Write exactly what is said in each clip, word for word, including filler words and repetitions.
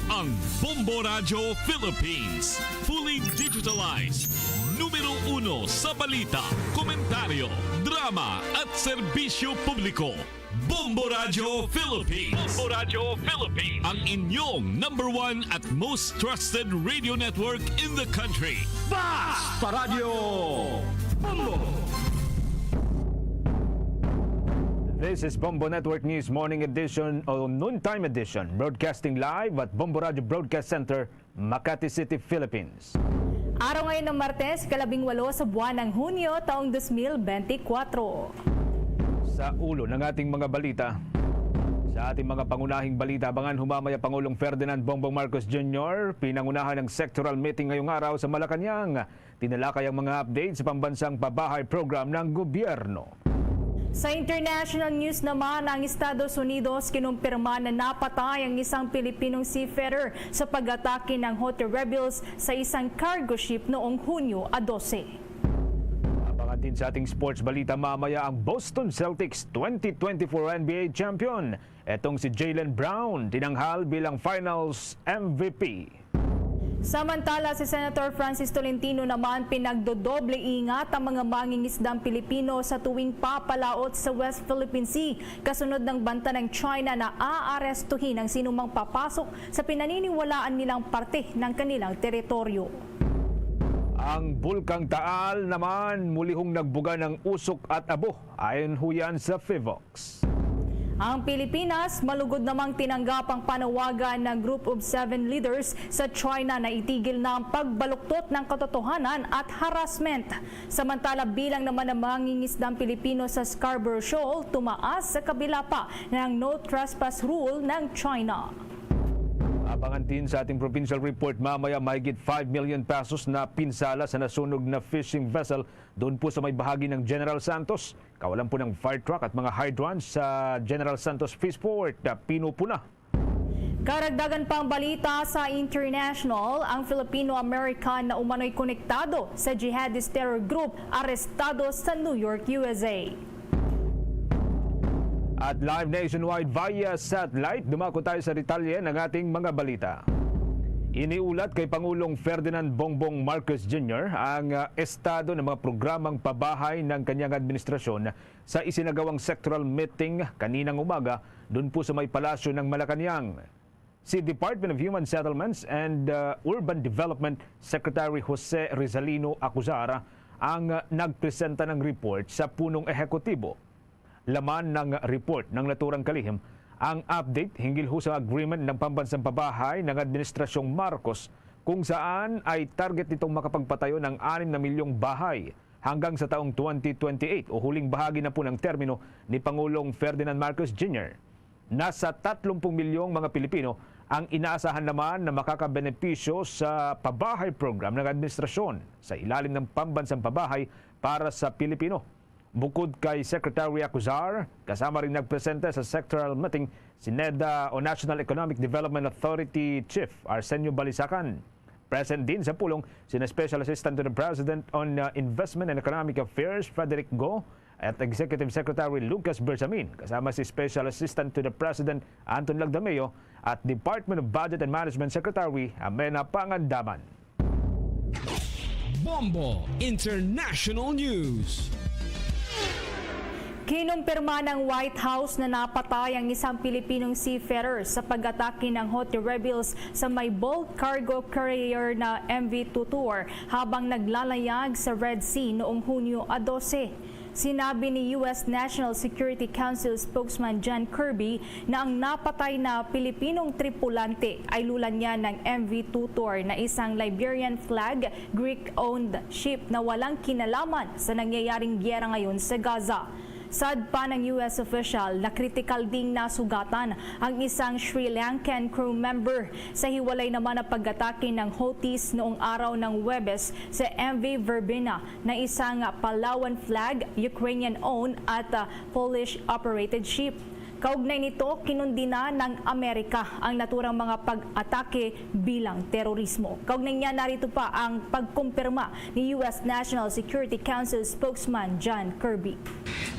Ang Bombo Radyo Philippines, fully digitalized. Numero uno sa balita, komentaryo, drama, at serbisyo publiko. Bombo Radyo Philippines. Bombo Radyo Philippines. Ang inyong number one at most trusted radio network in the country. Basta Radyo Bombo! This is Bombo Network News Morning Edition o Noontime Edition, broadcasting live at Bombo Radyo Broadcast Center, Makati City, Philippines. Araw ngayon ng Martes, kalabing walo sa buwan ng Hunyo, taong dos mil bente kwatro. Sa ulo ng ating mga balita, sa ating mga pangunahing balita, abangan humamaya Pangulong Ferdinand Bongbong Marcos Junior, pinangunahan ng sectoral meeting ngayong araw sa Malacañang. Tinalakay ang mga update sa pambansang pabahay program ng gobyerno. Sa international news naman, ang Estados Unidos kinumpirma na napatay ang isang Pilipinong seafarer sa pag-atake ng Houthi rebels sa isang cargo ship noong Hunyo a dose. Abangan din sa ating sports balita mamaya ang Boston Celtics twenty twenty-four N B A champion. Etong si Jaylen Brown tinanghal bilang Finals M V P. Samantala, si Senator Francis Tolentino naman pinagdodoble ingat ang mga mangingisdang Pilipino sa tuwing papalaot sa West Philippine Sea, kasunod ng banta ng China na aarestuhin ang sinumang papasok sa pinaniniwalaan nilang parte ng kanilang teritoryo. Ang Bulkang Taal naman mulihong nagbuga ng usok at abo, ayon huyan sa PHIVOLCS. Ang Pilipinas malugod namang tinanggap ang panawagan ng Group of Seven leaders sa China na itigil na ang pagbaluktot ng katotohanan at harassment. Samantala, bilang naman ng mangingisdang Pilipino sa Scarborough Shoal, tumaas sa kabila pa ng no trespass rule ng China. Abangan din sa ating provincial report mamaya, mahigit five million pesos na pinsala sa nasunog na fishing vessel doon po sa may bahagi ng General Santos. Kawalan po ng fire truck at mga hydrants sa General Santos Fishport na pinupuna. Karagdagan pang balita sa international, ang Filipino-American na umano'y konektado sa jihadist terror group arestado sa New York, U S A. At live nationwide via satellite, dumako tayo sa detalye ng ating mga balita. Iniulat kay Pangulong Ferdinand Bongbong Marcos Junior ang, ah, estado ng mga programang pabahay ng kanyang administrasyon sa isinagawang sectoral meeting kaninang umaga dun po sa may palasyo ng Malacañang. Si Department of Human Settlements and, uh, Urban Development Secretary Jose Rizalino Acuzar ang, uh, nagpresenta ng report sa punong ehekutibo. Laman ng report ng naturang kalihim ang update hinggil ho sa agreement ng pambansang pabahay ng Administrasyong Marcos, kung saan ay target nitong makapagpatayo ng anim na milyong bahay hanggang sa taong twenty twenty-eight o huling bahagi na po ng termino ni Pangulong Ferdinand Marcos Junior. Nasa tatlumpung milyong mga Pilipino ang inaasahan naman na makakabenepisyo sa pabahay program ng administrasyon sa ilalim ng Pambansang Pabahay para sa Pilipino. Bukod kay Secretary Acuzar, kasama rin nagpresente sa sectoral meeting si NEDA o National Economic Development Authority Chief Arsenio Balisacan. Present din sa pulong sina Special Assistant to the President on, uh, Investment and Economic Affairs Frederick Go at Executive Secretary Lucas Bersamin, kasama si Special Assistant to the President Anton Lagdameo at Department of Budget and Management Secretary Amena Pangandaman. Bombo International News. Kinumpirma ng White House na napatay ang isang Pilipinong seafarer sa pag-atake ng Houthi rebels sa may bulk cargo carrier na M V Tutor habang naglalayag sa Red Sea noong Hunyo a dose. Sinabi ni U S National Security Council spokesman John Kirby na ang napatay na Pilipinong tripulante ay lula niya ng M V Tutor na isang Liberian flag, Greek-owned ship na walang kinalaman sa nangyayaring giyera ngayon sa Gaza. Sad pa ng U S official na kritikal ding nasugatan ang isang Sri Lankan crew member sa hiwalay naman na pag-atake ng Houthis noong araw ng Huwebes sa M V Verbena na isang Palawan flag, Ukrainian-owned at, ah, Polish-operated ship. Kaugnay nito, kinundina ng Amerika ang naturang mga pag-atake bilang terorismo. Kaugnay niya, narito pa ang pagkumpirma ni U S National Security Council spokesman John Kirby.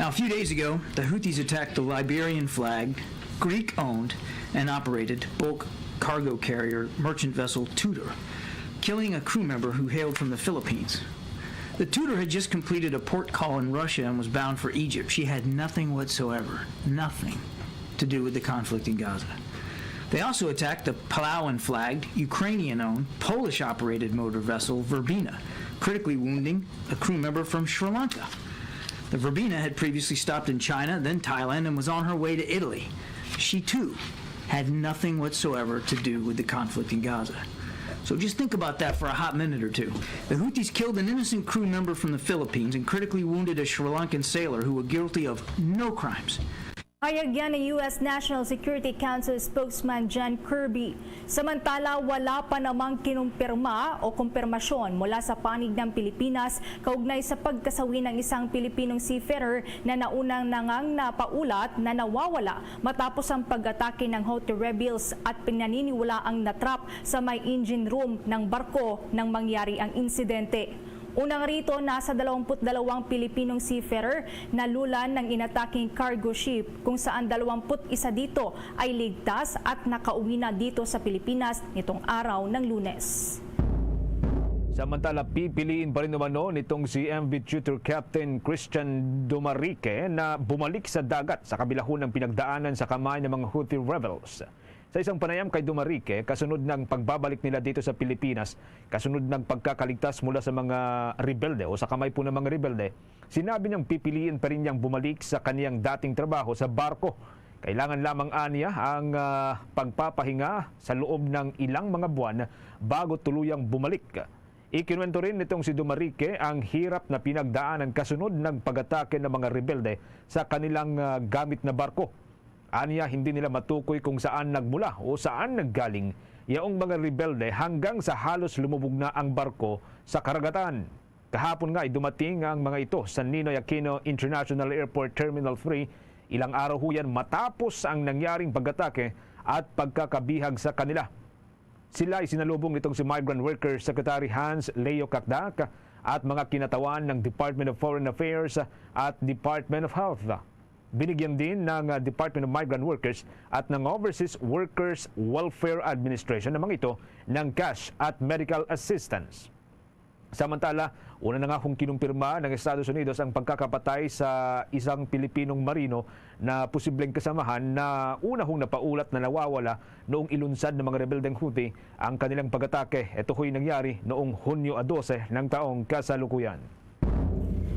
Now, a few days ago, the Houthis attacked the Liberian flag, Greek owned and operated bulk cargo carrier merchant vessel Tudor, killing a crew member who hailed from the Philippines. The Tudor had just completed a port call in Russia and was bound for Egypt. She had nothing whatsoever, nothing to do with the conflict in Gaza. They also attacked the Palauan-flagged, Ukrainian-owned, Polish-operated motor vessel Verbena, critically wounding a crew member from Sri Lanka. The Verbena had previously stopped in China, then Thailand, and was on her way to Italy. She, too, had nothing whatsoever to do with the conflict in Gaza. So just think about that for a hot minute or two. The Houthis killed an innocent crew member from the Philippines and critically wounded a Sri Lankan sailor who was guilty of no crimes. Pahayag yan ni U S National Security Council spokesman John Kirby. Samantala, wala pa namang kinumpirma o kumpirmasyon mula sa panig ng Pilipinas kaugnay sa pagkasawi ng isang Pilipinong seafarer na naunang nangang napaulat na nawawala matapos ang pag-atake ng Houthi rebels at pinaniniwalaang natrap sa may engine room ng barko nang mangyari ang insidente. Unang rito, nasa dalawampu't dalawang Pilipinong seafarer na lulan ng inataking cargo ship, kung saan dalawampu't isa dito ay ligtas at nakauwi na dito sa Pilipinas nitong araw ng Lunes. Samantala, pipiliin pa rin umano nitong si M V Tutor Captain Christian Dumarrique na bumalik sa dagat sa kabilahon ng pinagdaanan sa kamay ng mga Houthi rebels. Sa isang panayam kay Dumarrique, kasunod ng pagbabalik nila dito sa Pilipinas, kasunod ng pagkakaligtas mula sa mga rebelde o sa kamay po ng mga rebelde, sinabi niyang pipiliin pa rin niyang bumalik sa kaniyang dating trabaho sa barko. Kailangan lamang aniya ang ah, pagpapahinga sa loob ng ilang mga buwan bago tuluyang bumalik. Ikinuwento rin nitong si Dumarrique ang hirap na pinagdaanan kasunod ng pag-atake ng mga rebelde sa kanilang ah, gamit na barko. Anya, hindi nila matukoy kung saan nagmula o saan naggaling yaong mga rebelde hanggang sa halos lumubog na ang barko sa karagatan. Kahapon nga ay dumating ang mga ito sa Ninoy Aquino International Airport Terminal three, ilang araw ho yan matapos ang nangyaring pag-atake at pagkakabihag sa kanila. Sila ay sinalubong nitong si Migrant Workers Secretary Hans Leo Cacdac at mga kinatawan ng Department of Foreign Affairs at Department of Health. Binigyan din ng ah, Department of Migrant Workers at ng Overseas Workers Welfare Administration ng mga ito ng cash at medical assistance. Samantala, una na nga hong kinumpirma ng Estados Unidos ang pagkakapatay sa isang Pilipinong marino na posibleng kasamahan na una hong napaulat na nawawala noong ilunsad ng mga rebeldeng Houthi ang kanilang pag-atake. Ito ho'y nangyari noong Hunyo a dose ng taong kasalukuyan.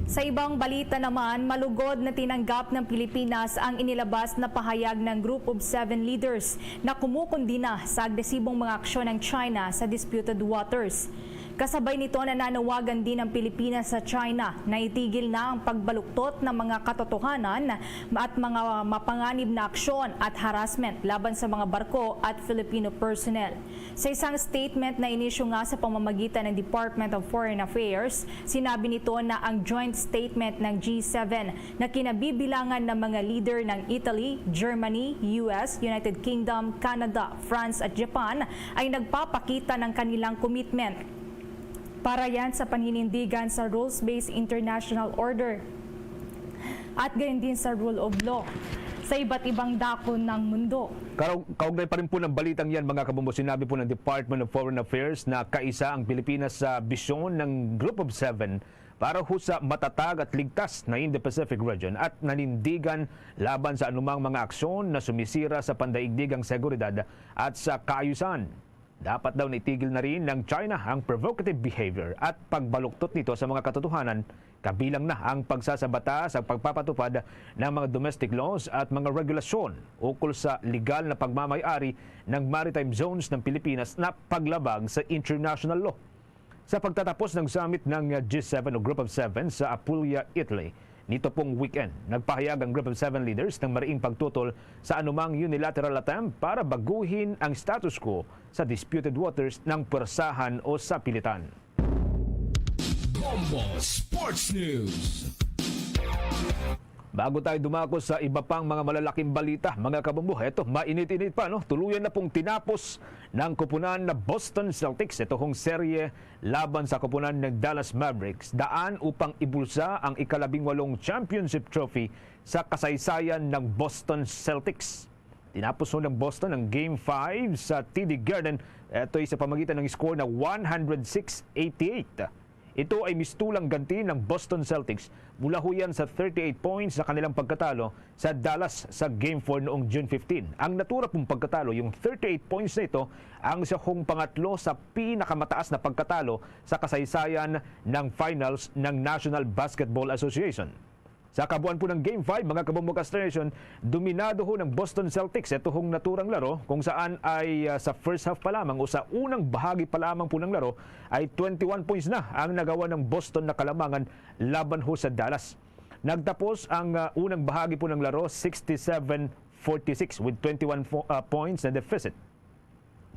Sa ibang balita naman, malugod na tinanggap ng Pilipinas ang inilabas na pahayag ng Group of Seven leaders na kumukundi na sa agresibong mga aksyon ng China sa disputed waters. Kasabay nito, nananawagan din ang Pilipinas sa China na itigil na ang pagbaluktot ng mga katotohanan at mga mapanganib na aksyon at harassment laban sa mga barko at Filipino personnel. Sa isang statement na inisyu nga sa pamamagitan ng Department of Foreign Affairs, sinabi nito na ang joint statement ng G seven na kinabibilangan ng mga leader ng Italy, Germany, U S, United Kingdom, Canada, France at Japan ay nagpapakita ng kanilang commitment para yan sa panhinindigan sa rules-based international order at gayon din sa rule of law sa iba't ibang dako ng mundo. Karaw- Kaugnay pa rin po ng balitang yan, mga kabombo, sinabi po ng Department of Foreign Affairs na kaisa ang Pilipinas sa bisyon ng Group of Seven para ho sa matatag at ligtas na Indo-Pacific region at nanindigan laban sa anumang mga aksyon na sumisira sa pandaigdigang seguridad at sa kaayusan. Dapat daw na itigil na rin ng China ang provocative behavior at pagbaluktot nito sa mga katotohanan, kabilang na ang pagsasabata sa pagpapatupad ng mga domestic laws at mga regulasyon ukol sa legal na pagmamay-ari ng maritime zones ng Pilipinas na paglabag sa international law. Sa pagtatapos ng summit ng G seven o Group of Seven sa Apulia, Italy, nito pong weekend, nagpahayag ang Group of Seven leaders ng mariing pagtutol sa anumang unilateral attempt para baguhin ang status quo sa disputed waters ng pwersahan o sa pilitan. Bombo Sports News. Bago tayo dumako sa iba pang mga malalaking balita, mga kabombo, eto, mainit-init pa, no? Tuluyan na pong tinapos ng kupunan na Boston Celtics ito hong serye laban sa kupunan ng Dallas Mavericks, daan upang ibulsa ang ikalabing walong championship trophy sa kasaysayan ng Boston Celtics. Tinapos ho ng Boston ang Game five sa T D Garden. Ito ay sa pamagitan ng score na one hundred six eighty-eight. Ito ay mistulang ganti ng Boston Celtics mula ho yan sa thirty-eight points sa kanilang pagkatalo sa Dallas sa Game four noong June fifteen. Ang natura pong pagkatalo, yung thirty-eight points na ito, ang siya hong pangatlo sa pinakamataas na pagkatalo sa kasaysayan ng finals ng National Basketball Association. Sa kabuuan po ng Game five, mga kabombo, Caster Nation, dominado ho ng Boston Celtics ito hong naturang laro, kung saan ay, ah, sa first half pa lamang o sa unang bahagi pa lamang po ng laro ay twenty-one points na ang nagawa ng Boston na kalamangan laban ho sa Dallas. Nagtapos ang, ah, unang bahagi po ng laro sixty-seven forty-six with twenty-one fo-, ah, points na deficit.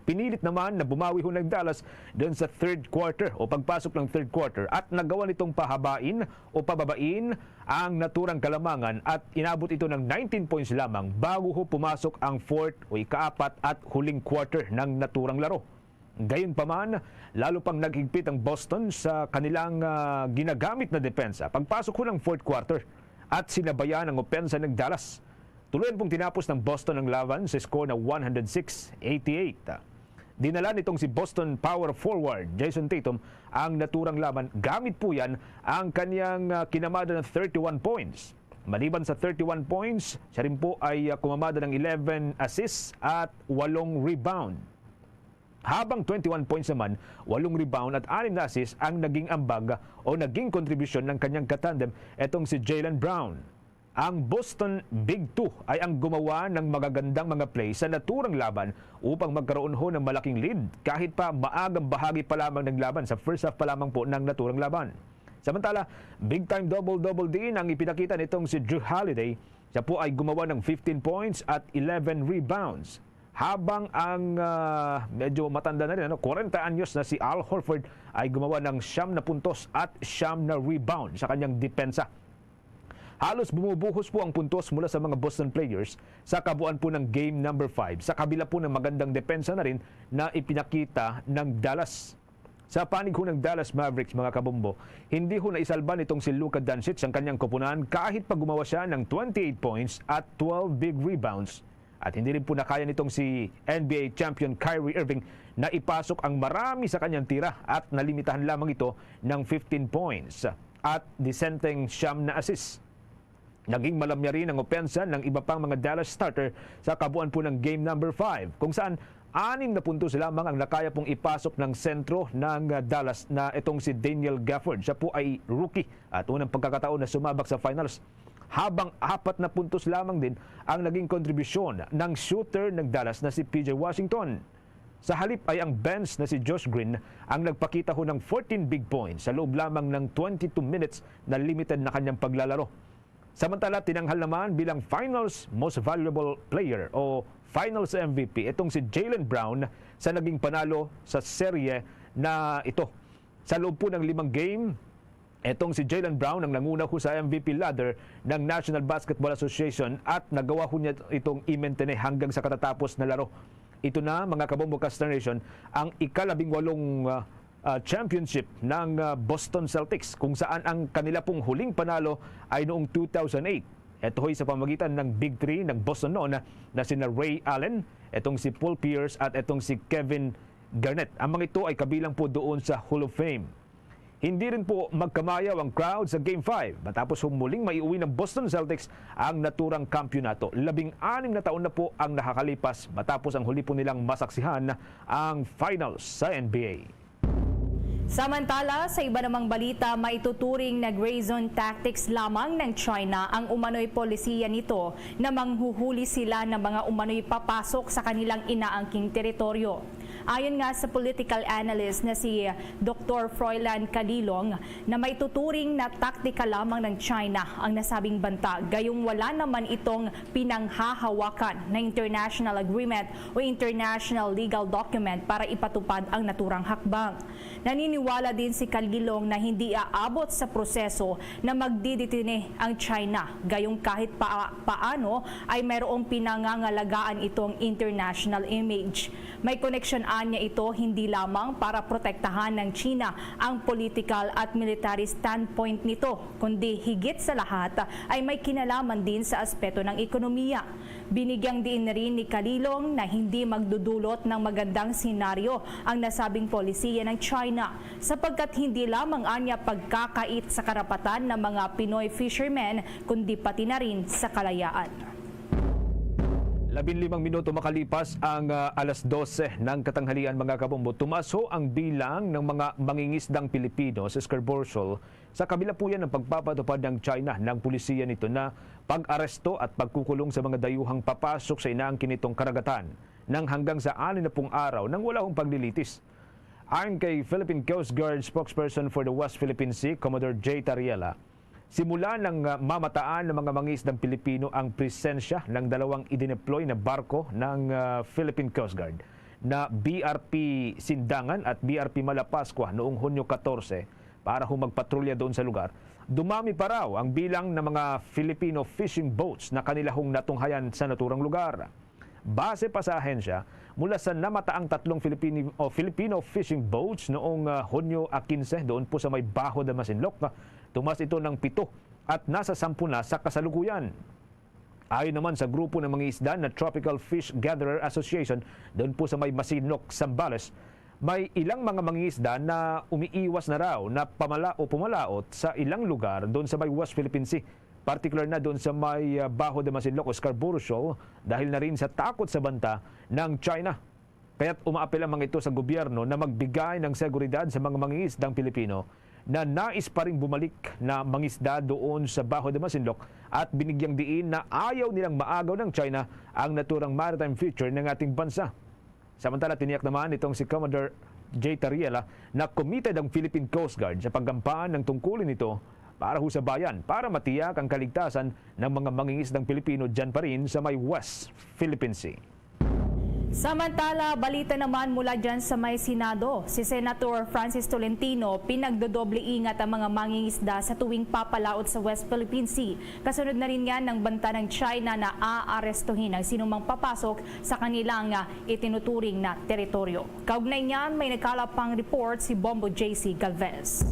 Pinilit naman na bumawi ho ng Dallas doon sa third quarter o pagpasok ng third quarter at nagawa nitong pahabain o pababain ang naturang kalamangan at inabot ito ng nineteen points lamang bago ho pumasok ang fourth o ikaapat at huling quarter ng naturang laro. Gayunpaman, lalo pang naghigpit ang Boston sa kanilang, ah, ginagamit na depensa. Pagpasok ho ng fourth quarter at sinabayan ang opensa ng Dallas. Tuluyan pong tinapos ng Boston ang laban sa score na one hundred six eighty-eight. Dinala nitong si Boston power forward Jayson Tatum ang naturang laban. Gamit po yan ang kanyang, ah, kinamada ng thirty-one points. Maliban sa thirty-one points, siya rin po ay, ah, kumamada ng eleven assists at walong rebound. Habang twenty-one points naman, walong rebound at anim na assist ang naging ambag o naging kontribusyon ng kanyang katandem, etong si Jaylen Brown. Ang Boston Big Two ay ang gumawa ng magagandang mga play sa naturang laban upang magkaroon ho ng malaking lead kahit pa maagang bahagi pa lamang ng laban, sa first half pa lamang po ng naturang laban. Samantala, big time double-double din ang ipinakita nitong si Jrue Holiday. Siya po ay gumawa ng fifteen points at eleven rebounds. Habang ang, ah, medyo matanda na rin, ano, kwarenta anyos na si Al Horford ay gumawa ng siyam na puntos at siyam na rebound sa kanyang depensa. Halos bumubuhos po ang puntos mula sa mga Boston players sa kabuuan po ng game number five, sa kabila po ng magandang depensa na rin na ipinakita ng Dallas. Sa panig ho ng Dallas Mavericks, mga kabombo, hindi ho naisalba nitong si Luka Doncic ang kanyang koponan kahit pa gumawa siya ng twenty-eight points at twelve big rebounds. At hindi rin po nakaya nitong si N B A champion Kyrie Irving na ipasok ang marami sa kanyang tira at nalimitahan lamang ito ng fifteen points at disenteng siyam na assists. Naging malamya rin ang opensa ng iba pang mga Dallas starter sa kabuuan po ng game number five, kung saan anim na puntos lamang ang nakaya pong ipasok ng sentro ng, ah, Dallas na itong si Daniel Gafford. Siya po ay rookie at unang pagkakataon na sumabak sa finals. Habang apat na puntos lamang din ang naging kontribusyon ng shooter ng Dallas na si P J Washington. Sa halip ay ang bench na si Josh Green ang nagpakita ho ng fourteen big points sa loob lamang ng twenty-two minutes na limited na kanyang paglalaro. Samantala, tinanghal naman bilang Finals Most Valuable Player o Finals M V P itong si Jaylen Brown sa naging panalo sa serye na ito. Sa loob po ng limang game, itong si Jaylen Brown ang nanguna ho sa M V P ladder ng National Basketball Association at nagawa ho niya itong i-maintain hanggang sa katatapos na laro. Ito na, mga kabombo, Caster Nation, ang ikalabing walong, ah, ah, championship ng, ah, Boston Celtics, kung saan ang kanila pong huling panalo ay noong two thousand eight. Ito ho'y sa pamagitan ng Big Three ng Boston noon na, na sina Ray Allen, itong si Paul Pierce at itong si Kevin Garnett. Ang mga ito ay kabilang po doon sa Hall of Fame. Hindi rin po magkamayaw ang crowd sa Game five matapos hong muling maiuwi ng Boston Celtics ang naturang kampiyonato. Labing-anim na taon na po ang nakakalipas matapos ang huli po nilang masaksihan ang finals sa N B A. Samantala, sa iba namang balita, maituturing na gray zone tactics lamang ng China ang umano'y polisiya nito na manghuhuli sila ng mga umano'y papasok sa kanilang inaangking teritoryo. Ayon nga sa political analyst na si Doktor Froilan Calilong, na maituturing na taktika lamang ng China ang nasabing banta, gayong wala naman itong pinanghahawakan na international agreement o international legal document para ipatupad ang naturang hakbang. Naniniwala din si Calilong na hindi aabot sa proseso na magdidetine ang China, gayong kahit pa paano ay mayroong pinangangalagaan itong international image. May koneksyon Anya ito hindi lamang para protektahan ng China ang political at military standpoint nito, kundi higit sa lahat ay may kinalaman din sa aspeto ng ekonomiya. Binigyang diin na rin ni Kalilong na hindi magdudulot ng magandang senaryo ang nasabing polisiya ng China, sapagkat hindi lamang anya pagkakait sa karapatan ng mga Pinoy fishermen, kundi pati na rin sa kalayaan. Labing limang minuto makalipas ang, ah, alas dose ng katanghalian, mga kabombo, tumaas ho ang bilang ng mga mangingisdang Pilipino sa Scarborough Shoal sa kabila po yan ng pagpapatupad ng China ng pulisiya nito na pag-aresto at pagkukulong sa mga dayuhang papasok sa inaangkin nitong karagatan nang hanggang sa anim na pung araw nang wala hong paglilitis. Ayon kay Philippine Coast Guard spokesperson for the West Philippine Sea, Commodore Jay Tariela, simula nang, ah, mamataan ng mga mangisdang Pilipino ang presensya ng dalawang idineploy na barko ng, ah, Philippine Coast Guard na B R P Sindangan at B R P Malapascua noong Hunyo katorse para ho magpatrolya doon sa lugar. Dumami pa raw ang bilang ng mga Filipino fishing boats na kanila hong natunghayan sa naturang lugar. Base pa sa ahensya, mula sa namataang tatlong Filipini-, o Filipino fishing boats noong, ah, Hunyo a kinse doon po sa may Bajo de Masinloc, tumas ito ng pito at nasa sampu na sa kasalukuyan. Ayon naman sa grupo ng mga isda na Tropical Fish Gatherer Association doon po sa may Masinloc, Zambales, may ilang mga mangingisda na umiiwas na raw na pamala o pumalaot sa ilang lugar doon sa may West Philippine Sea, partikular na doon sa may, ah, Bajo de Masinloc o Scarborough Shoal dahil na rin sa takot sa banta ng China. Kaya't umaapil ang mga ito sa gobyerno na magbigay ng seguridad sa mga mangingisdang Pilipino na nais pa ring bumalik na mangisda doon sa Bajo de Masinloc at binigyang diin na ayaw nilang maagaw ng China ang naturang maritime future ng ating bansa. Samantala, tiniyak naman nitong si Commodore Jay Tariela na committed ang Philippine Coast Guard sa paggampanan ng tungkulin nito para ho sa bayan, para matiyak ang kaligtasan ng mga mangingisdang Pilipino dyan pa rin sa may West Philippine Sea. Samantala, balita naman mula dyan sa may Senado, si Senator Francis Tolentino, pinagdodoble ingat ang mga mangingisda sa tuwing papalaot sa West Philippine Sea. Kasunod na rin nga ng banta ng China na aarestuhin ang sinumang papasok sa kanilang, ah, itinuturing na teritoryo. Kaugnay niyan, may nagkalap pang report si Bombo J C Galvez.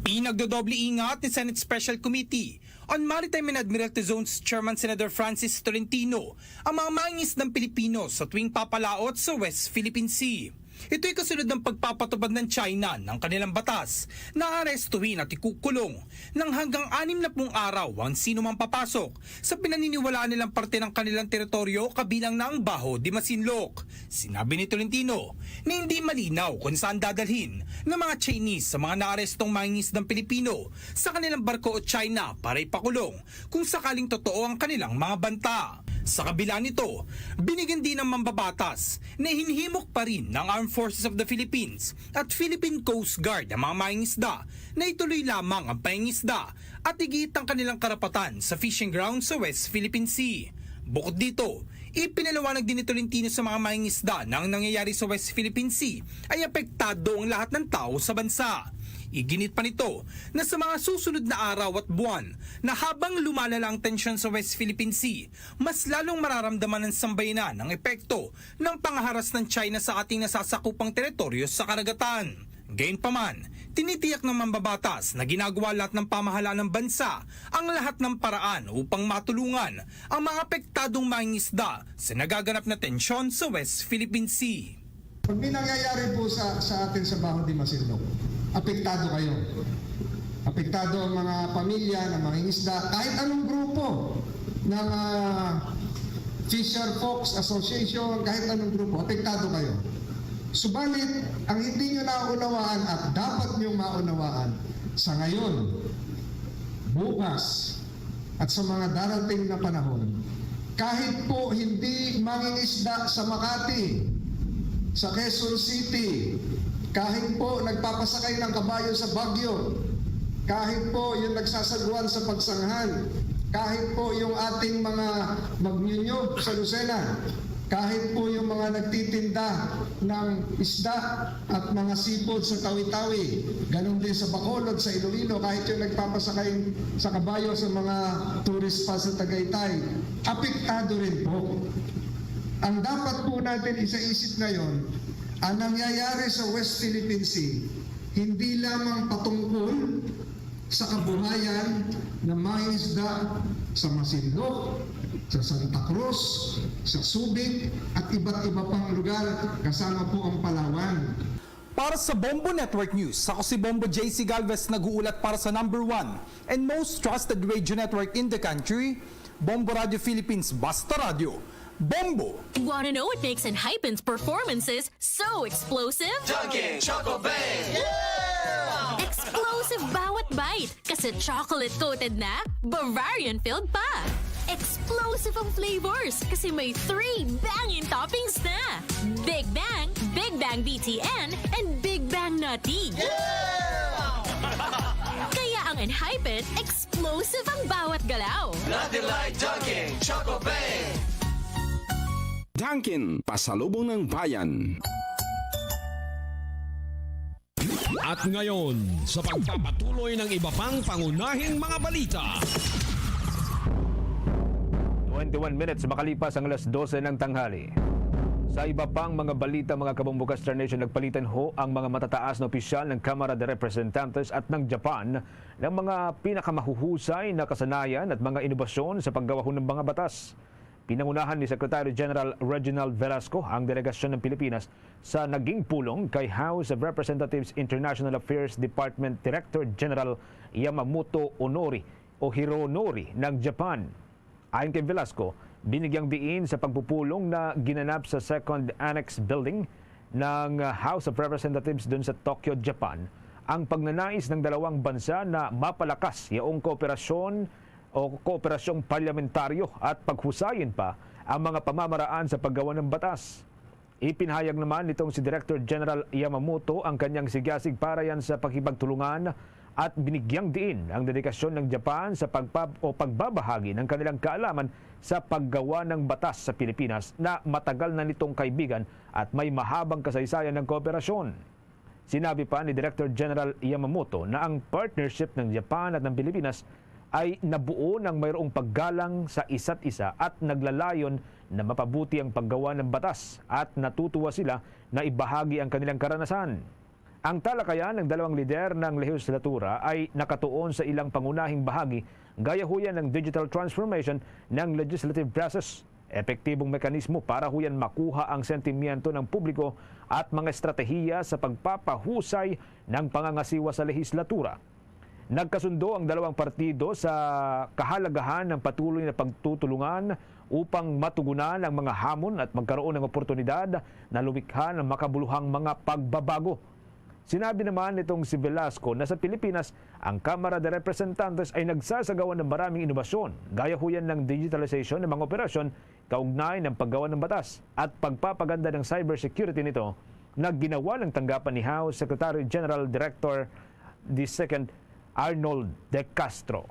Pinagdodoble ingat ni Senate Special Committee on Maritime and Admiralty Zones Chairman Senator Francis Tolentino ang mga mangingisdang Pilipino sa tuwing papalaot sa West Philippine Sea. Ito'y kasunod ng pagpapatupad ng China ng kanilang batas na arestuhin at ikukulong ng hanggang anim na pung araw ang sino mang papasok sa pinaniniwalaan nilang parte ng kanilang teritoryo, kabilang na ang Bajo de Masinloc. Sinabi ni Tolentino na hindi malinaw kung saan dadalhin ng mga Chinese sa mga naarestong mangingisdang Pilipino sa kanilang barko o China para ipakulong kung sakaling totoo ang kanilang mga banta. Sa kabila nito, binigyan din ng mambabatas na hinhimok pa rin ng Armed Forces of the Philippines at Philippine Coast Guard ang mga mangingisda na ituloy lamang ang pangingisda at igit ang kanilang karapatan sa fishing ground sa West Philippine Sea. Bukod dito, ipinaliwanag din ni Tolentino sa mga mangingisda na ang nangyayari sa West Philippine Sea ay apektado ang lahat ng tao sa bansa. Iginit pa nito na sa mga susunod na araw at buwan na habang lumalala ang tensyon sa West Philippine Sea, mas lalong mararamdaman ng sambayanan ang epekto ng pangharas ng China sa ating nasasakupang teritoryo sa karagatan. Gayunpaman, tinitiyak ng mambabatas na ginagawa lahat ng pamahalaan ng bansa ang lahat ng paraan upang matulungan ang mga apektadong mangingisda sa nagaganap na tensyon sa West Philippine Sea. Pag may nangyayari po sa, sa atin sa Baho de Masinloc, apektado kayo. Apektado ang mga pamilya ng mangingisda, kahit anong grupo ng ah, Fisher Folks Association, kahit anong grupo, apektado kayo. Subalit, ang hindi nyo nauunawaan at dapat nyo maunawaan, sa ngayon, bukas, at sa mga darating na panahon, kahit po hindi mangingisda sa Makati, sa Quezon City, kahit po nagpapasakay ng kabayo sa Baguio, kahit po yung nagsasagwan sa Pagsanghan, kahit po yung ating mga magnyunyo sa Lucena, kahit po yung mga nagtitinda ng isda at mga seafood sa Tawi-Tawi, ganun din sa Bacolod, sa Iloilo, kahit yung nagpapasakay sa kabayo sa mga tourist spot sa Tagaytay, apektado rin po. Ang dapat po natin isaisip ngayon, ang nangyayari sa West Philippine Sea, hindi lamang patungkol sa kabuhayan ng mga isda sa Masinloc, sa Santa Cruz, sa Subic, at iba't iba pang lugar, kasama po ang Palawan. Para sa Bombo Network News, ako si Bombo J C Galvez, nag-uulat para sa number one and most trusted radio network in the country, Bombo Radio Philippines, Basta Radyo, Bombo! Want to know what makes Enhypen's performances so explosive? Dunkin' Choco Bang! Explosive bawat bite kasi chocolate-coated na, Bavarian-filled pa. Explosive ang flavors kasi may three banging toppings na. Big Bang, Big Bang B T N, and Big Bang Nutty. Kaya ang Enhypen, explosive ang bawat galaw. Nothing like Dunkin' Choco Bang! Dunkin', pasalubong ng bayan. At ngayon, sa pagpapatuloy ng iba pang pangunahing mga balita. Twenty-one minutes makalipas ang alas dose ng tanghali. Sa iba pang mga balita, mga kabombo ka Star Nation, nagpalitan ho ang mga matataas na opisyal ng Kamara de Representantes at ng Japan ng mga pinakamahuhusay na kasanayan at mga inobasyon sa paggawa ho ng mga batas. Pinangunahan ni Secretary General Reginald Velasco ang delegasyon ng Pilipinas sa naging pulong kay House of Representatives International Affairs Department Director General Yamamoto Honori o Hironori ng Japan. Ayon kay Velasco, binigyang diin sa pagpupulong na ginanap sa Second Annex Building ng House of Representatives dun sa Tokyo, Japan, ang pagnanais ng dalawang bansa na mapalakas yaong kooperasyon o kooperasyong parliamentaryo at paghusayin pa ang mga pamamaraan sa paggawa ng batas. Ipinahayag naman nitong si Director General Yamamoto ang kanyang sigasig para yan sa pakipagtulungan at binigyang diin ang dedikasyon ng Japan sa pagpab o pagbabahagi ng kanilang kaalaman sa paggawa ng batas sa Pilipinas na matagal na nitong kaibigan at may mahabang kasaysayan ng kooperasyon. Sinabi pa ni Director General Yamamoto na ang partnership ng Japan at ng Pilipinas ay nabuo ng mayroong paggalang sa isa't isa at naglalayon na mapabuti ang paggawa ng batas at natutuwa sila na ibahagi ang kanilang karanasan. Ang talakayan ng dalawang lider ng lehislatura ay nakatuon sa ilang pangunahing bahagi, gayahuyan ng digital transformation ng legislative process, epektibong mekanismo para huyan makuha ang sentimiento ng publiko at mga estratehiya sa pagpapahusay ng pangangasiwa sa lehislatura. Nagkasundo ang dalawang partido sa kahalagahan ng patuloy na pagtutulungan upang matugunan ang mga hamon at magkaroon ng oportunidad na lumikha ng makabuluhang mga pagbabago. Sinabi naman nitong si Velasco na sa Pilipinas, ang Kamara de Representantes ay nagsasagawa ng maraming inobasyon, gayahuyan ng digitalization ng mga operasyon kaugnay ng paggawa ng batas at pagpapaganda ng cybersecurity nito na ginawa ng tanggapan ni House Secretary General Director the Second Arnold De Castro.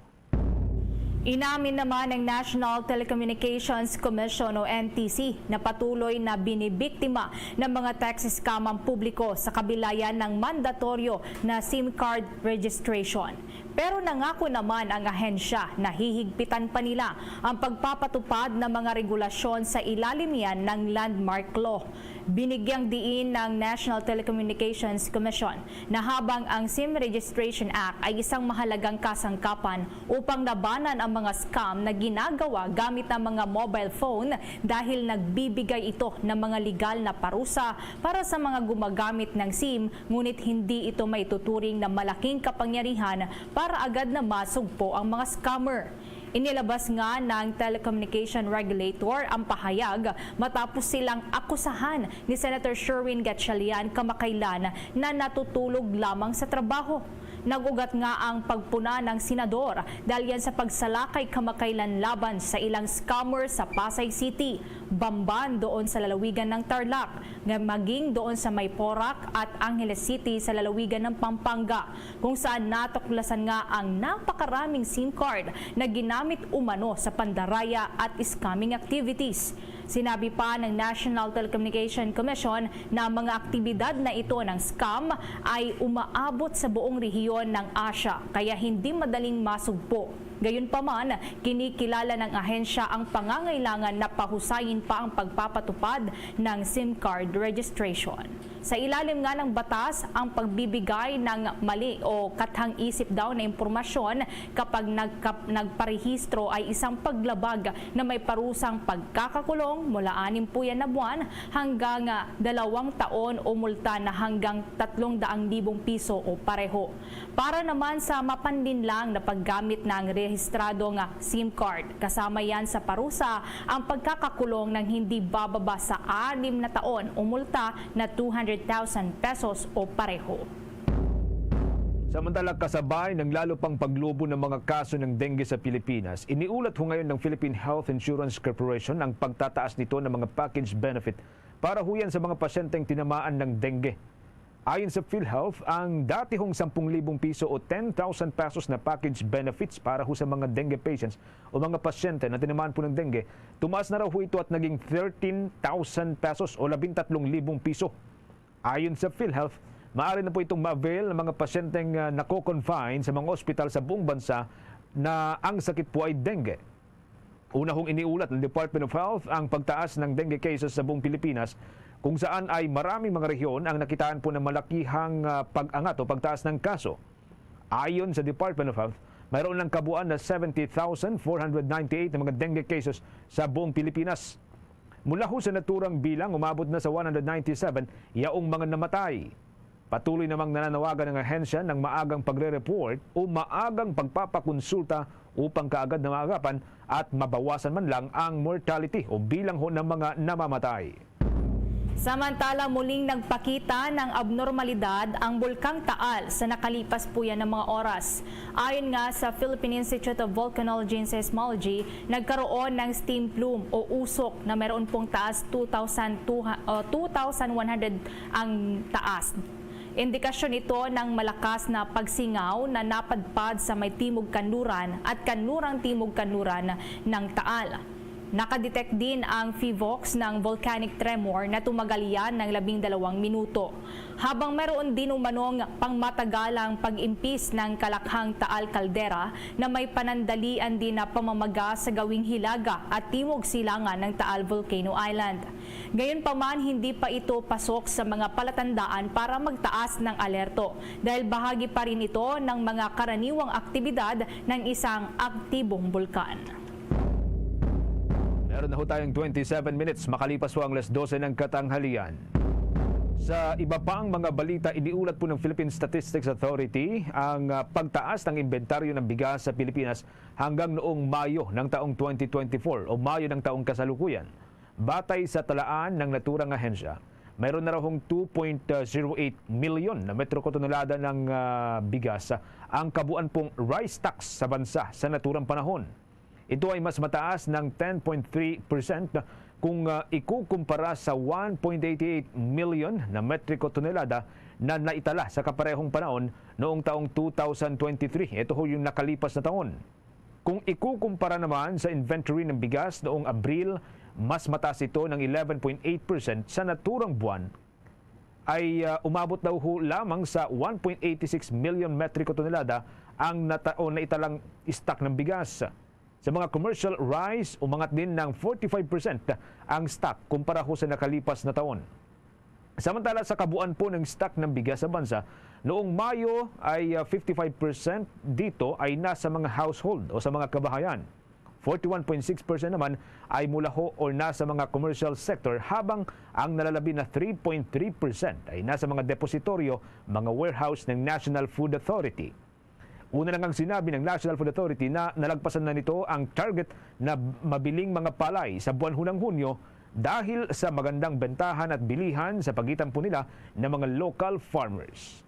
Inamin naman ng National Telecommunications Commission o N T C na patuloy na binibiktima ng mga tax scam ang publiko sa kabilayan ng mandatoryo na SIM card registration. Pero nangako naman ang ahensya na hihigpitan pa nila ang pagpapatupad ng mga regulasyon sa ilalim niyan ng Landmark Law. Binigyang diin ng National Telecommunications Commission na habang ang SIM Registration Act ay isang mahalagang kasangkapan upang labanan ang mga scam na ginagawa gamit ang mga mobile phone dahil nagbibigay ito ng mga legal na parusa para sa mga gumagamit ng SIM, ngunit hindi ito maituturing na malaking kapangyarihan para agad na masugpo ang mga scammer. Inilabas nga ng telecommunication regulator ang pahayag matapos silang akusahan ni Senator Sherwin Gatchalian kamakailan na natutulog lamang sa trabaho. Nag-ugat nga ang pagpuna ng senador dahil yan sa pagsalakay kamakailan laban sa ilang scammer sa Pasay City, Bamban doon sa lalawigan ng Tarlac, nga maging doon sa may Porac at Angeles City sa lalawigan ng Pampanga, kung saan natuklasan nga ang napakaraming SIM card na ginamit umano sa pandaraya at scamming activities. Sinabi pa ng National Telecommunication Commission na ang mga aktibidad na ito ng scam ay umaabot sa buong rehiyon ng Asia, kaya hindi madaling masugpo. Gayunpaman, kinikilala ng ahensya ang pangangailangan na pahusayin pa ang pagpapatupad ng sim card registration. Sa ilalim nga ng batas, ang pagbibigay ng mali o kathang-isip daw na impormasyon kapag nagkap-, nagparehistro ay isang paglabag na may parusang pagkakakulong mula anim puyan na buwan hanggang, ah, dalawang taon o multa na hanggang tatlong daang libong piso o pareho. Para naman sa mapanlinlang na paggamit ng rehistrado nga sim card, kasama yan sa parusa ang pagkakakulong ng hindi bababa sa anim na taon o multa na two hundred thousand pesos o pareho. Samantala, kasabay ng lalo pang paglubo ng mga kaso ng dengue sa Pilipinas, iniulat ho ngayon ng Philippine Health Insurance Corporation ang pagtataas nito ng mga package benefit para ho yan sa mga pasyenteng tinamaan ng dengue. Ayon sa PhilHealth, ang dati hong sampung libong piso o ten thousand pesos na package benefits para ho sa mga dengue patients o mga pasyente na tinamaan po ng dengue, tumaas na raw ho ito at naging thirteen thousand pesos o labintatlong libong piso. Ayon sa PhilHealth, maaari na po itong ma-avail ng mga pasyenteng, ah, nako-confine sa mga ospital sa buong bansa na ang sakit po ay dengue. Una hong iniulat ng Department of Health ang pagtaas ng dengue cases sa buong Pilipinas, kung saan ay maraming mga rehiyon ang nakitaan po ng malakihang, ah, pag-angat o pagtaas ng kaso. Ayon sa Department of Health, mayroon ng kabuuan na seventy thousand four hundred ninety-eight na mga dengue cases sa buong Pilipinas. Mula ho sa naturang bilang, umabot na sa one hundred ninety-seven yaong mga namatay. Patuloy namang nananawagan ang ahensya ng maagang pagre-report o maagang pagpapakonsulta upang kaagad na maagapan at mabawasan man lang ang mortality o bilang ho ng mga namamatay. Samantala, muling nagpakita ng abnormalidad ang Bulkang Taal sa nakalipas po yan na mga oras. Ayon nga sa Philippine Institute of Volcanology and Seismology, nagkaroon ng steam plume o usok na meron pong taas two thousand two, o two thousand one hundred ang taas. Indikasyon ito ng malakas na pagsingaw na napadpad sa may timog kanluran at kanlurang timog kanluran ng Taal. Nakadetect din ang PHIVOLCS ng volcanic tremor na tumagal yan ng labing dalawang minuto. Habang meron din umanong pangmatagalang pag-impis ng Kalakhang Taal Caldera na may panandalian din na pamamaga sa gawing hilaga at timog silangan ng Taal Volcano Island. Gayunpaman, hindi pa ito pasok sa mga palatandaan para magtaas ng alerto dahil bahagi pa rin ito ng mga karaniwang aktibidad ng isang aktibong bulkan. Meron na ho tayong twenty-seven minutes makalipas po ang alas dose ng katanghalian. Sa iba pang mga balita, iniulat po ng Philippine Statistics Authority ang, ah, pagtaas ng inventaryo ng bigas sa Pilipinas hanggang noong Mayo ng taong twenty twenty-four o Mayo ng taong kasalukuyan. Batay sa talaan ng naturang ahensya, mayroon na raw hong two point zero eight milyon na metriko tonelada ng, ah, bigas ang kabuuan pong rice stocks sa bansa sa naturang panahon. Ito ay mas mataas ng ten point three percent kung, ah, ikukumpara sa one point eight eight million na metriko tonelada na naitala sa kaparehong panahon noong taong two thousand twenty-three. Ito ho yung nakalipas na taon. Kung ikukumpara naman sa inventory ng bigas noong Abril, mas mataas ito ng eleven point eight percent sa naturang buwan ay, ah, umabot daw ho lamang sa one point eight six million metriko tonelada ang nata-, o naitalang stock ng bigas. Sa mga commercial rice, umangat din ng forty-five percent ang stock kumpara ho sa nakalipas na taon. Samantala, sa kabuuan po ng stock ng bigas sa bansa, noong Mayo ay, ah, fifty-five percent dito ay nasa mga household o sa mga kabahayan. Forty-one point six percent naman ay mula ho or nasa mga commercial sector, habang ang nalalabi na three point three percent ay nasa mga depositoryo, mga warehouse ng National Food Authority. Una na ngang sinabi ng National Food Authority na nalagpasan na nito ang target na mabiling mga palay sa buwan ho ng Hunyo dahil sa magandang bentahan at bilihan sa pagitan po nila ng mga local farmers.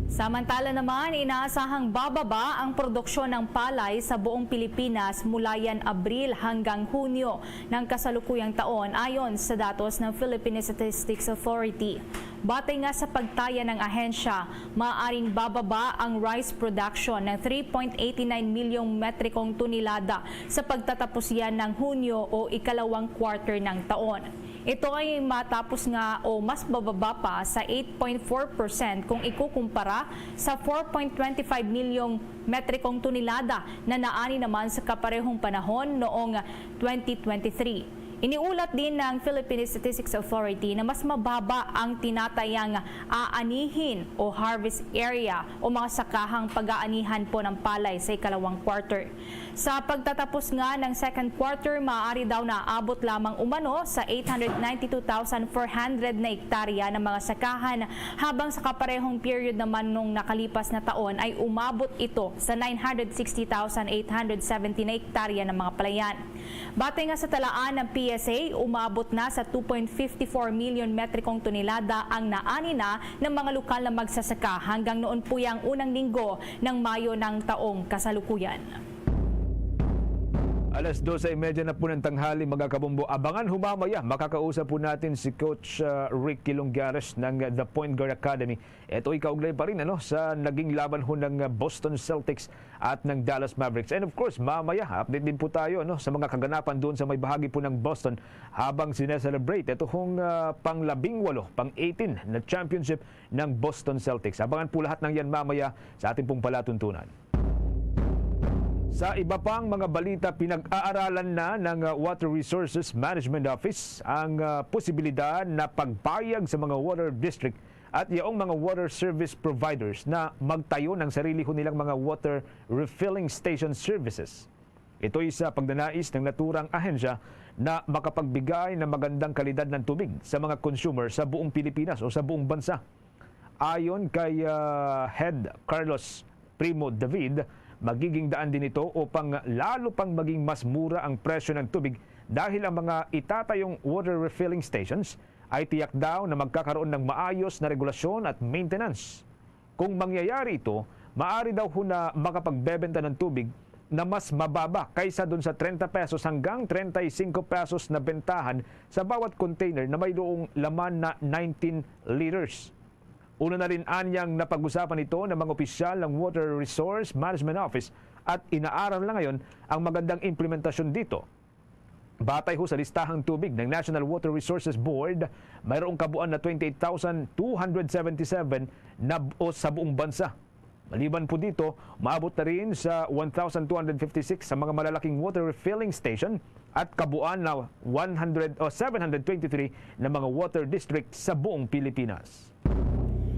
Samantala naman, inaasahang bababa ang produksyon ng palay sa buong Pilipinas mula yan Abril hanggang Hunyo ng kasalukuyang taon, ayon sa datos ng Philippine Statistics Authority. Batay nga sa pagtaya ng ahensya, maaaring bababa ang rice production ng three point eight nine milyong metrikong tonelada sa pagtatapos yan ng Hunyo o ikalawang quarter ng taon. Ito ay matapos nga o mas bababa pa sa eight point four percent kung ikukumpara sa four point twenty five milyong metrikong tonelada na naani naman sa kaparehong panahon noong twenty twenty-three. Iniulat din ng Philippine Statistics Authority na mas mababa ang tinatayang aanihin o harvest area o mga sakahang pag-aanihan po ng palay sa ikalawang quarter. Sa pagtatapos nga ng second quarter, maaari daw na abot lamang umano sa eight hundred ninety-two thousand four hundred na hektarya ng mga sakahan, habang sa kaparehong period naman nung nakalipas na taon ay umabot ito sa nine hundred sixty thousand eight hundred seventy na hektarya ng mga palayan. Batay nga sa talaan ng P S A, umabot na sa two point fifty four million metrikong tonelada ang naani na ng mga lokal na magsasaka hanggang noon po yang unang linggo ng Mayo ng taong kasalukuyan. Alas dose y media na po ng tanghali, mga kabombo. Abangan ho mamaya, makakausap po natin si Coach uh, Ricky Longares ng The Point Guard Academy. Ito ay kaugnay pa rin ano, sa naging laban ho ng uh, Boston Celtics at ng Dallas Mavericks. And of course, mamaya, update din po tayo ano, sa mga kaganapan doon sa may bahagi po ng Boston habang sineselebrate ito hong uh, pang labing walo, pang eighteen na championship ng Boston Celtics. Abangan po lahat ng yan mamaya sa ating pong palatuntunan. Sa iba pang mga balita, pinag-aaralan na ng uh, Water Resources Management Office ang uh, posibilidad na pagpayag sa mga water district at yaong mga water service providers na magtayo ng sarili ho nilang mga water refilling station services. Ito'y sa pagdanais ng naturang ahensya na makapagbigay ng magandang kalidad ng tubig sa mga consumer sa buong Pilipinas o sa buong bansa. Ayon kay uh, Head Carlos Primo David, magiging daan din ito upang lalo pang maging mas mura ang presyo ng tubig dahil ang mga itatayong water refilling stations ay tiyak daw na magkakaroon ng maayos na regulasyon at maintenance. Kung mangyayari ito, maari daw ho na makapagbebenta ng tubig na mas mababa kaysa dun sa trenta pesos hanggang treinta y cinco pesos na bentahan sa bawat container na mayroong laman na nineteen liters. Una na rin anyang napag-usapan ito ng mga opisyal ng Water Resource Management Office at inaaral na ngayon ang magandang implementasyon dito. Batay ho sa listahang tubig ng National Water Resources Board, mayroong kabuuan na twenty-eight thousand two hundred seventy-seven na b- o sa buong bansa. Maliban po dito, maabot na rin sa one thousand two hundred fifty-six sa mga malalaking water refilling station at kabuuan na one hundred o seven hundred twenty-three na mga water district sa buong Pilipinas.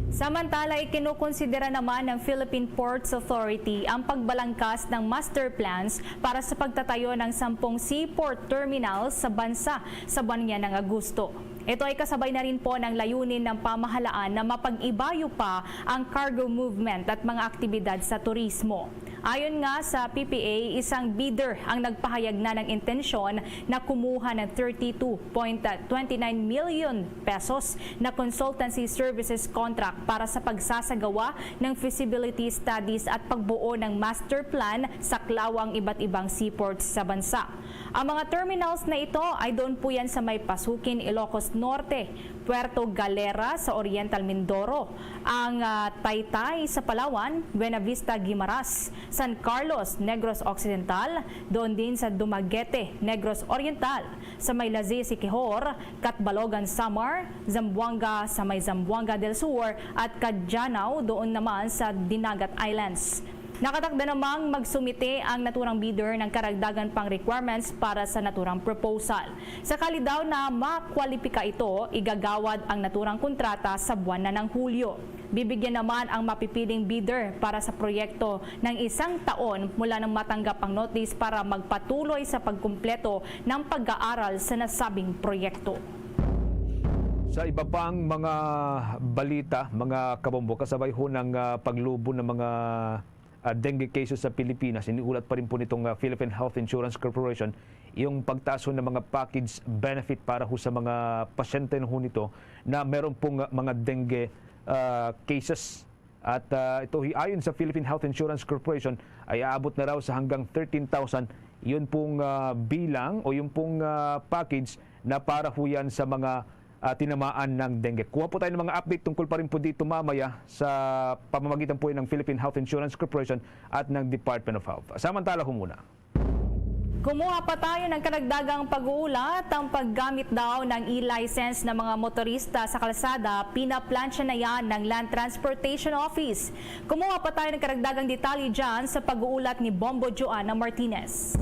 Samantala, ikinukonsidera naman ng Philippine Ports Authority ang pagbalangkas ng master plans para sa pagtatayo ng sampung seaport terminals sa bansa sa buwan niya ng Agosto. Ito ay kasabay na rin po ng layunin ng pamahalaan na mapag-ibayo pa ang cargo movement at mga aktibidad sa turismo. Ayon nga sa P P A, isang bidder ang nagpahayag na ng intensyon na kumuha ng thirty-two point twenty-nine million pesos na consultancy services contract para sa pagsasagawa ng feasibility studies at pagbuo ng master plan sa klawang iba't ibang seaports sa bansa. Ang mga terminals na ito ay doon po yan sa may Pasukin, Ilocos Norte, Puerto Galera sa Oriental Mindoro, ang ah, Taytay sa Palawan, Buenavista, Guimaras, San Carlos, Negros Occidental, doon din sa Dumaguete, Negros Oriental, sa may Lazi, Siquijor, Catbalogan, Samar, Zamboanga, sa may Zamboanga del Sur, at Cadianao, doon naman sa Dinagat Islands. Nakatakda namang magsumite ang naturang bidder ng karagdagan pang requirements para sa naturang proposal. Sakali daw na makwalipika ito, igagawad ang naturang kontrata sa buwan na ng Hulyo. Bibigyan naman ang mapipiling bidder para sa proyekto ng isang taon mula nang matanggap ang notice para magpatuloy sa pagkumpleto ng pag-aaral sa nasabing proyekto. Sa iba pang mga balita, mga kabombo, kasabay ho ng ah, paglubo ng mga ah, dengue cases sa Pilipinas, iniulat pa rin po nitong ah, Philippine Health Insurance Corporation yung pagtaas ho ng mga package benefit para ho sa mga pasyente ho nito na meron pong ah, mga dengue ah, cases. At ah, ito hi- ayon sa Philippine Health Insurance Corporation ay aabot na raw sa hanggang thirteen thousand yun pong ah, bilang o yung pong ah, package na para ho yan sa mga ah, tinamaan ng dengue. Kuha po tayo ng mga update tungkol pa rin po dito mamaya sa pamamagitan po ng Philippine Health Insurance Corporation at ng Department of Health. Samantala ho muna. Kumuha pa tayo ng karagdagang pag-uulat. Ang paggamit daw ng e-license ng mga motorista sa kalsada, pinaplansya na yan ng Land Transportation Office. Kumuha pa tayo ng karagdagang detalye dyan sa pag-uulat ni Bombo Joanna Martinez.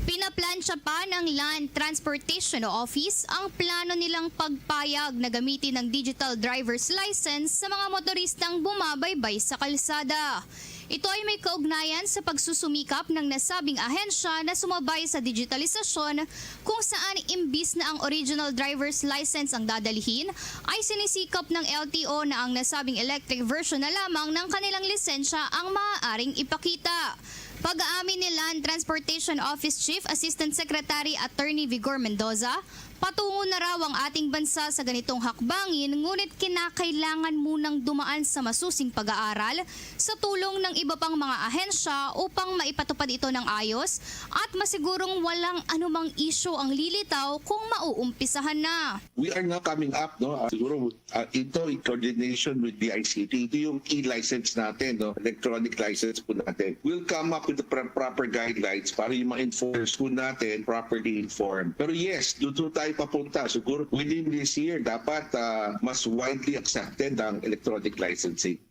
Pinaplansya pa ng Land Transportation Office ang plano nilang pagpayag na gamitin ang digital driver's license sa mga motoristang bumabaybay sa kalsada. Ito ay may kaugnayan sa pagsusumikap ng nasabing ahensya na sumabay sa digitalisasyon, kung saan imbis na ang original driver's license ang dadalhin, ay sinisikap ng L T O na ang nasabing electric version na lamang ng kanilang lisensya ang maaaring ipakita. Pag-aamin ni Land Transportation Office Chief Assistant Secretary Attorney Vigor Mendoza, patungo na raw ang ating bansa sa ganitong hakbangin, ngunit kinakailangan munang dumaan sa masusing pag-aaral sa tulong ng iba pang mga ahensya upang maipatupad ito ng ayos at masigurong walang anumang isyu ang lilitaw kung mauumpisahan na. We are now coming up, no? Ah, siguro, ah, ito in coordination with D I C T. Ito yung e-license natin, no? Electronic license po natin. We'll come up with the pro- proper guidelines para yung mga enforcers po natin properly informed. Pero yes, doon po tayo papunta. Siguro within this year, dapat, ah, mas widely accepted ang electronic licensing.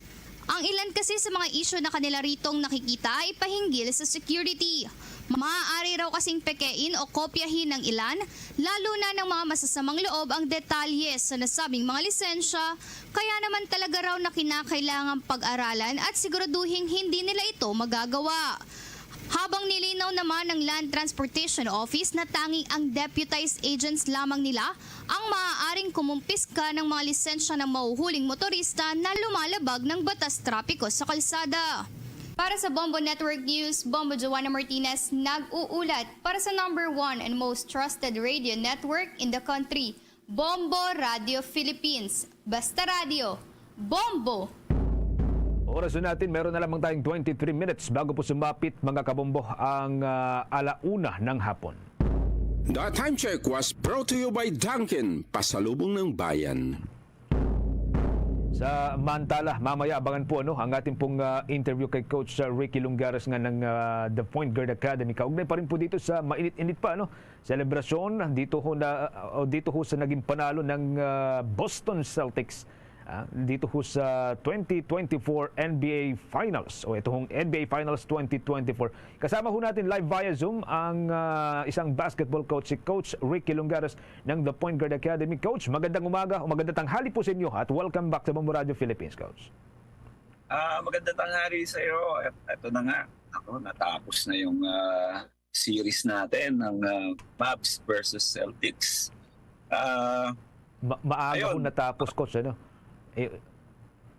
Ang ilan kasi sa mga isyu na kanila ritong nakikita ay pahinggil sa security. Maaari raw kasing pekein o kopyahin ng ilan, lalo na ng mga masasamang loob, ang detalye sa nasabing mga lisensya, kaya naman talaga raw na kinakailangang pag-aralan at siguraduhing hindi nila ito magagawa. Habang nilinaw naman ng Land Transportation Office na tanging ang deputized agents lamang nila ang maaaring kumumpiska ng mga lisensya ng mahuhuling motorista na lumalabag ng batas trapiko sa kalsada. Para sa Bombo Network News, Bombo Joanna Martinez nag-uulat para sa number one and most trusted radio network in the country, Bombo Radio Philippines. Basta Radio, Bombo! Oras na natin, meron na lamang tayong twenty-three minutes bago po sumapit, mga kabombo, ang, ah, alauna ng hapon. The time check was brought to you by Dunkin, pasalubong ng bayan. Samantala, mamaya abangan po, ano, ang ating pong, ah, interview kay Coach, ah, Ricky Lungares nga ng, ah, The Point Guard Academy. Kaugnay pa rin po dito sa mainit-init pa, ano, selebrasyon dito ho na, ah, dito ho sa naging panalo ng, ah, Boston Celtics, ah, dito ho sa twenty twenty-four N B A Finals, o ito hong N B A Finals twenty twenty-four. Kasama ho natin live via Zoom ang, ah, isang basketball coach, si Coach Ricky Lungares ng The Point Guard Academy. Coach, magandang umaga o magandang tanghali po sa inyo at welcome back sa Bombo Radio Philippines, Coach. Ah, magandang tanghali sa iyo. Et-, eto na nga. Ako, natapos na yung, ah, series natin ng, ah, Mavs versus Celtics. Ah, Ma-, maaga ayun. Ho natapos, Coach, ano? Eh,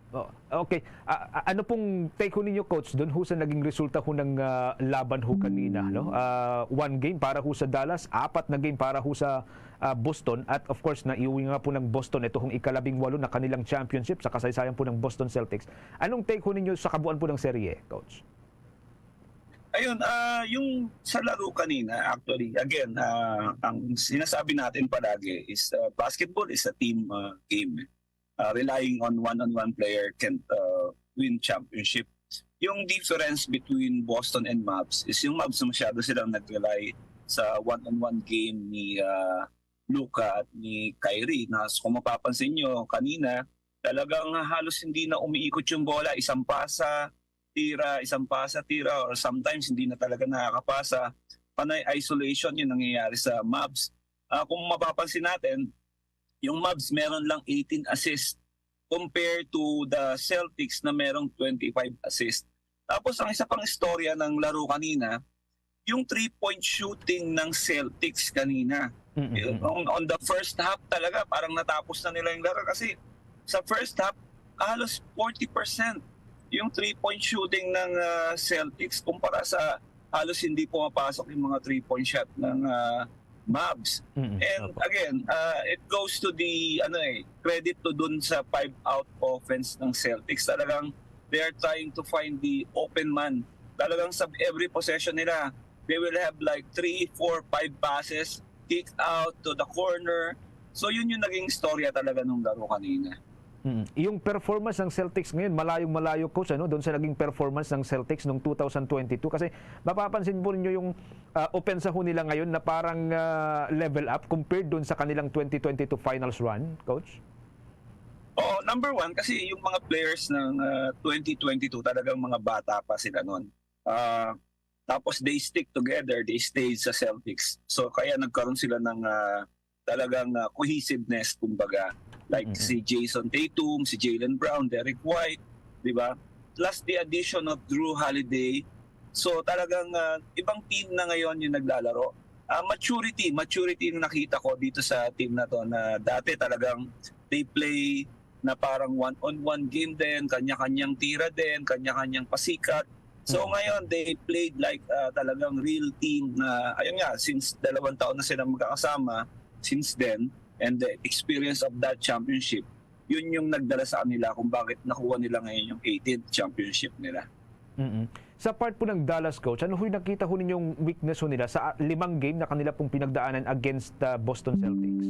oh, okay. A-, a-, ano pong take ho ninyo, Coach, doon ho sa naging resulta ho ng, ah, laban ho kanina, no? Ah, one game para ho sa Dallas, apat na game para ho sa, ah, Boston, at of course, naiuwi nga po ng Boston ito hong ikalabing walo na kanilang championship sa kasaysayan po ng Boston Celtics. Anong take ho ninyo sa kabuuan po ng serye, Coach? Ayun, ah, yung sa laro kanina, actually, again, ah, ang sinasabi natin palagi is, ah, basketball is a team, ah, game. Ah, relying on one-on-one player can't, ah, win championship. Yung difference between Boston and Mavs is yung Mavs, masyado silang nag-rely sa one-on-one game ni, ah, Luka at ni Kyrie. Na, so, kung mapapansin nyo, kanina, talagang halos hindi na umiikot yung bola. Isang pasa, tira, isang pasa, tira, or sometimes hindi na talaga nakakapasa. Panay isolation yung nangyayari sa Mavs. Ah, kung mapapansin natin, yung Mavs meron lang eighteen assists compared to the Celtics na merong twenty-five assists. Tapos, ang isa pang istorya ng laro kanina, yung three-point shooting ng Celtics kanina. Mm, mm, mm. On, on the first half talaga, parang natapos na nila yung laro kasi sa first half, halos forty percent yung three-point shooting ng, ah, Celtics kumpara sa halos hindi pumapasok yung mga three-point shot ng, ah, Mavs. Mm, mm. And opo. Again, ah, it goes to the, ano eh, credit to dun sa five-out offense ng Celtics. Talagang they are trying to find the open man. Talagang sa every possession nila, they will have like three, four, five passes, kick out to the corner. So, yun yung naging istorya talaga nung laro kanina. Mm. Yung performance ng Celtics ngayon, malayong-malayo, coach, ano, doon sa naging performance ng Celtics noong two thousand twenty-two. Kasi mapapansin po ninyo yung, ah, opensa ho nila ngayon na parang, ah, level up compared doon sa kanilang twenty twenty-two finals run, coach? Oo, number one, kasi yung mga players ng, ah, twenty twenty-two, talagang mga bata pa sila noon. Ah, tapos they stick together, they stayed sa Celtics. So kaya nagkaroon sila ng, ah, talagang, ah, cohesiveness, kumbaga. Like Mm-mm. si Jason Tatum, si Jaylen Brown, Derrick White, di ba? Plus the addition of Jrue Holiday. So talagang, ah, ibang team na ngayon yung naglalaro. Ah, maturity, maturity yung nakita ko dito sa team na to, na dati talagang they play na parang one-on-one game din, kanya-kanyang tira din, kanya-kanyang pasikat. So Mm. ngayon, they played like, ah, talagang real team na, ayun nga, since dalawang taon na sila magkakasama, since then, and the experience of that championship, yun yung nagdala sa kanila kung bakit nakuha nila ngayon yung eighteenth championship nila. Mm. Sa part po ng Dallas, coach, ano ho'y nakita ho ninyong weakness ho nila sa, ah, limang game na kanila pong pinagdaanan against the Boston Celtics?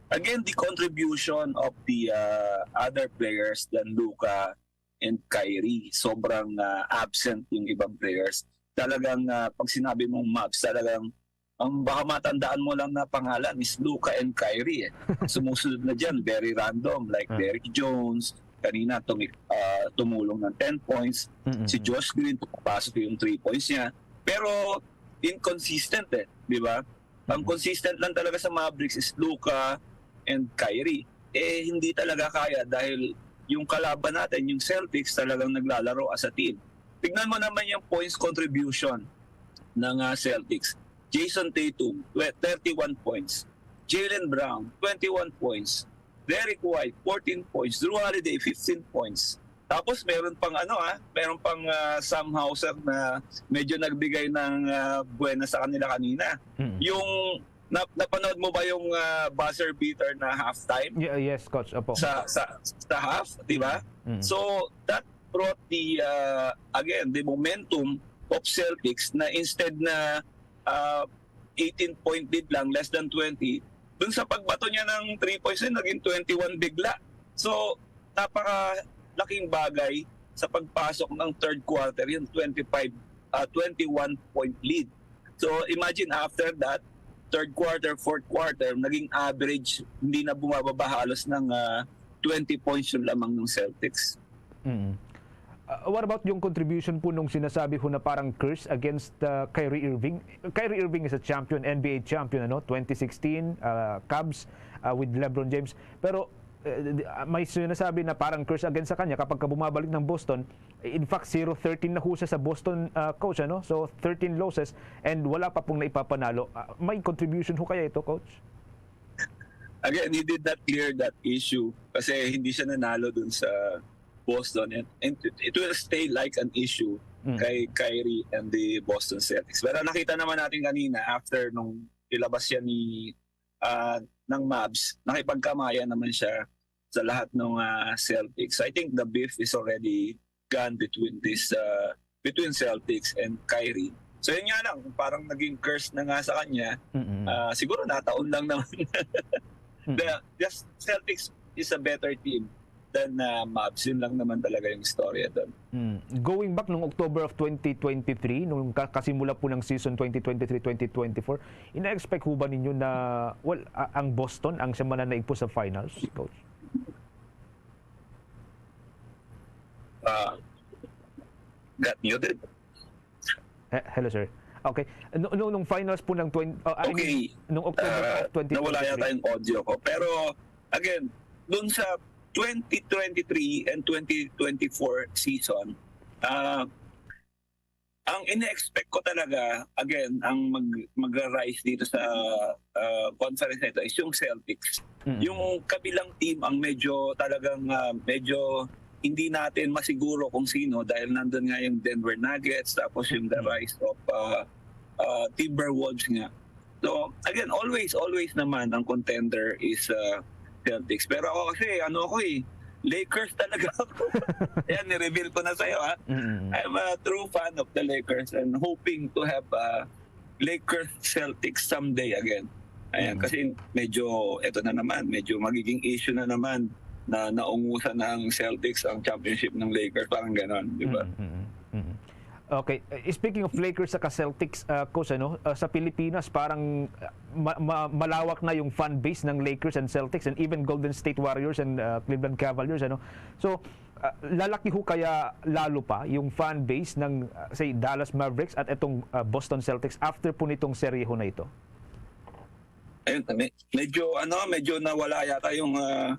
Again, the contribution of the, uh, other players than Luka and Kyrie. Sobrang, uh, absent yung ibang players. Talagang, uh, pag sinabi mong Mavs, talagang ang baka matandaan mo lang na pangalan is Luka and Kyrie, eh. Sumusunod na dyan, very random, like Ah. Derrick Jones, kanina tumi- uh, tumulong ng ten points. Mm-mm. Si Josh Green, pumapasok yung three points niya. Pero inconsistent, eh, di ba? Ang Mm-mm. consistent lang talaga sa Mavericks is Luka and Kyrie. Eh, hindi talaga kaya dahil yung kalaban natin, yung Celtics, talagang naglalaro as a team. Tignan mo naman yung points contribution ng, ah, Celtics. Jason Tatum, twe- thirty-one points. Jaylen Brown, twenty-one points. Derrick White, fourteen points. Jrue Holiday, fifteen points. Tapos meron pang ano, ah, meron pang, ah, Sam Hauser na medyo nagbigay ng, ah, buena sa kanila kanina. Mm. Yung na, napanood mo ba yung, ah, buzzer beater na halftime? Ye- yes, coach. Opo. Sa sa sa half, di ba? Mm. So that brought the, uh, again, the momentum of Celtics na instead na, uh, eighteen point lead lang, less than twenty, dun sa pagbato niya ng three points, yun, naging twenty-one bigla. So napakalaking bagay sa pagpasok ng third quarter, yung twenty-five, uh, twenty-one point lead. So imagine, after that, third quarter, fourth quarter, naging average, hindi na bumababa halos ng, uh, twenty points yung lamang ng Celtics. Mm. Uh, what about yung contribution po nung sinasabi ho na parang curse against, uh, Kyrie Irving? Kyrie Irving is a champion, N B A champion, ano? Twenty sixteen, uh, Cubs, uh, with LeBron James. Pero, uh, di- uh, may sinasabi na parang curse against sa kanya kapag ka bumabalik ng Boston. In fact, zero thirteen na ho siya sa Boston, uh, coach, ano? So, thirteen losses and wala pa pong naipapanalo. Uh, may contribution ho kaya ito, coach? Again, he did not clear that issue kasi hindi siya nanalo dun sa Boston, and, and it, it will stay like an issue Mm. kay Kyrie and the Boston Celtics. Pero nakita naman natin kanina, after nung ilabas siya ni, ah, ng Mavs, nakipagkamayan naman siya sa lahat ng, ah, Celtics. I think the beef is already gone between this, ah, between Celtics and Kyrie. So yun nga lang, parang naging curse na nga sa kanya. Mm-mm. Ah, siguro nataon lang naman. Mm. The, just Celtics is a better team than, ah, Mavs. Yun lang naman talaga yung istorya doon. Mm. Going back nung October of twenty twenty-three, nung ka- kasimula po ng season twenty twenty-three twenty twenty-four, ina-expect ho ba ninyo na, well, a- ang Boston ang siya mananaig po sa finals, coach? Ah, got muted. Eh, hello, sir. Okay. No, no, nung finals po ng twenty, uh, I mean, Okay. nung October Ah, of twenty twenty-three. Nawala yata yung audio ko. Pero, again, dun sa twenty twenty-three and twenty twenty-four season, ah, ang ina-expect ko talaga, again, ang mag, magra-rise dito sa, ah, conference na ito is yung Celtics. Mm. Yung kabilang team ang medyo talagang, ah, medyo hindi natin masiguro kung sino dahil nandun nga yung Denver Nuggets, tapos yung the Mm. rise of, ah, ah, Timberwolves nga. So, again, always, always naman ang contender is, ah, Celtics. Pero ako kasi, ano ako eh, Lakers talaga ako. Ayan, ni-reveal ko na sa'yo, ha. Mm-mm. I'm a true fan of the Lakers and hoping to have a Lakers Celtics someday again. Ayan, Mm. kasi medyo, eto na naman, medyo magiging issue na naman na naungusan ng Celtics ang championship ng Lakers, parang ganon, di ba? Mm, mm, mm. Okay. Eh, speaking of Lakers saka Celtics, ah, coach, ano, ah, sa Pilipinas, parang, ah, ma-, ma-, malawak na yung fan base ng Lakers and Celtics and even Golden State Warriors and, ah, Cleveland Cavaliers, ano. So, ah, lalaki ho kaya lalo pa yung fan base ng, ah, say, Dallas Mavericks at itong, ah, Boston Celtics after po nitong serye ho na ito? Ayun, me-, medyo, ano, medyo nawala yata yung, ah,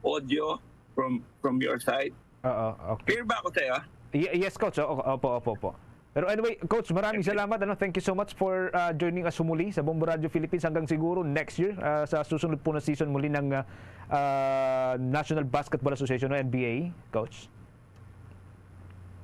audio from, from your side. Oo, okay. Clear ba ako sa'yo? Ye-, yes, coach. O-, opo, opo, opo. Pero anyway, coach, maraming Okay. salamat, ano. Thank you so much for, ah, joining us humuli sa Bombo Radio Philippines. Hanggang siguro next year, ah, sa susunod po na season muli ng, ah, ah, National Basketball Association o N B A, coach.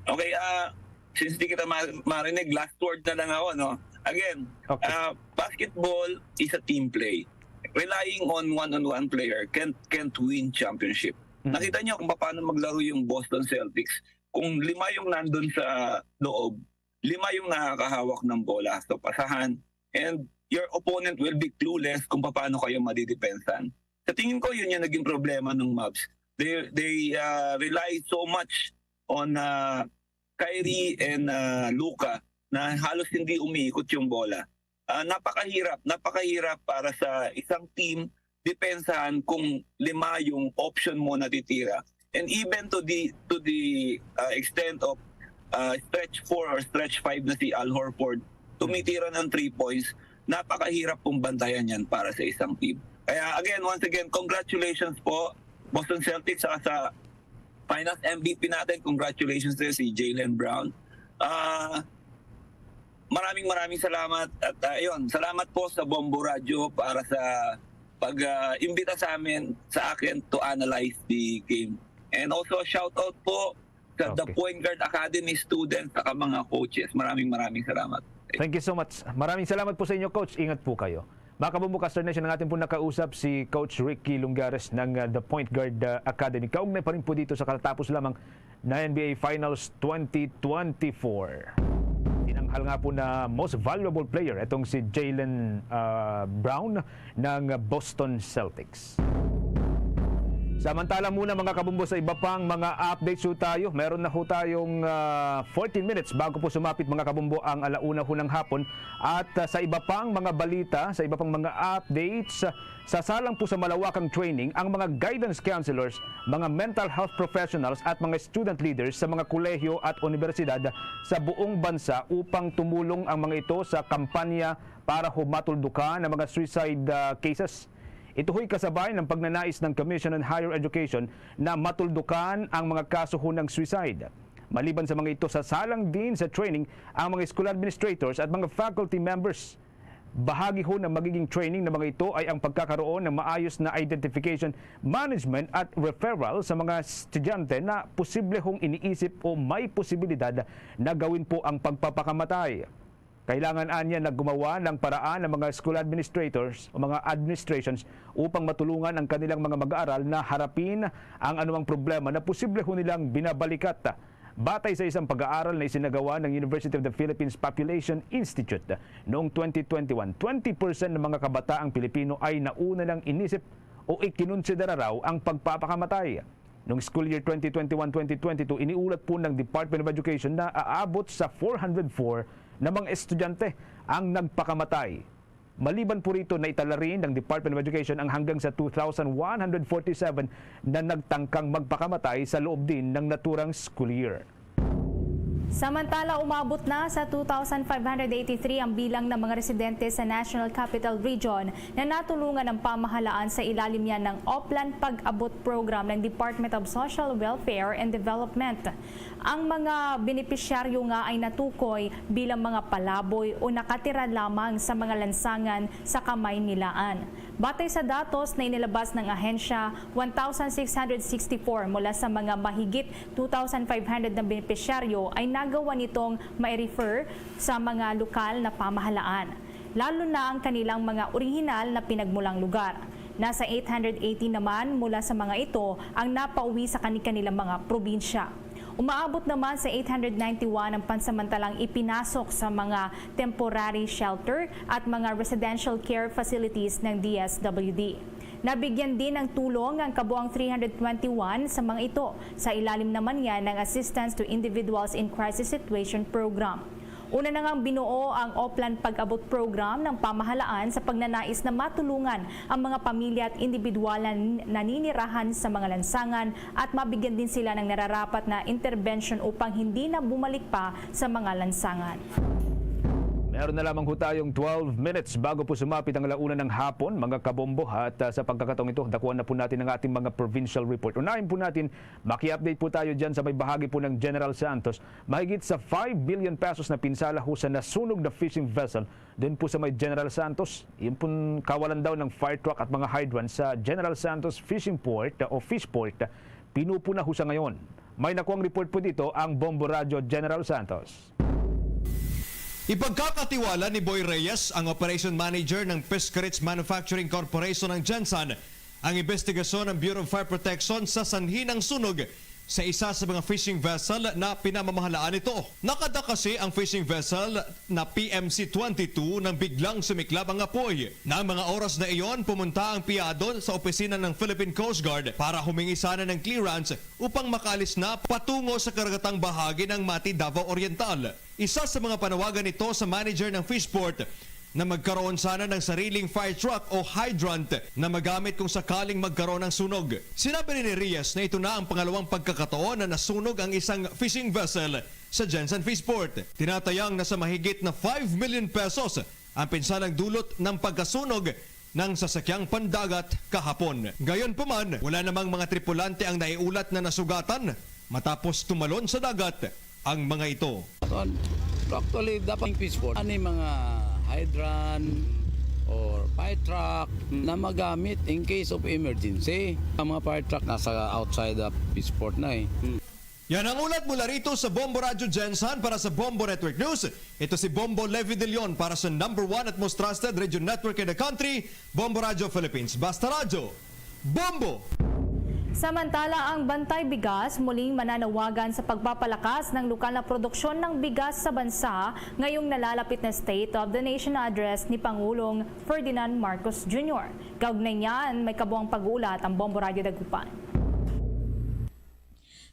Okay, ah, since di kita ma-, marinig, last word na lang ako, no? Again, Okay. ah, basketball is a team play. Relying on one-on-one player can't, can't win championship. Mm. Nakita niyo kung paano maglaro yung Boston Celtics. Kung lima yung nandun sa loob, lima yung nakakahawak ng bola. So, pasahan. And your opponent will be clueless kung paano kayo madidepensahan. Sa tingin ko, yun yung naging problema ng Mavs. They, they, ah, rely so much on, ah, Kyrie and, ah, Luka na halos hindi umiikot yung bola. Ah, napakahirap, napakahirap para sa isang team depensahan kung lima yung option mo natitira. And even to the, to the, ah, extent of, ah, stretch four or stretch five na si Al Horford, tumitira ng three points, napakahirap pong bantayan yan para sa isang team. Kaya again, once again, congratulations po, Boston Celtics, saka sa Finals M V P natin, congratulations sa'yo, si Jaylen Brown. Ah, maraming, maraming salamat. At, ah, ayun, salamat po sa Bombo Radio para sa pag, ah, imbita sa amin, sa akin, to analyze the game. And also, shout out po sa The Okay. Point Guard Academy students at mga coaches. Maraming, maraming salamat. Thank you so much. Maraming salamat po sa inyo, coach. Ingat po kayo. Mga kabombo, Caster Nation, ang ating po nakausap si Coach Ricky Lungares ng, uh, The Point Guard, uh, Academy. Kaugnay pa rin po dito sa katatapos lamang na N B A Finals twenty twenty-four. Tinanghal nga po na most valuable player itong si Jaylen, uh, Brown ng Boston Celtics. Samantala muna, mga kabombo, sa iba pang mga updates ho tayo. Meron na ho tayong, ah, fourteen minutes bago po sumapit, mga kabombo, ang ala una ho ng hapon. At, ah, sa iba pang mga balita, sa iba pang mga updates, sasalang po sa malawakang training ang mga guidance counselors, mga mental health professionals at mga student leaders sa mga kolehiyo at unibersidad sa buong bansa upang tumulong ang mga ito sa kampanya para ho matuldukan ang mga suicide, ah, cases. Ito ho'y kasabay ng pagnanais ng Commission on Higher Education na matuldukan ang mga kaso ho ng suicide. Maliban sa mga ito, sasalang din sa training ang mga school administrators at mga faculty members. Bahagi ho ng magiging training na mga ito ay ang pagkakaroon ng maayos na identification, management at referral sa mga estudyante na posible hong iniisip o may posibilidad na gawin po ang pagpapakamatay. Kailangan anya na gumawa ng paraan ang mga school administrators o mga administrations upang matulungan ang kanilang mga mag-aaral na harapin ang anumang problema na posible ho nilang binabalikat. Batay sa isang pag-aaral na isinagawa ng University of the Philippines Population Institute noong twenty twenty-one, twenty percent ng mga kabataang Pilipino ay nauna nang inisip o ikinonsidera raw ang pagpapakamatay. Noong school year twenty twenty-one, twenty twenty-two, iniulat po ng Department of Education na aabot sa four hundred four na mga estudyante ang nagpakamatay. Maliban po rito, naitala rin ng Department of Education ang hanggang sa two thousand one hundred forty-seven na nagtangkang magpakamatay sa loob din ng naturang school year. Samantala, umabot na sa two thousand five hundred eighty-three ang bilang ng mga residente sa National Capital Region na natulungan ng pamahalaan sa ilalim niya ng Oplan Pag-abot Program ng Department of Social Welfare and Development. Ang mga benepisyaryo nga ay natukoy bilang mga palaboy o nakatira lamang sa mga lansangan sa Kamaynilaan. Batay sa datos na inilabas ng ahensya, one thousand six hundred sixty-four mula sa mga mahigit two thousand five hundred na benepisyaryo ay nagawa nitong mai-refer sa mga lokal na pamahalaan, lalo na ang kanilang mga orihinal na pinagmulang lugar. Nasa eight hundred eighty naman mula sa mga ito ang napauwi sa kani-kanilang mga probinsya. Umaabot naman sa eight hundred ninety-one ang pansamantalang ipinasok sa mga temporary shelter at mga residential care facilities ng D S W D. Nabigyan din ng tulong ang kabuang three hundred twenty-one sa mga ito, sa ilalim naman niya ng Assistance to Individuals in Crisis Situation Program. Una na ngang binuo ang Oplan Pag-abot Program ng pamahalaan sa pagnanais na matulungan ang mga pamilya at individual na naninirahan sa mga lansangan at mabigyan din sila ng nararapat na interbensyon upang hindi na bumalik pa sa mga lansangan. Meron na lamang ho tayong twelve minutes bago po sumapit ang alauna ng hapon, mga kabombo. At ah, sa pagkakataong ito, dakuan na po natin ang ating mga provincial report. Unahin po natin, maki-update po tayo dyan sa may bahagi po ng General Santos. Mahigit sa five billion pesos na pinsala ho sa nasunog na fishing vessel doon po sa may General Santos. Yung pong kawalan daw ng fire truck at mga hydrant sa General Santos Fishing Port o Fishport, pinupuna ho sa ngayon. May nakuang report po dito ang Bombo Radyo General Santos. Ipagkakatiwala ni Boy Reyes, ang operation manager ng Piscarids Manufacturing Corporation ng Gensan, ang imbestigasyon ng Bureau of Fire Protection sa sanhi ng sunog sa isa sa mga fishing vessel na pinamamahalaan nito. Nakada kasi ang fishing vessel na P M C twenty-two nang biglang sumiklab ang apoy. Nang mga oras na iyon, pumunta ang piyado sa opisina ng Philippine Coast Guard para humingi sana ng clearance upang makaalis na patungo sa karagatang bahagi ng Mati, Davao Oriental. Isa sa mga panawagan nito sa manager ng Fishport na magkaroon sana ng sariling fire truck o hydrant na magamit kung sakaling magkaroon ng sunog. Sinabi ni Reyes na ito na ang pangalawang pagkakataon na nasunog ang isang fishing vessel sa Gensan Fishport. Tinatayang nasa mahigit na five million pesos ang pinsalang dulot ng pagkasunog ng sasakyang pandagat kahapon. Gayonpaman, wala namang mga tripulante ang naiulat na nasugatan matapos tumalon sa dagat ang mga ito. Actually, dapat ang Fishport, ano yung mga hydrant or fire truck na magamit in case of emergency. Ang mga fire truck nasa outside the Fishport na eh. Yan ang ulat mula rito sa Bombo Radyo Gensan. Para sa Bombo Network News, ito si Bombo Levi De Leon para sa number one at most trusted radio network in the country, Bombo Radyo Philippines. Basta Radyo, Bombo! Samantala, ang Bantay Bigas muling mananawagan sa pagpapalakas ng lokal na produksyon ng bigas sa bansa ngayong nalalapit na State of the Nation Address ni Pangulong Ferdinand Marcos Junior. Kaugnay niyan, may kabuang pag-uulat ang Bombo Radyo Dagupan.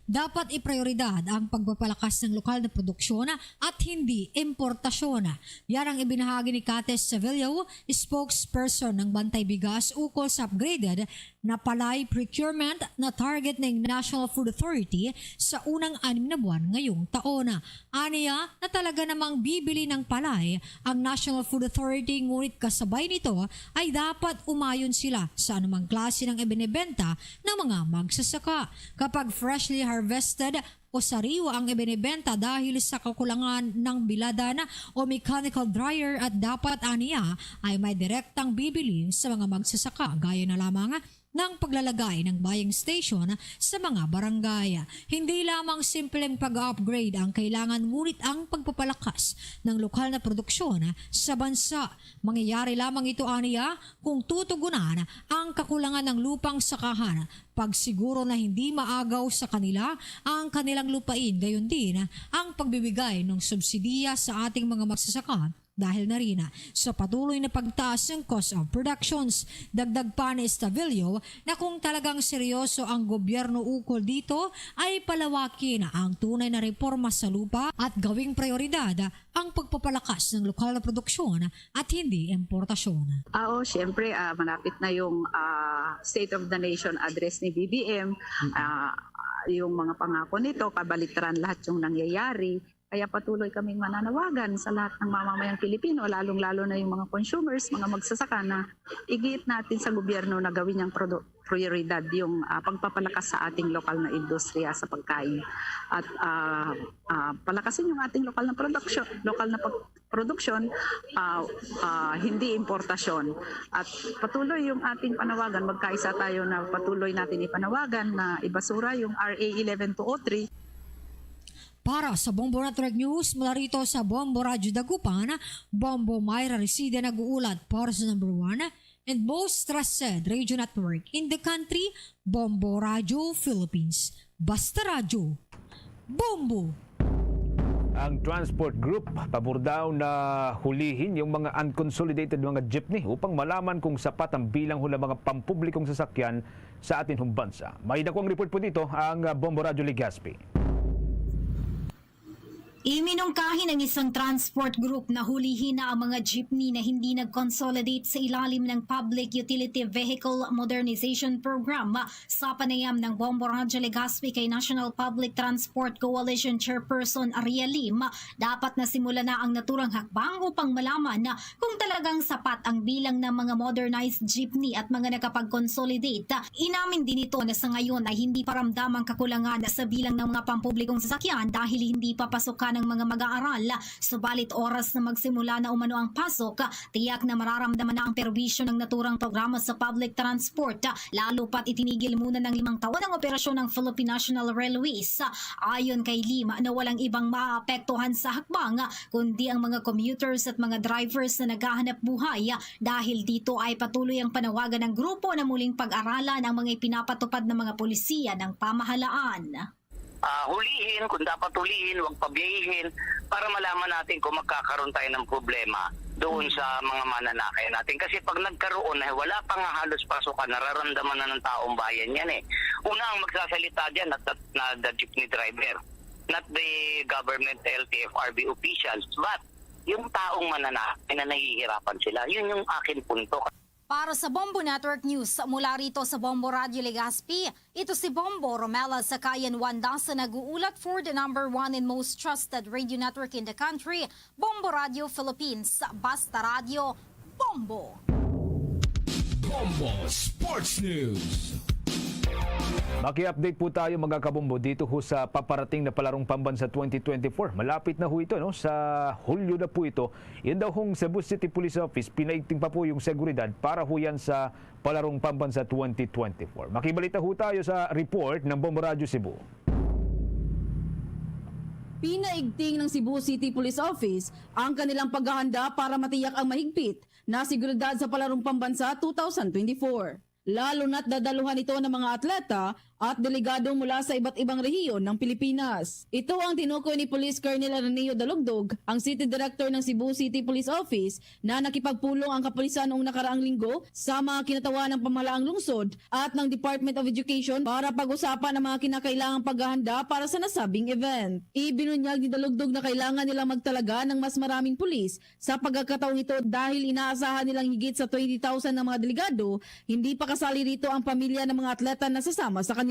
Dapat iprioridad ang pagpapalakas ng lokal na produksyon at hindi importasyon. Yan ang ibinahagi ni Cates Sevillo, spokesperson ng Bantay Bigas, ukol sa upgraded na palay procurement na target ng National Food Authority sa unang anim na buwan ngayong taon. Aniya na talaga namang bibili ng palay ang National Food Authority, ngunit kasabay nito ay dapat umayon sila sa anumang klase ng ibinebenta ng mga magsasaka. Kapag freshly harvested o sariwa ang ibinebenta dahil sa kakulangan ng biladan o mechanical dryer, at dapat aniya ay may direktang bibili sa mga magsasaka, gaya na lamang ng paglalagay ng buying station sa mga barangay. Hindi lamang simpleng pag-upgrade ang kailangan, ngunit ang pagpapalakas ng lokal na produksyon sa bansa. Mangyayari lamang ito aniya kung tutugunan ang kakulangan ng lupang sakahan, pagsiguro na hindi maagaw sa kanila ang kanilang lupain, gayon din ang pagbibigay ng subsidiya sa ating mga magsasaka dahil na rin sa patuloy na pagtaas ng cost of productions. Dagdag pa ni Estavillo na kung talagang seryoso ang gobyerno ukol dito, ay palawakin ang tunay na reforma sa lupa at gawing prioridad ang pagpapalakas ng lokal na produksyon at hindi importasyon. Oo, siyempre, ah, malapit na yung ah, State of the Nation Address ni B B M. Ah, yung mga pangako nito, kabaliktaran lahat yung nangyayari. Kaya patuloy kaming mananawagan sa lahat ng mamamayang Pilipino, lalong-lalo na yung mga consumers, mga magsasaka, na igiit natin sa gobyerno na gawin niyang produ- prioridad yung ah, pagpapalakas sa ating lokal na industriya sa pagkain. At ah, ah, palakasin yung ating lokal na production, lokal na pag- production, ah, ah, hindi importasyon. At patuloy yung ating panawagan, magkaisa tayo na patuloy natin ipanawagan na ibasura yung R A eleven two oh three. Para sa Bombo Network News, mula rito sa Bombo Radyo Dagupan, Bombo Myra Reside nag-uulat para sa number one and most trusted radio network in the country, Bombo Radyo Philippines. Basta Radyo, Bombo! Ang transport group pabor daw na hulihin yung mga unconsolidated mga jeepney upang malaman kung sapat ang bilang hula mga pampublikong sasakyan sa atin hong bansa. May dakuang report po dito ang, ah, Bombo Radyo Legazpi. Iminungkahi ng isang transport group na hulihin na ang mga jeepney na hindi nag-consolidate sa ilalim ng Public Utility Vehicle Modernization Program. Sa panayam ng Bombo Radyo Legazpi kay National Public Transport Coalition Chairperson Aria Lim, dapat na simula na ang naturang hakbang upang malaman kung talagang sapat ang bilang ng mga modernized jeepney at mga nakapag-consolidate. Inamin din ito na sa ngayon ay hindi pa ramdam ang kakulangan sa bilang ng mga pampublikong sasakyan dahil hindi pa pasukan ang mga mag-aaral. Subalit oras na magsimula na umano ang pasok, tiyak na mararamdaman na ang perwisyo ng naturang programa sa public transport, lalo pat itinigil muna ng limang taon ang operasyon ng Philippine National Railways. Ayon kay Lim, na walang ibang maapektuhan sa hakbang kundi ang mga commuters at mga drivers na naghahanap buhay. Dahil dito ay patuloy ang panawagan ng grupo na muling pag-aralan ang mga ipinapatupad ng mga polisiya ng pamahalaan. Ah, hulihin, kung dapat hulihin, wag pabiyahihin para malaman natin kung magkakaroon tayo ng problema doon sa mga mananakay natin. Kasi pag nagkaroon na wala pa nga halos pasukan, nararamdaman na ng taong bayan yan eh. Una ang magsasalita dyan, not, not, not the jeepney driver, not the government L T F R B officials, but yung taong mananakay na nahihirapan sila. Yun yung akin punto. Para sa Bombo Network News, mula rito sa Bombo Radyo Legazpi, ito si Bombo Romela Sakayan Wanda sa nag-uulat for the number one and most trusted radio network in the country, Bombo Radyo Philippines. Basta Radyo, Bombo! Bombo Sports News. Maki-update po tayo, mga kabombo, dito ho sa paparating na Palarong Pambansa twenty twenty-four. Malapit na ho ito, no? Sa Hulyo na po ito. Yan daw hong Cebu City Police Office, pinaigting pa po yung seguridad para ho yan sa Palarong Pambansa twenty twenty-four. Makibalita ho tayo sa report ng Bombo Radyo Cebu. Pinaigting ng Cebu City Police Office ang kanilang paghahanda para matiyak ang mahigpit na seguridad sa Palarong Pambansa two thousand twenty-four. Lalo na't dadaluhan ito ng mga atleta at delegado mula sa iba't ibang rehiyon ng Pilipinas. Ito ang tinukoy ni Police Colonel Araneo Dalugdog, ang City Director ng Cebu City Police Office, na nakipagpulong ang kapulisan noong nakaraang linggo sa mga kinatawan ng pamahalaang lungsod at ng Department of Education para pag-usapan ang mga kinakailangang paghahanda para sa nasabing event. Ibinunyag ni Dalugdog na kailangan nilang magtalaga ng mas maraming pulis sa pagkakataong ito dahil inaasahan nilang higit sa twenty thousand na mga delegado, hindi pa kasali rito ang pamilya ng mga atleta na sasama sa kanila.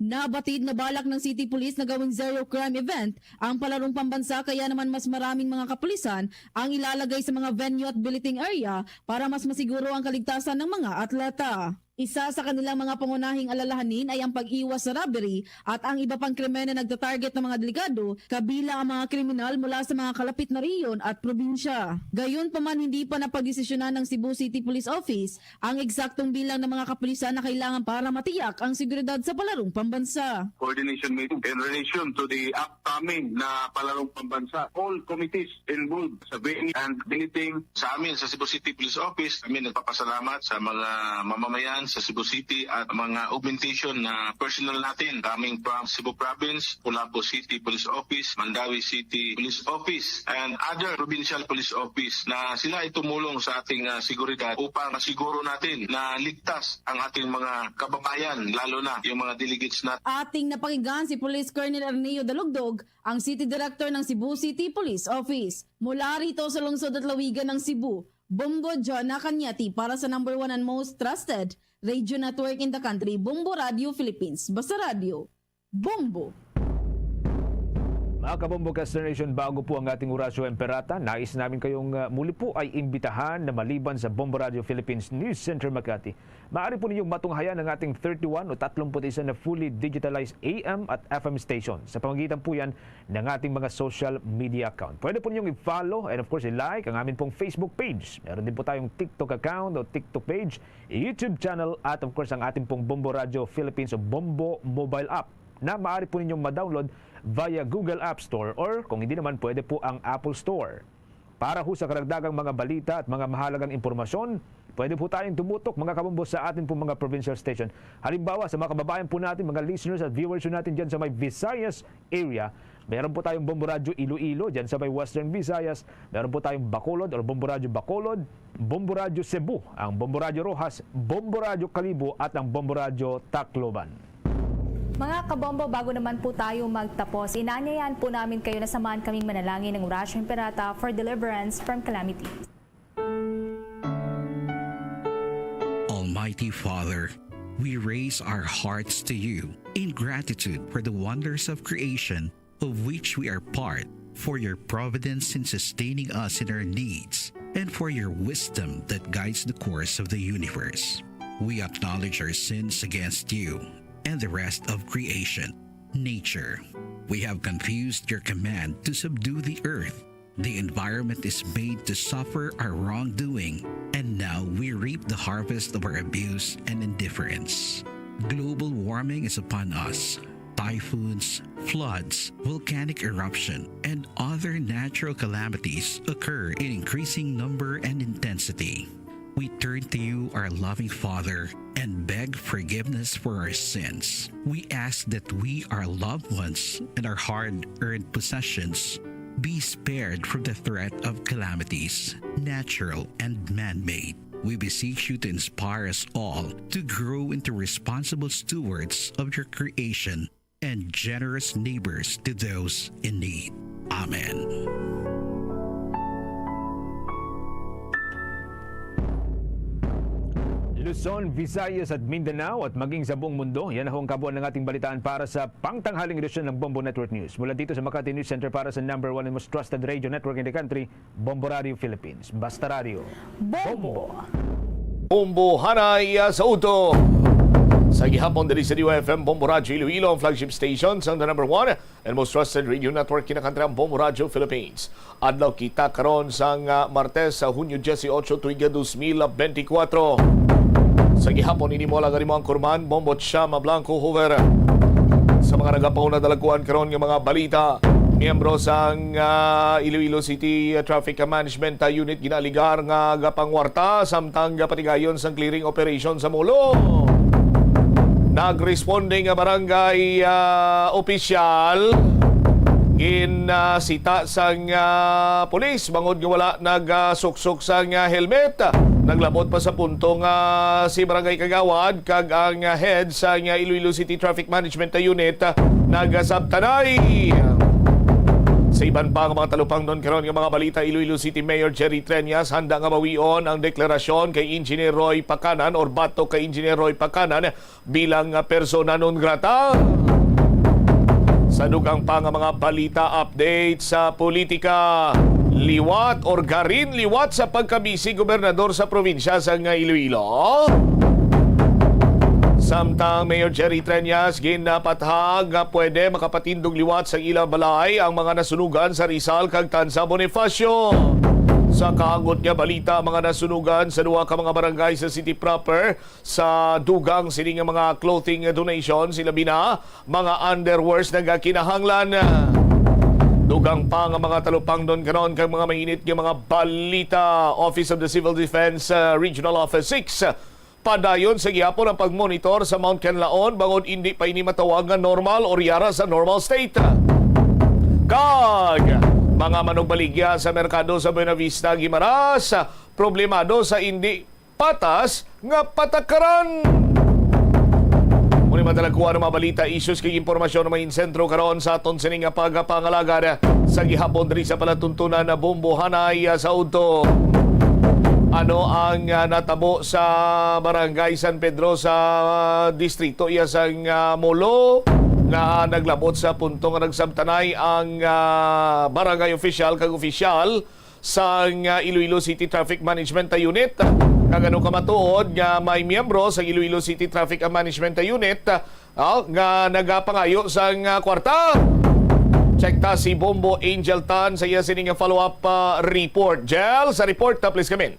Nabatid na balak ng City Police na gawing zero crime event ang Palarong Pambansa, kaya naman mas maraming mga kapulisan ang ilalagay sa mga venue at billeting area para mas masiguro ang kaligtasan ng mga atleta. Isa sa kanilang mga pangunahing alalahanin ay ang pag-iwas sa robbery at ang iba pang krimen na nagta-target ng mga delegado, kabilang ang mga kriminal mula sa mga kalapit na rehiyon at probinsya. Gayunpaman, hindi pa napagdesisyonan ng Cebu City Police Office ang eksaktong bilang ng mga kapulisan na kailangan para matiyak ang seguridad sa Palarong Pambansa. Coordination meeting in relation to the upcoming na Palarong Pambansa. All committees involved sa venue and billeting. Sa amin, sa Cebu City Police Office, kami nagpapasalamat sa mga mamamayan sa Cebu City at mga augmentation na personnel natin coming from Cebu Province, Olongapo City Police Office, Mandaue City Police Office, and other provincial police office na sila ay tumulong sa ating, ah, seguridad upang masiguro natin na ligtas ang ating mga kababayan, lalo na yung mga delegates natin. Ating napakinggan si Police Colonel Erneo Dalugdog, ang City Director ng Cebu City Police Office. Mula rito sa lungsod at lawigan ng Cebu, Bombo Jona Cañete para sa number one and most trusted radio network in the country, Bombo Radio Philippines. Basta Radio, Bombo! Mga Kabombo Caster Nation, bago po ang ating Orasyo Imperata, nais namin kayong, ah, muli po ay imbitahan na maliban sa Bombo Radio Philippines News Center Makati. Maaari po ninyong matunghayan ang ating thirty-one o thirty-one na fully digitalized A M at F M station sa pamagitan po yan ng ating mga social media account. Pwede po ninyong i-follow and of course i-like ang amin pong Facebook page. Meron din po tayong TikTok account o TikTok page, YouTube channel at of course ang ating pong Bombo Radio Philippines o Bombo mobile app na maaari po ninyong ma-download via Google App Store or kung hindi naman, pwede po ang Apple Store. Para ho sa karagdagang mga balita at mga mahalagang impormasyon, pwede po tayong tumutok, mga Kabombo, sa atin pong mga provincial station. Halimbawa, sa mga kababayan po natin, mga listeners at viewers po natin dyan sa may Visayas area, Meron po tayong Bombo Radyo Iloilo dyan sa may Western Visayas. Meron po tayong Bacolod or Bombo Radyo Bacolod, Bombo Radyo Cebu, ang Bombo Radyo Roxas, Bombo Radyo Kalibo at ang Bombo Radyo Tacloban. Mga kabombo, bago naman po tayo magtapos, inaanyayahan po namin kayo na samahan kaming manalangin ng Orasyo Imperata for deliverance from calamity. Almighty Father, we raise our hearts to you in gratitude for the wonders of creation of which we are part, for your providence in sustaining us in our needs, and for your wisdom that guides the course of the universe. We acknowledge our sins against you and the rest of creation, nature. We have confused your command to subdue the earth. The environment is made to suffer our wrongdoing, and now we reap the harvest of our abuse and indifference. Global warming is upon us. Typhoons, floods, volcanic eruption, and other natural calamities occur in increasing number and intensity. We turn to you, our loving Father, and beg forgiveness for our sins. We ask that we, our loved ones, and our hard earned possessions be spared from the threat of calamities, natural and man made. We beseech you to inspire us all to grow into responsible stewards of your creation and generous neighbors to those in need. Amen. Luzon, Visayas at Mindanao at maging sa buong mundo. Yan ang kabuuan ng ating balitaan para sa pangtanghaling edisyon ng Bombo Network News. Mula dito sa Makati News Center para sa number one and most trusted radio network in the country, Bombo Radio Philippines. Basta Radio. Bombo! Bombo Hanay, ah, sa Uto. Sa gihapon diri sa D Y F M Bombo Radyo Iloilo, ang flagship station sa the number one and most trusted radio network kinakantri ang Bombo Radyo Philippines. Adlaw kita karon sang, ah, Martes sa Hunyo dieciocho, tuig dos mil bentikwatro. Sa gihapon ini mo lang mo ang kurman, Bombo Chama Blanco Hoover. Sa mga nagapauna dalaguan karon nga mga balita, miyembro sang, ah, Iloilo City Traffic Management, ah, Unit ginaaligar nga gapangwarta samtang gapatigayon sang clearing operation sa Molo. Nagresponde nga barangay, ah, opisyal gin, ah, sita sang, ah, pulis bangod nga wala nagasuksok sang, ah, helmet. Naglabot pa sa punto nga si Barangay Kagawad kag ang, ah, head sang, ah, Iloilo City Traffic Management Unit, ah, nagasabtanay. Sa iban pa nga mga talupangnon karon nga mga balita, Iloilo City Mayor Jerry Treñas handa nga bawion ang deklarasyon kay Engineer Roy Pacanan or batok kay Engineer Roy Pacanan bilang nga persona non grata. Sa dugang pa nga mga balita, update sa politika, liwat or garin liwat sa pagkabisi gobernador sa probinsya sang Iloilo. Samtang Mayor Jerry Treñas ginapathag nga pwede makapatindog liwat sa ila balay ang mga nasunugan sa Rizal kag Tanza Bonifacio. Sa kaagot nga balita, mga nasunugan sa duha ka mga barangay sa city proper sa dugang sini nga mga clothing donations, ilabi na mga underwears nagakinahanglan. Dugang pa nga mga talupangnon karon kag mga mainit nga mga balita, Office of the Civil Defense, uh, Regional Office six, padayon sa gihapon ang pagmonitor sa Mount Canlaon bangod indi pa ini matawag nga normal or yara sa normal state. Kag mga manugbaligya sa merkado sa Buenavista, Guimaras, problemado sa indi patas nga patakaran. Muni madala ko ang mga balita, issues kag impormasyon nga may insentro karon sa aton sini nga pagapangalagad sa gihapon diri sa palatuntunan na Bombo Hanay, ah, sa udto. Ano ang, ah, natabo sa Barangay San Pedro sa distrito iya sang, ah, Molo nga naglabot sa punto nga nagsabtanay ang, ah, barangay official kag opisyal sang, ah, Iloilo City Traffic Management Unit. Kag ano ka matuod nga may miyembro sa Iloilo City Traffic Management Unit, ah, nga nagapangayo sang, ah, kwarta? Check ta si Bombo Angel Tan sa iya sini nga follow-up, ah, report. Jel, sa report, ah, please come in.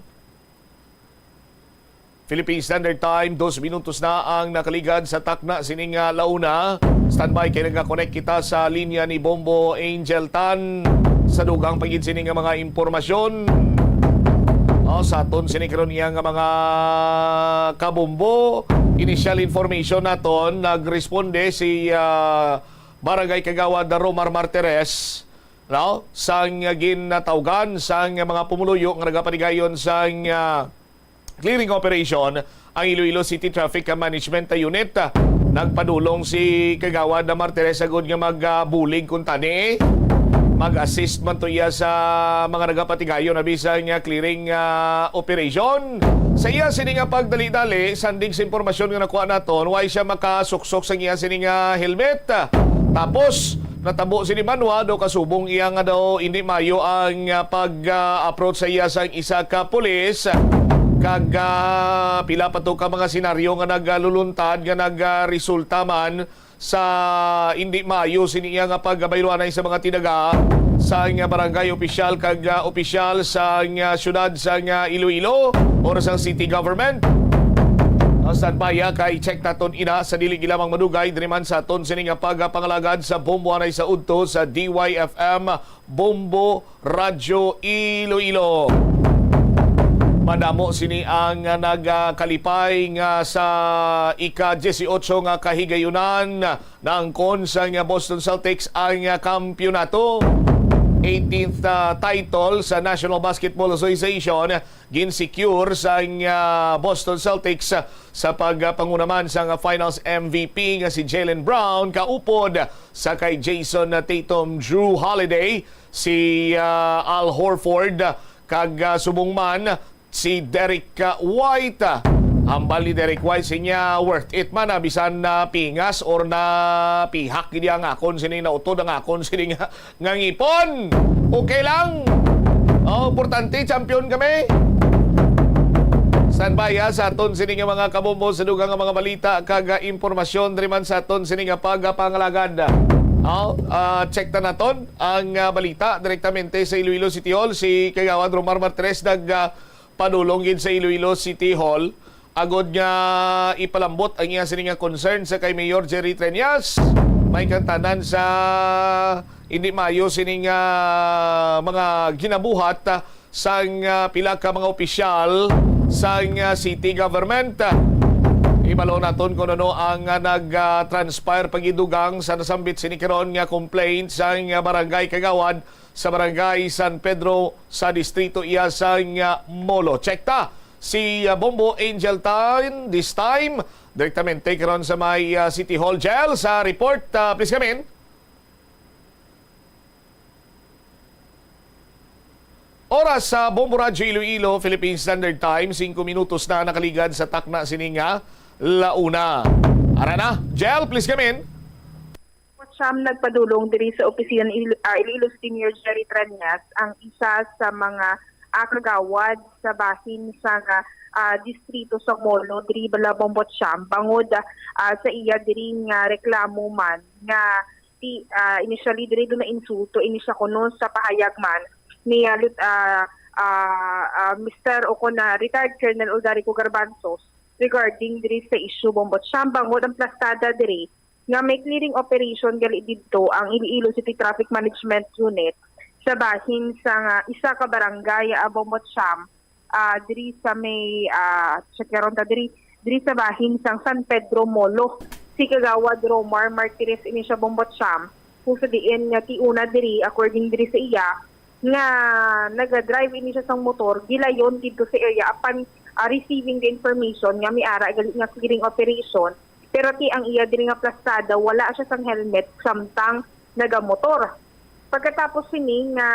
Philippine Standard Time, dos minutos na ang nakaligad sa takna sining, ah, launa. Standby kay nagakonek kita sa linya ni Bombo Angel Tan sa dugang pa gid sini nga mga impormasyon. Oh, sa aton sini karon iya nga mga kabombo, initial information naton, nagresponde si, ah, Barangay Kagawad Romar Martires, no, sang ginatawgan sang mga pumuluyo nga nagapatigayon sang, ah, clearing operation ang Iloilo City Traffic Management Unit. Nagpadulong si Kagawad Martires agud nga magbulig kuntani. Mag-assist man to iya sa mga nagapatigayon na bisan nga clearing, ah, operation. Sa iya sini nga pagdali-dali, sandig sa impormasyon nga nakuha naton, way siya makasuksok sa iya sini nga helmet. Tapos, natabo sini manwa daw kasubong iya nga daw hindi mayo ang, ah, pag, ah, approach sa iya sang isa ka pulis. Kag, ah, pila pa to ka mga senaryo nga nagaluluntad nga nagresulta man sa hindi maayo sini iya nga pagbayloanay sa mga tinaga sa nga barangay opisyal kag, ah, opisyal sa nga syudad sa nga Iloilo or sa city government. Ang standby, ah, kay check naton ina sa dili gilamang madugay diri man sa aton sini nga pagpangalagad sa Bombo anay sa udto sa D Y F M Bombo Radyo Iloilo. Madamo sini ang nagkalipay nga sa ika-dieciocho nga kahigayunan naangkon sa nga Boston Celtics ang kampiyonato. Eighteenth, ah, title sa National Basketball Association gin-secure sa nga Boston Celtics sa pagpanguna man sa nga Finals M V P nga si Jaylen Brown, kaupod sa kay Jayson Tatum, Jrue Holiday, si, ah, Al Horford, kag, ah, subong man si Derrick, ah, White. Hambal ni Derrick White, sinya, worth it man, ah, bisan na pingas or na pihak gid ang akon sini, nautod ang akon sini nga, nga ngipon. Okay lang. Oh, importante, champion kami. Standby, ha, sa aton sini nga mga kabombo sa dugang nga mga balita kag, ah, impormasyon diri man sa aton sini nga pagpangalagad. Oh, ah, check ta naton ang, ah, balita direktamente sa Iloilo City Hall. Si Kagawad Romar Martires nag, ah, padulong gid sa Iloilo City Hall agud nga ipalambot ang iya sini nga concern sa kay Mayor Jerry Treñas. May kantanan sa hindi maayo sini nga mga ginabuhat, ah, sang, ah, pila ka mga opisyal sang, ah, city government. Ibalo naton kung ano ang, ah, nag, ah, transpire pagidugang sa nasambit sini karon nga complaint sang, ah, barangay kagawad sa Barangay San Pedro sa distrito iya sang, ah, Molo. Check ta si, ah, Bombo Angel Tan this time direktamente karon sa may, ah, City Hall Jail sa report. Ah, please come in. Oras sa Bombo Radyo Iloilo, Philippine Standard Time, singko minutos na nakaligad sa takna sini nga la una. Ara na, Jel, please come in. Siyam nagpadulong diri sa opisina ni Il-, ah, Iloilo City Mayor Jerry Treñas, ang isa sa mga, ah, kagawad sa bahin sa, ah, distrito sa Molo, diri bala Bombo Siyam, bangod, ah, sa iya diri nga reklamo man nga ti, ah, initially diri do na insulto ini siya kuno sa pahayag man ni, ah, Lut-, ah, ah, ah, Mister o kon, ah, retired Colonel Uldarico Garbanzos regarding diri sa issue Bombo Siyam, bangod ang plastada diri nga may clearing operation gali didto ang Iloilo City Traffic Management Unit sa bahin sa nga isa ka barangay, ah, Bombo Siyam, ah, diri sa may, ah, check karon ta diri, diri sa bahin sang San Pedro Molo. Si Kagawad Romar Martires ini siya Bombo Siyam, kung sa diin nga tiuna diri, according diri sa iya, nga naga-drive ini siya sang motor, gilayon didto sa area apan, ah, receiving the information nga may ara gali nga clearing operation, pero ti ang iya diri nga plastada, wala siya sang helmet samtang nagamotor. Pagkatapos sini nga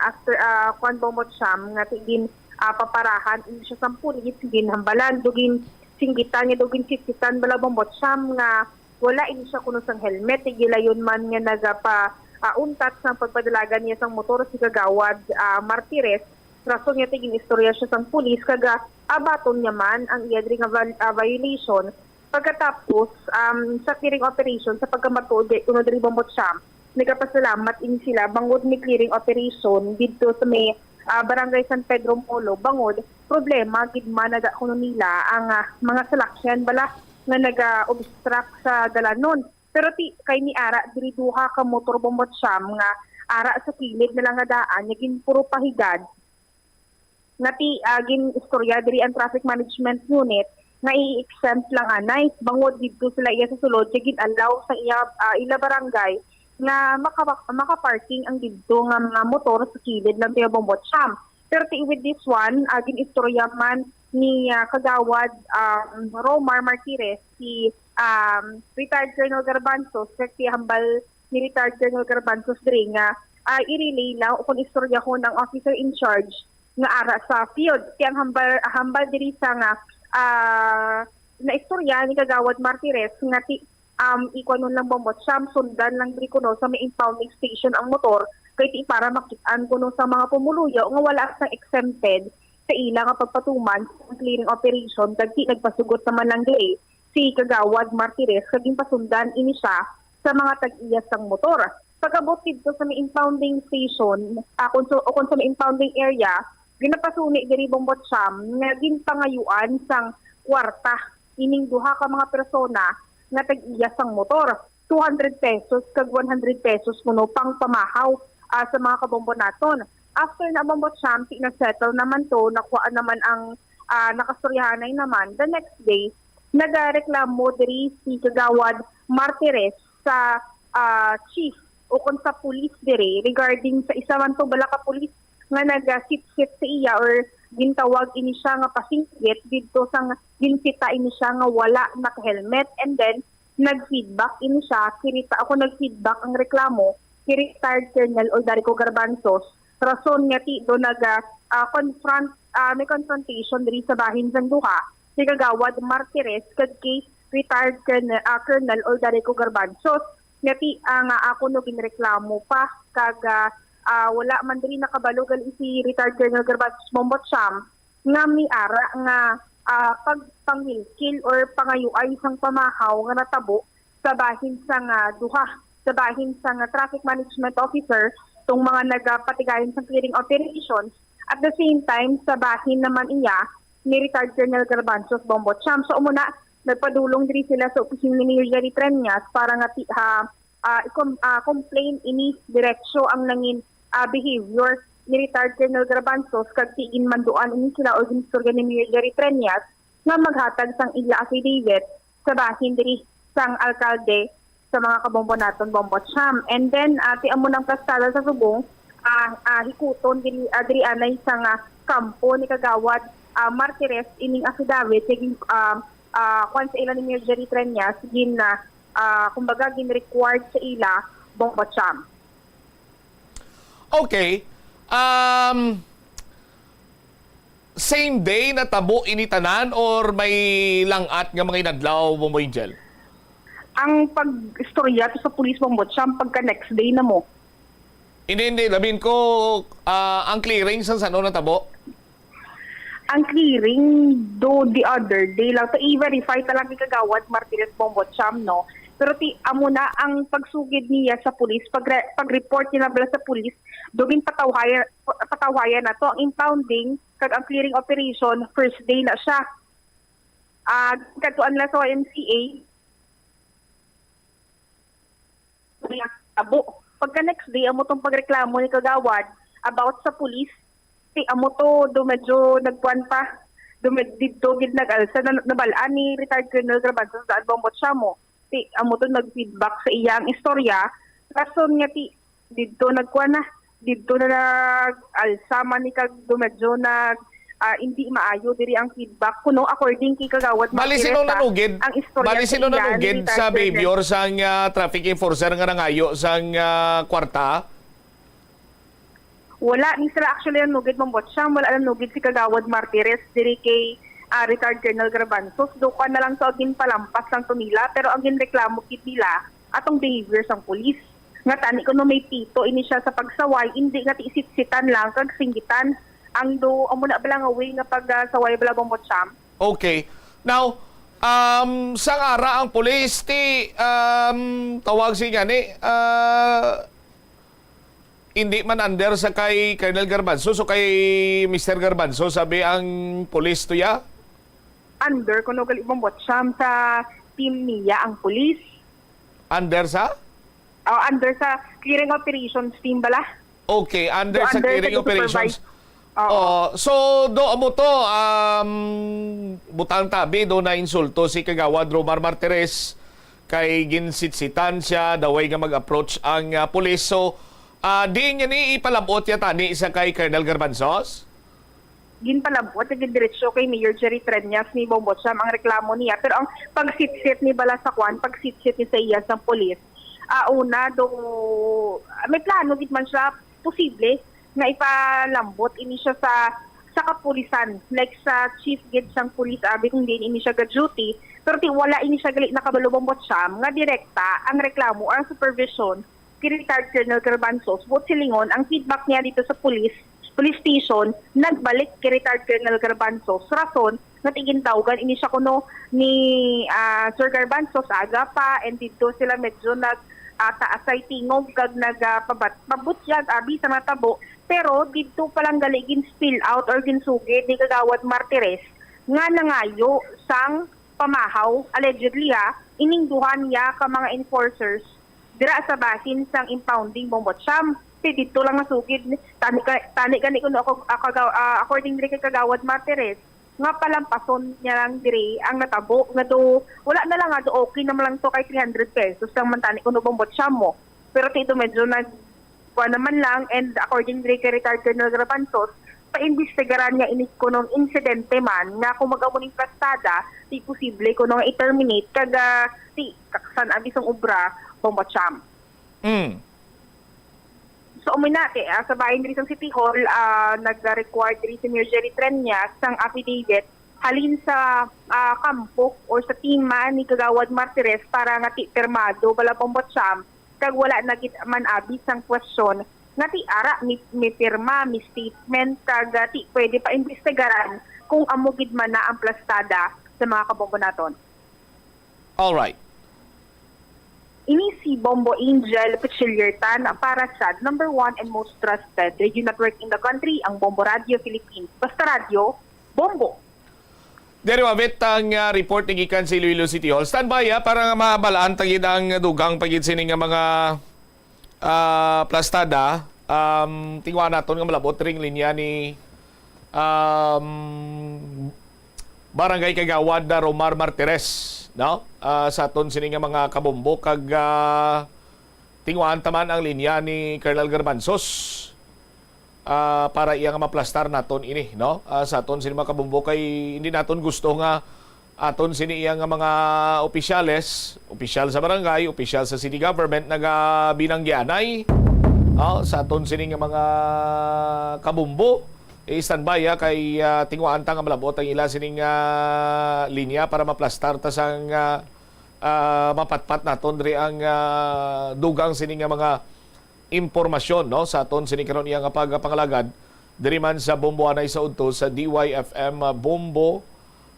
after, ah, kwan, Bombo Siyam, nga ti gin, ah, paparahan ini siya sang pulis, ginhambalan, do gin singgitan niya, do gin sitkitan bala, Bombo Siyam, nga wala ini siya kuno sang helmet. Gilayon man nga nagapa, ah, untat sang pagpadalagan niya sang motor si Kagawad, ah, Martires, rason nga ti gin-istorya siya sang pulis, kag, ah, abaton niya man ang iya diri nga val-, ah, violation. Pagkatapos, um, sa clearing operation, sa pagkamatuod kay kuno diri Bombo Siyam, nagapasalamat ini sila bangod may clearing operation didto sa may, ah, Barangay San Pedro Molo, bangod problema gid man naga kuno nila ang, ah, mga salakyan bala nga naga-obstruct sa dalanon. Pero ti kay ni ara diri duha ka motor Bombo Siyam nga ara sa kilid na lang nga daan nga ginpuro pahigad, nga ti, ah, gin-istorya diri ang Traffic Management Unit nga i-exempt lang anay bangod didto sila iya sa sulod kay gin-allow sa iya, ah, ila barangay nga maka-, maka-parking ang didto nga mga motor sa kilid lang, Tio Bombo Cham. Pero ti-, with this one, ah, gin-istorya man ni, ah, Kagawad, um, Romar Martires, si, um, retired Colonel Garbanzos, kag ti hambal ni retired Colonel Garbanzos diri nga, ah, i-relay lang o kung istoryahon ang officer in charge nga ara sa field. Ti ang hambal, hambal diri sa nga, ah, naistorya ni Kagawad Martires nga ti, um, ikuanon lang, Bombo Cham, sundan lang diri kuno sa may impounding station ang motor, kay ti para makit-an kuno sa mga pumuluyo nga wala sang exempted sa ila nga pagpatuman sa clearing operation, kag ti nagpasugot naman lang diri si Kagawad Martires, kag ginpasundan ini siya sa mga tag-iya sang motor. Pag-abot didto sa may impounding station, ah, kung so, o kung sa may impounding area, ginapasuni diri, Bombo Cham, nga ginpangayuan sang kwarta ining duha ka mga persona nga tag-iya sang motor. Two hundred pesos kag one hundred pesos kuno pang pamahaw, ah, sa mga kabombo naton. After na, Bombo Cham, ti na-settle naman to, nakuha naman ang, ah, nakastoryahanay naman. The next day, nagareklamo diri si Kagawad Martires sa, ah, chief o kon sa pulis diri regarding sa isa man to bala ka pulis nga nagasitsit sa iya, or gintawag ini siya nga pasinggit didto sa nga ginsita ini siya nga wala naka-helmet, and then nag-feedback ini siya, kirita ako, nag-feedback ang reklamo kay retired Colonel Ordarico Garbanzos, rason nga ti do naga, ah, confront, ah, may confrontation diri sa bahin sang duha si Kagawad Martires kag kay retired Colonel, ah, Colonel Ordarico Garbanzos, nga ti, ah, nga ako no ginreklamo pa kag, ah, ah, wala man diri nakabalo gali si retired Colonel Garbanzos Bombo Cham nga may ara nga, ah, pagpangilkil or pangayuay sang pamahaw nga natabo sa bahin sang, ah, duha, sa bahin sang, ah, traffic management officer, tong mga nagapatigayon sang clearing operations. At the same time, sa bahin naman iya ni retired Colonel Garbanzos Bombo Cham. So, amo na, nagpadulong diri sila sa opisina ni Mayor Jerry Treñas para nga ti-, ha, ah, i-com-, ah, complain ini diretso ang nangin, ah, behavior ni retired Colonel Garbanzos, kag ti ginmanduan ini sila o ginistorya ni Mayor Jerry Treñas nga maghatag sang ila affidavit sa bahin diri sang alkalde sa mga kabombo naton, Bombo Cham. And then, ah, ti amo nang plastada sa subong, ah, ah, hikuton diri, ah, diri anay sa nga kampo ni Kagawad, ah, Martires ining affidavit, kay gin-, ah, ah, kwan sa ila ni Mayor Jerry Treñas, gin, ah, ah, kumbaga, gin-required sa ila, Bombo Cham. Okay. Um, same day natabo ini tanan or may lang-at nga mga inadlaw, Bombo Angel? Ang pag-istorya to sa pulis, Bombo Cham, pagka next day na mo. Hindi, hindi. Lamin ko, ah, ang clearing sa sano natabo? Ang clearing do the other day lang. So, i-verify ta lang ni Kagawad Martinez Bombo Cham, no? Pero ti, amo na ang pagsugid niya sa pulis, pag pag-report niya bala sa pulis, do ginpatawhayan, patawhayan na to. Ang impounding kag ang clearing operation, first day na siya. Ah, kadtuan nila sa Y M C A, abo. Pagka next day, amo tong pagreklamo ni Kagawad about sa pulis. Ti, amo to, do medyo nagkuan pa. Do med-, didto gid nag-alsa. Na, nabalaan ni retired Colonel Garbanzo sa Albong Bochamo. Ti, amo to nag-feedback sa iyang istorya. Rason nga ti, didto nagkuan na. Didto na nag-alsa man ni kag do medyo nag, ah, hindi maayo diri ang feedback kuno, according kay Kagawad Bali, sino Martirez, ah, nanugid? Ang istorya Bali, sa sino iya ni nanugid sa retired Colonel behavior sang, ah, traffic enforcer nga nangayo sang, ah, kwarta? Wala ni sila actually nanugid, Ma'am Botcham. Wala nanugid si Kagawad Martires diri kay, ah, retired Colonel Garbanzos. Dukan na lang sa ginpalampas lang to nila, pero ang ginreklamo gid nila atong behavior sang pulis. Nga tani kuno may pito ini siya sa pagsaway, indi nga ti sitsitan lang kag singgitan ang do, amo na bala nga way nga pagsaway bala, Ma'am Botcham. Okay. Now, um, sang ara ang pulis ti, um, tawag si gani, ah, hindi man under sa kay Colonel Garbanzo, so kay Mister Garbanzo, sabi ang pulis to ya? Under kuno gali, Ma'am Botcham, sa team niya ang pulis. Under sa? Oh, under sa clearing operations team bala. Okay, under So, sa under clearing sa operations. supervise. Oo. Oh, so, do amo to, um, butang tabi, do na insulto si Kagawad Romar Martires kay ginsitsitan siya, the way nga mag-approach ang, ah, pulis. So, ah, di niya ni ipalabot ya tani sa kay Colonel Garbanzos? Ginpalabot, nagdiretso kay Mayor Jerry Treñas ni Bombo Cham ang reklamo niya. Pero ang pagsitsit ni bala sa kwan, pagsitsit ni sa iya sang pulis. Ah, una, do, may plano gid man siya, posible, nga ipalambot ini siya sa, sa kapulisan, like sa chief gid sang pulis, abi kung diin ini siya ga-duty, pero ti wala ini siya gali nakabalo, Bombo Cham, nga direkta ang reklamo or ang supervision kay retired Colonel Garbanzos. Buot silingon, ang feedback niya dito sa police, police station, nagbalik kay retired Colonel Garbanzos. Rason, nga tigintawgan ini siya kuno ni, ah, Sir Garbanzos aga pa, and dito sila medyo nag, ah, taasay tingog kag nag, ah, pabat-, pabutyag abi sa natabo. Pero dito pa lang gali gin-spill out or ginsugid ni Kagawad Martires nga nangayo sang pamahaw, allegedly, ha, ining duha niya ka mga enforcers dira sa bahin sang impounding, Bombo Cham. Kay dito lang nasugid, tani ka, tani gani kuno ako, ako, ah, according diri kay Kagawad Martires, nga palampason niya lang diri ang natabo, nga do, wala na lang nga do, okay naman lang to kay three hundred pesos lang man tani kuno, Bombo Cham, mo. Pero ti do medyo nag, kuwan naman lang, and according diri kay retired Colonel Garbanzos, paimbestigaran niya ini kunong insidente man nga kung mag-amo ning plastada, di posible kuno nga i-terminate kag, ah, di kaksan ang isang obra, Bombo Cham. Mm. So, amo na, ti, ah, sa bahin diri sa City Hall, ah, nag-record diri si Mayor Jerry Treñas sang affidavit halin sa, ah, kampo or sa team man ni Kagawad Martires para nga ti pirmado bala, Bombo Cham, kag wala na gid man abi sang kwestiyon nga ti ara mi, mi pirma, mi statement, kag, ah, ti pwede pa imbestigaran kung amo gid man na ang plastada sa mga kabombo naton. All right. Ini si Bombo Angel Pichiliertan para sa number one and most trusted radio network in the country, ang Bombo Radio Philippines. Basta radyo, bombo. Diri mabit ang, ah, report ni gikan sa Iloilo City Hall. Standby, ah, para nga mabalaan ta gid ang dugang pa gid sini nga mga, ah, plastada. Um, tingwa naton nga malabot ring linya ni, um, Barangay Kagawad na Romar Martires, no? Ah, sa aton sini nga mga kabombo kag, ah, tingwaan ta man ang linya ni Colonel Garbanzos, ah, para iya nga maplastar naton ini, no? Ah, sa aton sini mga kabombo kay hindi naton gusto nga aton sini iya nga mga opisyales, opisyal sa barangay, opisyal sa city government, nagabinanggianay, ah, sa aton sini nga mga kabombo. I-standby, ah, kay, ah, tingwaan ta nga malabot ang ila sining, ah, linya para maplastar ta sang, ah, ah, mapatpat naton diri ang, ah, dugang sini nga mga impormasyon, no, sa aton sini karon iya nga pagpangalagad diri man sa Bombohanay sa udto sa D Y F M, ah, Bombo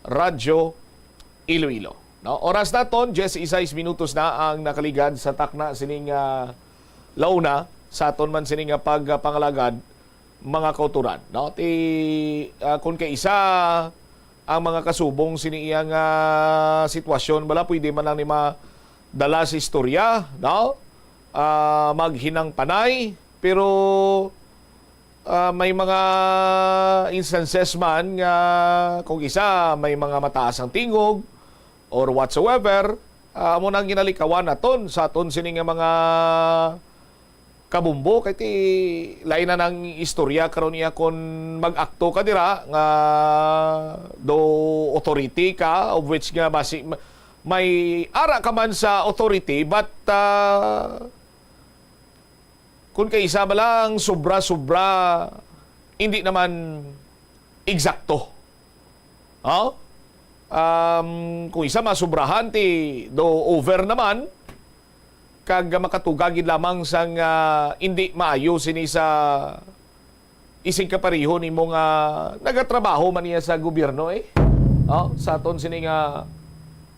Radyo Iloilo. No, oras naton, diyes y seis minutos na ang nakaligad sa takna sining, ah, launa sa aton man sini nga pagpangalagad, mga kauturan, no? Ti, ah, kun kay isa ang mga kasubong sini iya nga sitwasyon, wala pwede man lang ni madala sa istorya, no? Ah, maghinang panay, pero, ah, may mga instances man nga kung isa may mga mataas ang tingog or whatsoever, ah, amo nang ginalikawan naton sa aton sini nga mga kabumbo, kay ti lain na nang istorya karon iya kon mag-akto ka dira nga do authority ka, of which nga basi ma-, may ara ka man sa authority, but, ah, kun kay isa ba lang sobra-sobra, hindi naman eksakto. Oh? Um, kung isa masubrahan, ti do over naman, kag makatuga gid lamang sang, ah, hindi maayo sini sa isig kapareho nimo nga nagatrabaho man niya sa gobyerno, eh. Oh, sa aton sini nga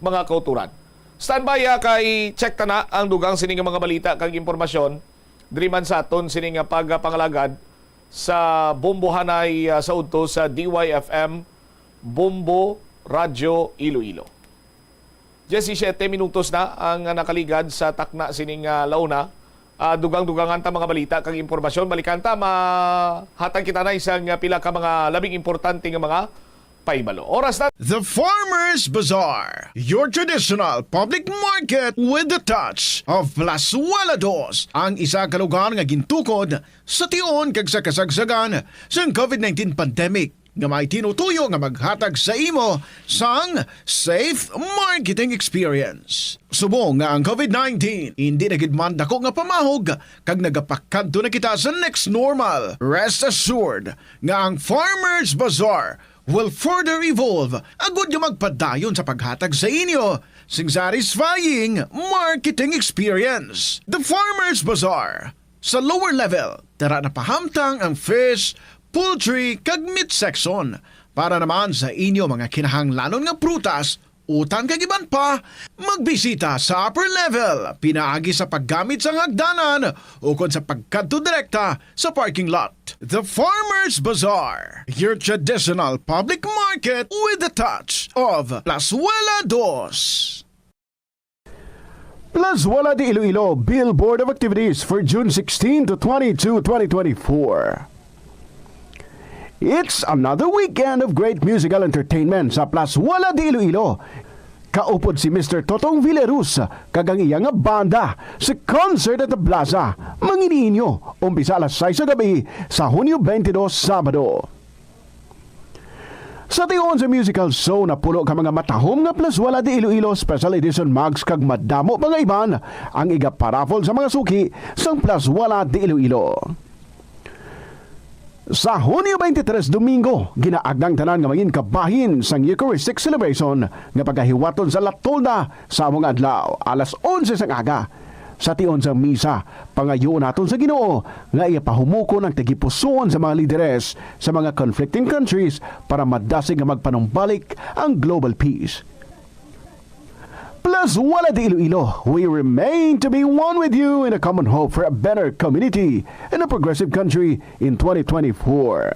mga kauturan. Standby, ah, kay check ta na ang dugang sini nga mga balita kag impormasyon diri man sa aton sini nga pagpangalagad sa Bombohanay, ah, sa udto sa D Y F M Bombo Radyo Iloilo. Diyesisiete minutos na ang nakaligad sa takna sining, ah, launa. Ah, dugang-dugangan ta mga balita kag impormasyon. Balikan ta, mahatag kita na isang, ah, pila ka mga labing importante nga mga Pahibalo. Oras na. The Farmers Bazaar, your traditional public market with the touch of Plazuela Dos, ang isa ka lugar nga gintukod sa tion kag sa kasagsagan sang covid nineteen pandemic, nga may tinutuyo nga maghatag sa imo sang safe marketing experience. Subong nga ang covid nineteen hindi na gid man dako nga pamahog kag nagapakadto na kita sa next normal, rest assured nga ang Farmers Bazaar will further evolve agud nga magpadayon sa paghatag sa inyo sing satisfying marketing experience. The Farmers Bazaar, sa lower level, tara na pahamtang ang fish, poultry, kag meat section. Para naman sa inyo mga kinahanglanon nga prutas, utang kag iban pa, magbisita sa upper level pinaagi sa paggamit sang hagdanan ukon sa pagkadto direkta sa parking lot. The Farmers Bazaar, your traditional public market with the touch of Plazuela Dos. Plazuela de Iloilo, Billboard of Activities for June sixteen to twenty-two, twenty twenty-four. It's another weekend of great musical entertainment sa Plazuela de Iloilo. Kaupod si Mister Totong Villarusa kag ang iya nga banda sa Concert at the Plaza, mangin-i inyo, umpisa alas sais sa gabi sa Hunyo twenty-two, Sabado. Sa tion sa musical show, napulo ka mga matahom nga Plazuela de Iloilo Special Edition mugs kag madamo pa nga iban ang igaparaffle sa mga suki sang Plazuela de Iloilo. Sa Hunyo twenty-three, Domingo, ginaagda ang tanan nga mangin kabahin sang Eucharistic Celebration nga pagahiwaton sa La Tolda sa amo nga adlaw, alas onse sang aga. Sa tion sang misa, pangayoon naton sa Ginoo nga iya pahumukon ang tagipusoon sa mga lideres sa mga conflicting countries para madasig nga magpanumbalik ang global peace. Plazuela de Iloilo, we remain to be one with you in a common hope for a better community and a progressive country in twenty twenty-four.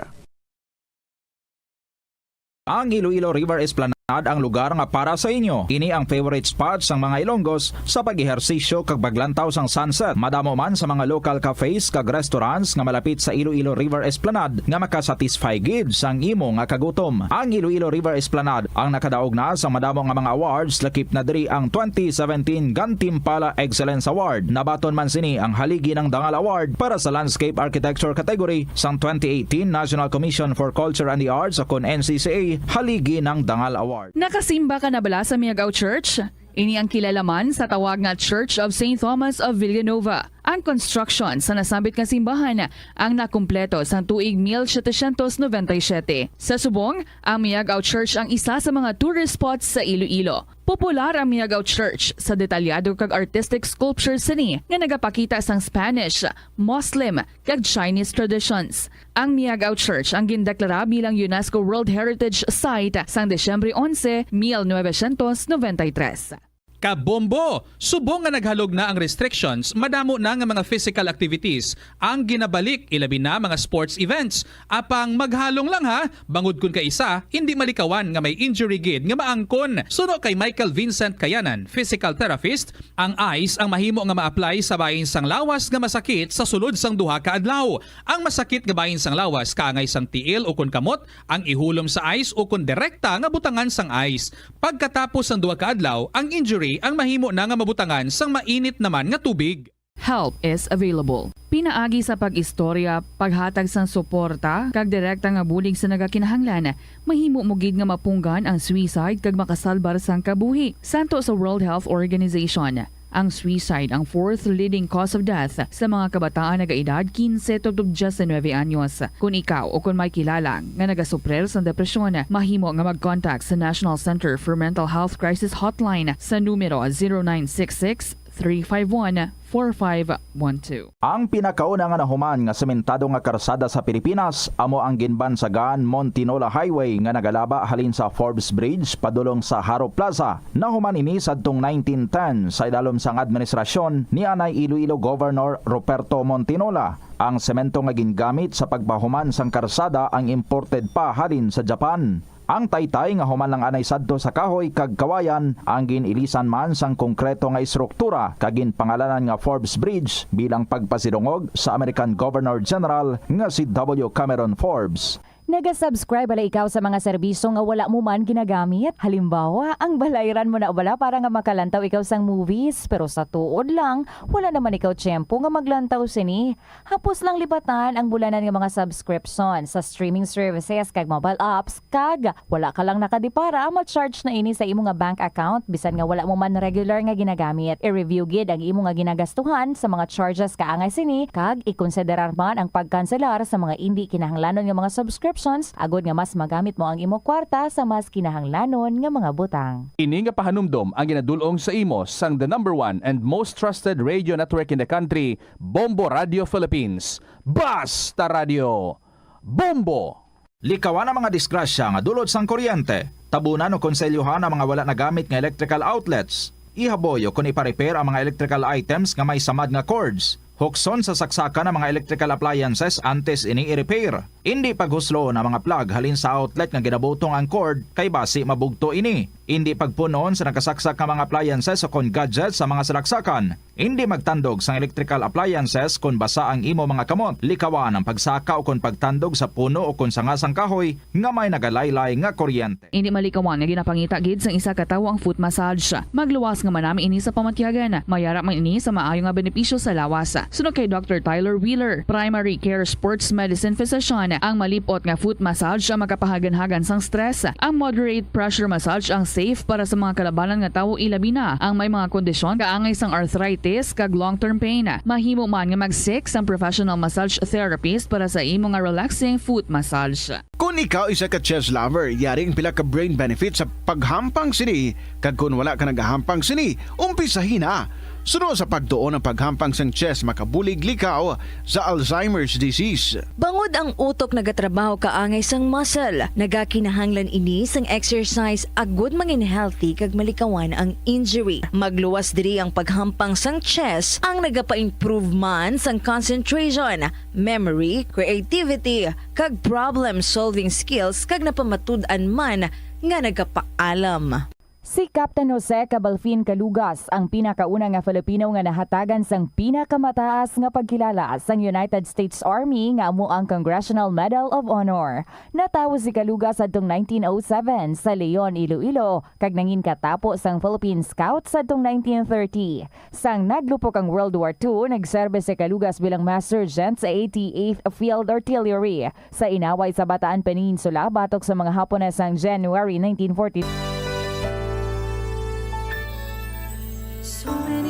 Ang Iloilo River Esplanade ang lugar nga para sa inyo. Ini ang favorite spot sang mga Ilonggos sa pag-ehersisyo kag paglantaw sang sunset. Madamo man sa mga local cafes kag restaurants nga malapit sa Iloilo River Esplanade nga makasatisfy gid sang imo nga kagutom. Ang Iloilo River Esplanade ang nakadaog na sa madamo nga mga awards, lakip na diri ang twenty seventeen Gantimpala Excellence Award. Nabaton man sini ang Haligi ng Dangal Award para sa Landscape Architecture category sang twenty eighteen National Commission for Culture and the Arts, o kon N C C A, Haligi ng Dangal Award. Nakasimba ka na bala sa Miagao Church? Ini ang kilala man sa tawag nga Church of Saint Thomas of Villanova. Ang construction sa nasambit nga simbahan ang nakumpleto sang tuig mil setecientos noventa y siete. Sa subong, ang Miagao Church ang isa sa mga tourist spots sa Iloilo. Popular ang Miagao Church sa detalyado kag artistic sculpture sini nga nagapakita sang Spanish, Muslim, kag Chinese traditions. Ang Miagao Church ang gindeklara bilang UNESCO World Heritage Site sang Disyembre onse, mil novecientos noventa y tres. Kabombo! Subong nga naghalog na ang restrictions, madamo na nga mga physical activities ang ginabalik, ilabi na mga sports events. Apang maghalong lang ha, bangod kon kaisa hindi malikawan nga may injury gid nga maangkon. Suno kay Michael Vincent Kayanan, physical therapist, ang ice ang mahimo nga ma-apply sa bahin sang lawas nga masakit sa sulod sang duha ka adlaw. Ang masakit nga bahin sang lawas kaangay sang tiil ukon kamot ang ihulom sa ice ukon direkta nga butangan sang ice. Pagkatapos sang duha ka adlaw, ang injury ang mahimo na nga mabutangan sang mainit naman nga tubig. Help is available. Pinaagi sa pag-istorya, paghatag sang suporta, kag direkta nga bulig sa nagakinahanglan, mahimo mo gid nga mapunggan ang suicide kag makasalbar sang kabuhi. Santo sa World Health Organization, ang suicide ang fourth leading cause of death sa mga kabataan nagaedad quince tubtob diecinuebe anyos. Kon ikaw o kon may kilala nga nagasuprir sang depresyon, mahimo nga mag-contact sa National Center for Mental Health Crisis Hotline sa numero zero nine six six, three five one, four five one two. Ang pinakauna nga nahuman nga sementado nga karsada sa Pilipinas amo ang ginbansagan Montinola Highway nga nagalaba halin sa Forbes Bridge padulong sa Jaro Plaza. Nahuman ini sadtong nineteen ten sa idalom sang administrasyon ni anay Iloilo Governor Ruperto Montinola. Ang semento nga gingamit sa pagpahuman sang karsada ang imported pa halin sa Japan. Ang taytay nga human lang anay sadto sa kahoy kag kawayan ang gin-ilisan man sang konkreto nga estruktura kag ginpangalanan nga Forbes Bridge bilang pagpasidungog sa American Governor General nga si W. Cameron Forbes. Naga-subscribe bala ikaw sa mga serbisyo nga wala mo man ginagamit? Halimbawa, ang balayran mo na bala para nga makalantaw ikaw sang movies, pero sa tuod lang, wala naman ikaw tiyempo nga maglantaw sini. Hapos lang lipatan ang bulanan nga mga subscription sa streaming services kag mobile apps, kag wala ka lang nakadipara, ma-charge na ini sa imo nga bank account bisan nga wala mo man regular nga ginagamit. I-review gid ang imo nga ginagastuhan sa mga charges kaangay sini, kag ikonsiderar man ang pagkanselar sa mga indi kinahanglanon nga mga subscriptions agod nga mas magamit mo ang imo kwarta sa mas kinahanglanon nga mga butang. Ini nga pahanumdom ang ginadul-ong sa imo sang the number one and most trusted radio network in the country, Bombo Radio Philippines. Basta Radio, Bombo! Likawan ang mga disgrasya nga dulot sang kuryente. Tabunan o konselyuhan ang mga wala nagamit nga electrical outlets. Ihaboy o kon ipa-repair ang mga electrical items nga may samad nga cords. Hukson sa saksakan ang mga electrical appliances antes ini i-repair. Indi paghusloon ang mga plug halin sa outlet nga ginabutong ang cord, kay basi mabugto ini. Indi pagpun-on sa nakasaksak nga mga appliances o kon gadgets sa mga salaksakan. Indi magtandog sang electrical appliances kon basa ang imo mga kamot. Likawan ang pagsaka o kon pagtandog sa puno o kon sanga sang kahoy nga may nagalaylay nga kuryente. Indi malikawan nga ginapangita gid sang isa ka tawo ang foot massage. Magluwas nga manami ini sa pamatyagan. Mayara man ini sa maayo nga benepisyo sa lawas. Suno kay Doctor Tyler Wheeler, primary care sports medicine physician, ang malip-ot nga foot massage ang makapahaganhagan sang stress. Ang moderate pressure massage ang safe para sa mga kalabanan nga tawo, ilabi na ang may mga kondisyon kaangay sang arthritis kag long-term pain. Mahimo man nga mag-seek sang professional massage therapist para sa imo nga relaxing foot massage. Kon ikaw isa ka chess lover, yari ang pila ka brain benefits sa paghampang sini, kag kon wala ka nagahampang sini, umpisahi na. Suno sa pagtuon, ang paghampang sang chess makabulig likaw sa Alzheimer's disease. Bangod ang utok nagatrabaho kaangay sang muscle, nagakinahanglan ini sang exercise agud mangin healthy kag malikawan ang injury. Magluwas diri ang paghampang sang chess, ang nagapa-improve man sang concentration, memory, creativity, kag problem-solving skills, kag napamatud-an man nga nagapaalam. Si Captain Jose Cabalfin Calugas ang pinakauna nga Filipino nga nahatagan sang pinakamataas nga pagkilala sang United States Army, nga amo ang Congressional Medal of Honor. Natawo si Calugas adtong nineteen oh seven sa Leon, Iloilo, kag nangin katapo sang Philippine Scouts adtong nineteen thirty. Sang naglupok ang World War Two, nagserbi si Calugas bilang Master Sergeant sa eighty-eighth Field Artillery sa inaway sa Bataan Peninsula batok sa mga Hapones sang January nineteen forty.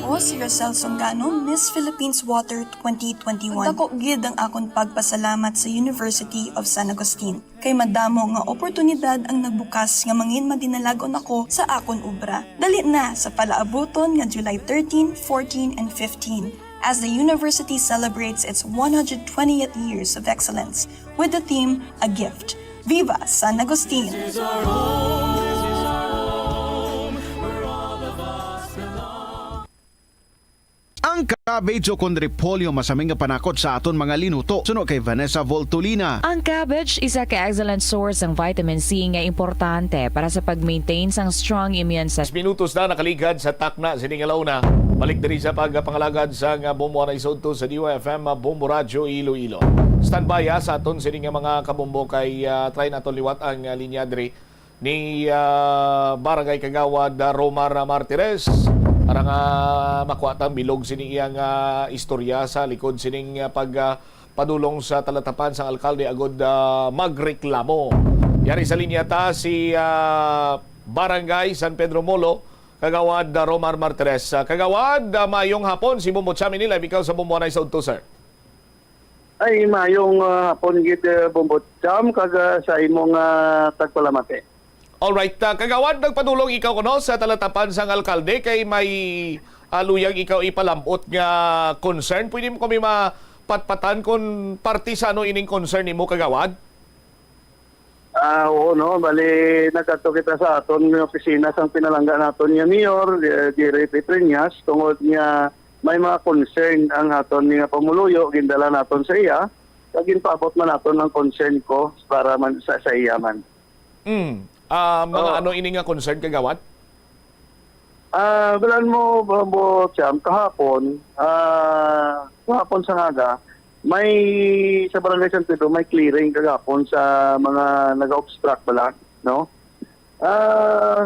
Ako si Rosel Songano, Miss Philippines Water twenty twenty-one. Dako gid ang akon pagpasalamat sa University of San Agustin. Kay madamo nga oportunidad ang nagbukas nga mangin madinalag-on ako sa akon obra. Dali na sa palaabuton nga July thirteen, fourteen, and fifteen, as the university celebrates its one hundred twentieth years of excellence with the theme A Gift. Viva San Agustin! Ang cabbage o kon repolyo masami nga panakot sa aton mga linuto, suno kay Vanessa Voltolina. Ang cabbage isa ka excellent source sang vitamin C nga importante para sa pag-maintain sang strong immune system. Minutos na nakaligad sa takna sini nga launa. Balik diri sa pagpangalagad sang Bombo Anay Sudto sa D Y F M Bombo Radyo Iloilo. Standby, ah, sa aton sini nga mga kabombo kay, ah, try naton liwat ang, ah, linya diri ni, ah, Barangay Kagawad, ah, Romar, ah, Martires para nga makuha tang bilog sini iyang, ah, istorya sa likod sining, ah, pag, ah, padulong sa talatapan sang alkalde agud, ah, magreklamo. Yari sa linya ta si, ah, Barangay San Pedro Molo, Kagawad, ah, Romar Martires. Ah, Kagawad, ah, mayong hapon, si Bombo Cham ini, live ikaw sa Bombo Anay sa udto, sir. Ay, mayong, ah, hapon gid, eh, Bombo Cham, kag, ah, sa imong, ah, tagpalamati. Alright, ah, Kagawad, nagpadulong ikaw kuno sa talatapan sang alkalde kay may, ah, luyag ikaw ipalam-ot nga concern. Pwede mo kami mapatpatan kung parte sa ano ining concern nimo, Kagawad? Ah, oo, no. Bali, nagkadto kita sa aton nga opisina sang pinalangga naton nga mayor, eh, Jerry Petriñas, tungod nga may mga concern ang aton nga pumuluyo, gindala naton sa iya, kag ginpaabot man naton ang concern ko para man sa, sa iya man. Mm. Ah, mga Oh. ano ini nga concern, Kagawad? Ah, bilan mo, Bombo Cham, kahapon, ah, kahapon sa aga, may, sa Barangay San Pedro, may clearing kagapon sa mga nag-obstruct bala, no? Ah,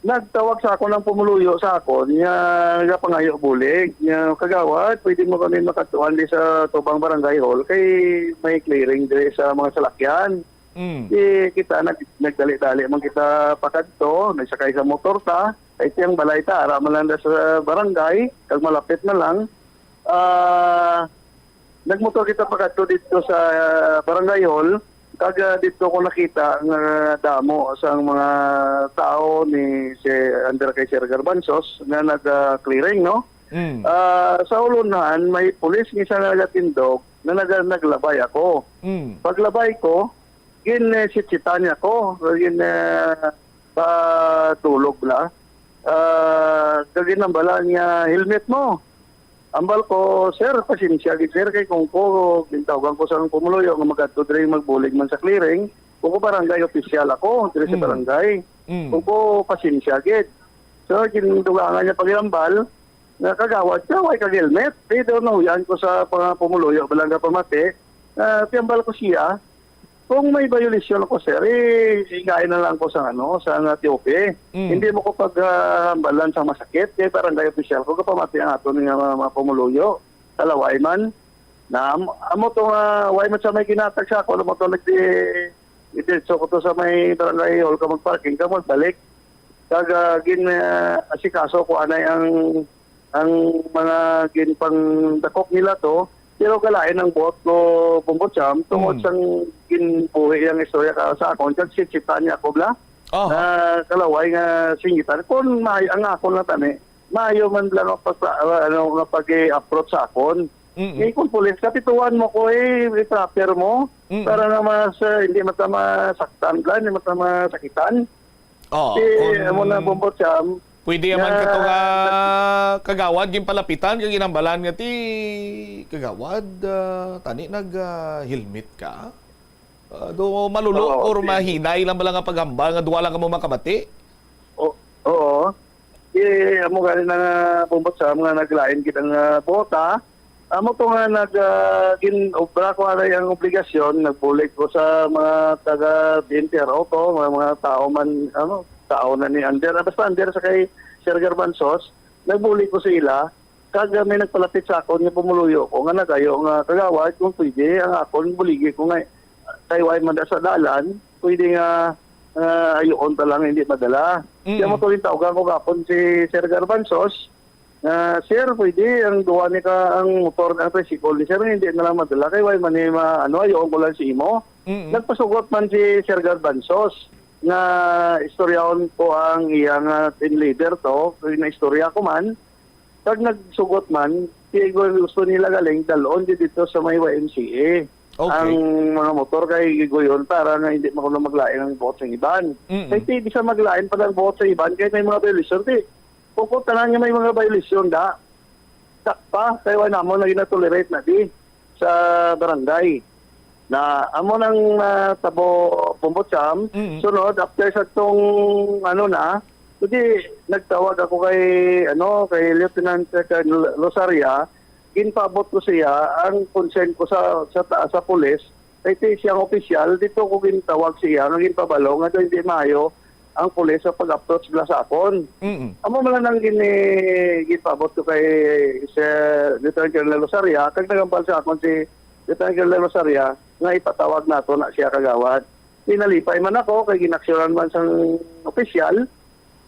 nagtawag sa akon ang pumuluyo sa akon nga nagapangayo bulig, nga, "Kagawad, pwede mo kami makatuan di sa tubang barangay hall kay may clearing diri sa mga salakyan." Mm. Di kita nag-, nagdali-dali man kita pakadto, nagsakay sa motor ta, kay tiyang balay ta ara man lang sa barangay, kag malapit na lang. Ah, nagmotor kita pakadto dito sa barangay hall, kag, ah, dito ko nakita nga damo sang mga tao ni si, under kay Sir Garbanzos nga nag, ah, clearing, no? Mm. Ah, sa ulunhan, may pulis nga isa nga nagatindog na naga-, naglabay ako. Mm. Paglabay ko, gin, eh, sitsitan niya ko, gin, eh, padulog bala. Ah, kag ginambalan niya, "Helmet mo." Ambal ko, "Sir, pasensya gid, sir, kay kung ko, gintawgan ko sang pumuluyo nga magadto diri magbulig man sa clearing, kung ko barangay official ako, diri sa Mm. barangay. Mm. Kung ko, pasensya gid." So, gindugangan niya pag-ambal, nga, "Kagawad ka, way kag helmet." Di daw nahuyan ko sa mga pumuluyo, balang nga pamati, nga tiambal ko siya, kung may violation ako, sir, eh, igain na lang ko sa, ano, sa nga T O P. Mm. Hindi mo ko pag, ah, hambalan sa masakit, kay barangay official ko, kapamati ang aton nga mga, mga pumuluyo, kalaway man. Na, am-, amo to nga, way man sa may ginatag sa ako, amo to nagdi-, diretso ko to sa may barangay hall ka magparking ka, magbalik. Kag, ah, gin, ah, asikaso ko anay ang, ang mga ginpangdakop nila to, pero galain ang buot ko, Bombo Cham, tungod Mm. sang ginbuhi yang istorya ka sa akon, kag sitsitan niya ako, bla? Aha. Na kalaway nga singitan. Kung may, ang akon lang tani, maayo man lang ang pagpa-, ah, ano, nga pag-i-approach sa akon. Mm. Eh, kung pulis, kapituan mo ko, eh, i-proper mo, Mm. para nga mas, ah, hindi mata masaktan ka, hindi mata masakitan. Oo, Si, kung amo na, Bombo Cham, pwede man nga kato nga kagawad, ginpalapitan, kag ginambalan nga, "Ti, kagawad, ah, tani nag, ah, helmet ka? Ah, do malulo Oo, or okay. mahinay lang bala nga paghambal nga duwa lang kamo makabati?" O-, oo. Eh, amo gani na nga, Bombo Cham, nga naglain kita nga bota. Amo to nga nag, ah, gin-obra ko anay ang obligasyon, nagbulig ko sa mga taga B N P R O to, mga, mga tao man, ano, tao na ni under, ah, basta under sa kay Sir Garbanzos, nagbulig ko sa ila, kag, ah, may nagpalapit sa akon nga pumuluyo ko nga nagayo nga, "Kagawad, kung pwede, ang akon buligi ko nga kay way man da sa dalan, pwede nga, ah, ayuon ta lang, hindi madala." Mm. Kaya mo to, tawgan ko gapon si Sir Garbanzos, Ah, sir, pwede ang duha ni ka, ang motor, ang tricycle ni sir, hindi na lang madala kay way man ni ma-, ano, ayoon ko lang si imo. Mm-mm. Nagpasugot man si Sir Garbanzos nga istoryahon ko ang iya nga team leader to, kay naistorya ko man. Kag nagsugot man, si gusto nila galing dalon di dito sa may Y M C A. Okay. Ang mga motor kay giguyon para nga hindi man kuno maglain ang buot sa iban. Mm-mm. Kay di sa maglain pa ang buot sa iban, kay may mga violation, di. Kung tanan nga may mga violation da, sakpa, kay wala namon na ginatolerate na di sa barangay. Na amo nang, ah, tabo, Bombo Cham. Mm. Sunod, after sa tong, ano na, kundi nagtawag ako kay, ano, kay Lieutenant, eh, kay Losaria, ginpaabot ko siya ang concern ko sa, sa taas, sa pulis. Kay ti siyang opisyal, dito ko gintawag siya, nga ginpabalo nga daw hindi maayo ang pulis sa pag-approach nila sa akon. Mm-mm. Amo man lang ang gini-, ginpaabot ko kay Sir Lieutenant Colonel Rosaria, kag nagambal sa akon si Lieutenant Colonel Rosaria nga ipatawag nato na siya, kagawad. Pinalipay man ako kay ginaksyonan man sang opisyal.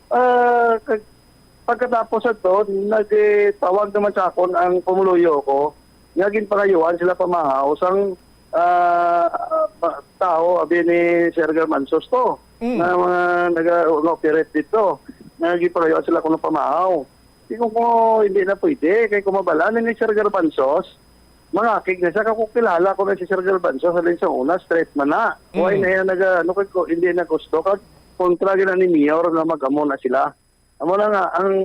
Ah, kag pagkatapos ato, nagtawag naman sa akon ang pumuluyo ko nga ginpangayuan sila pamahaw sang, ah, pa-, tao abi ni Sir Garbanzos to, Mm. nga mga naga-, nag-operate dito, nga ginpangayuan sila kuno pamahaw. Di ko, ko, hindi na pwede, kay kung mabal-an ni Sir Garbanzos, mangakig na siya, kay kung kilala ko na si Sir Garbanzos, halin sa una, straight man na. Why Mm. na yan, naga-, ano, kay ko, hindi na gusto, kag kontra gina ni Mayor nga mag-amo na sila. Amo na nga, ang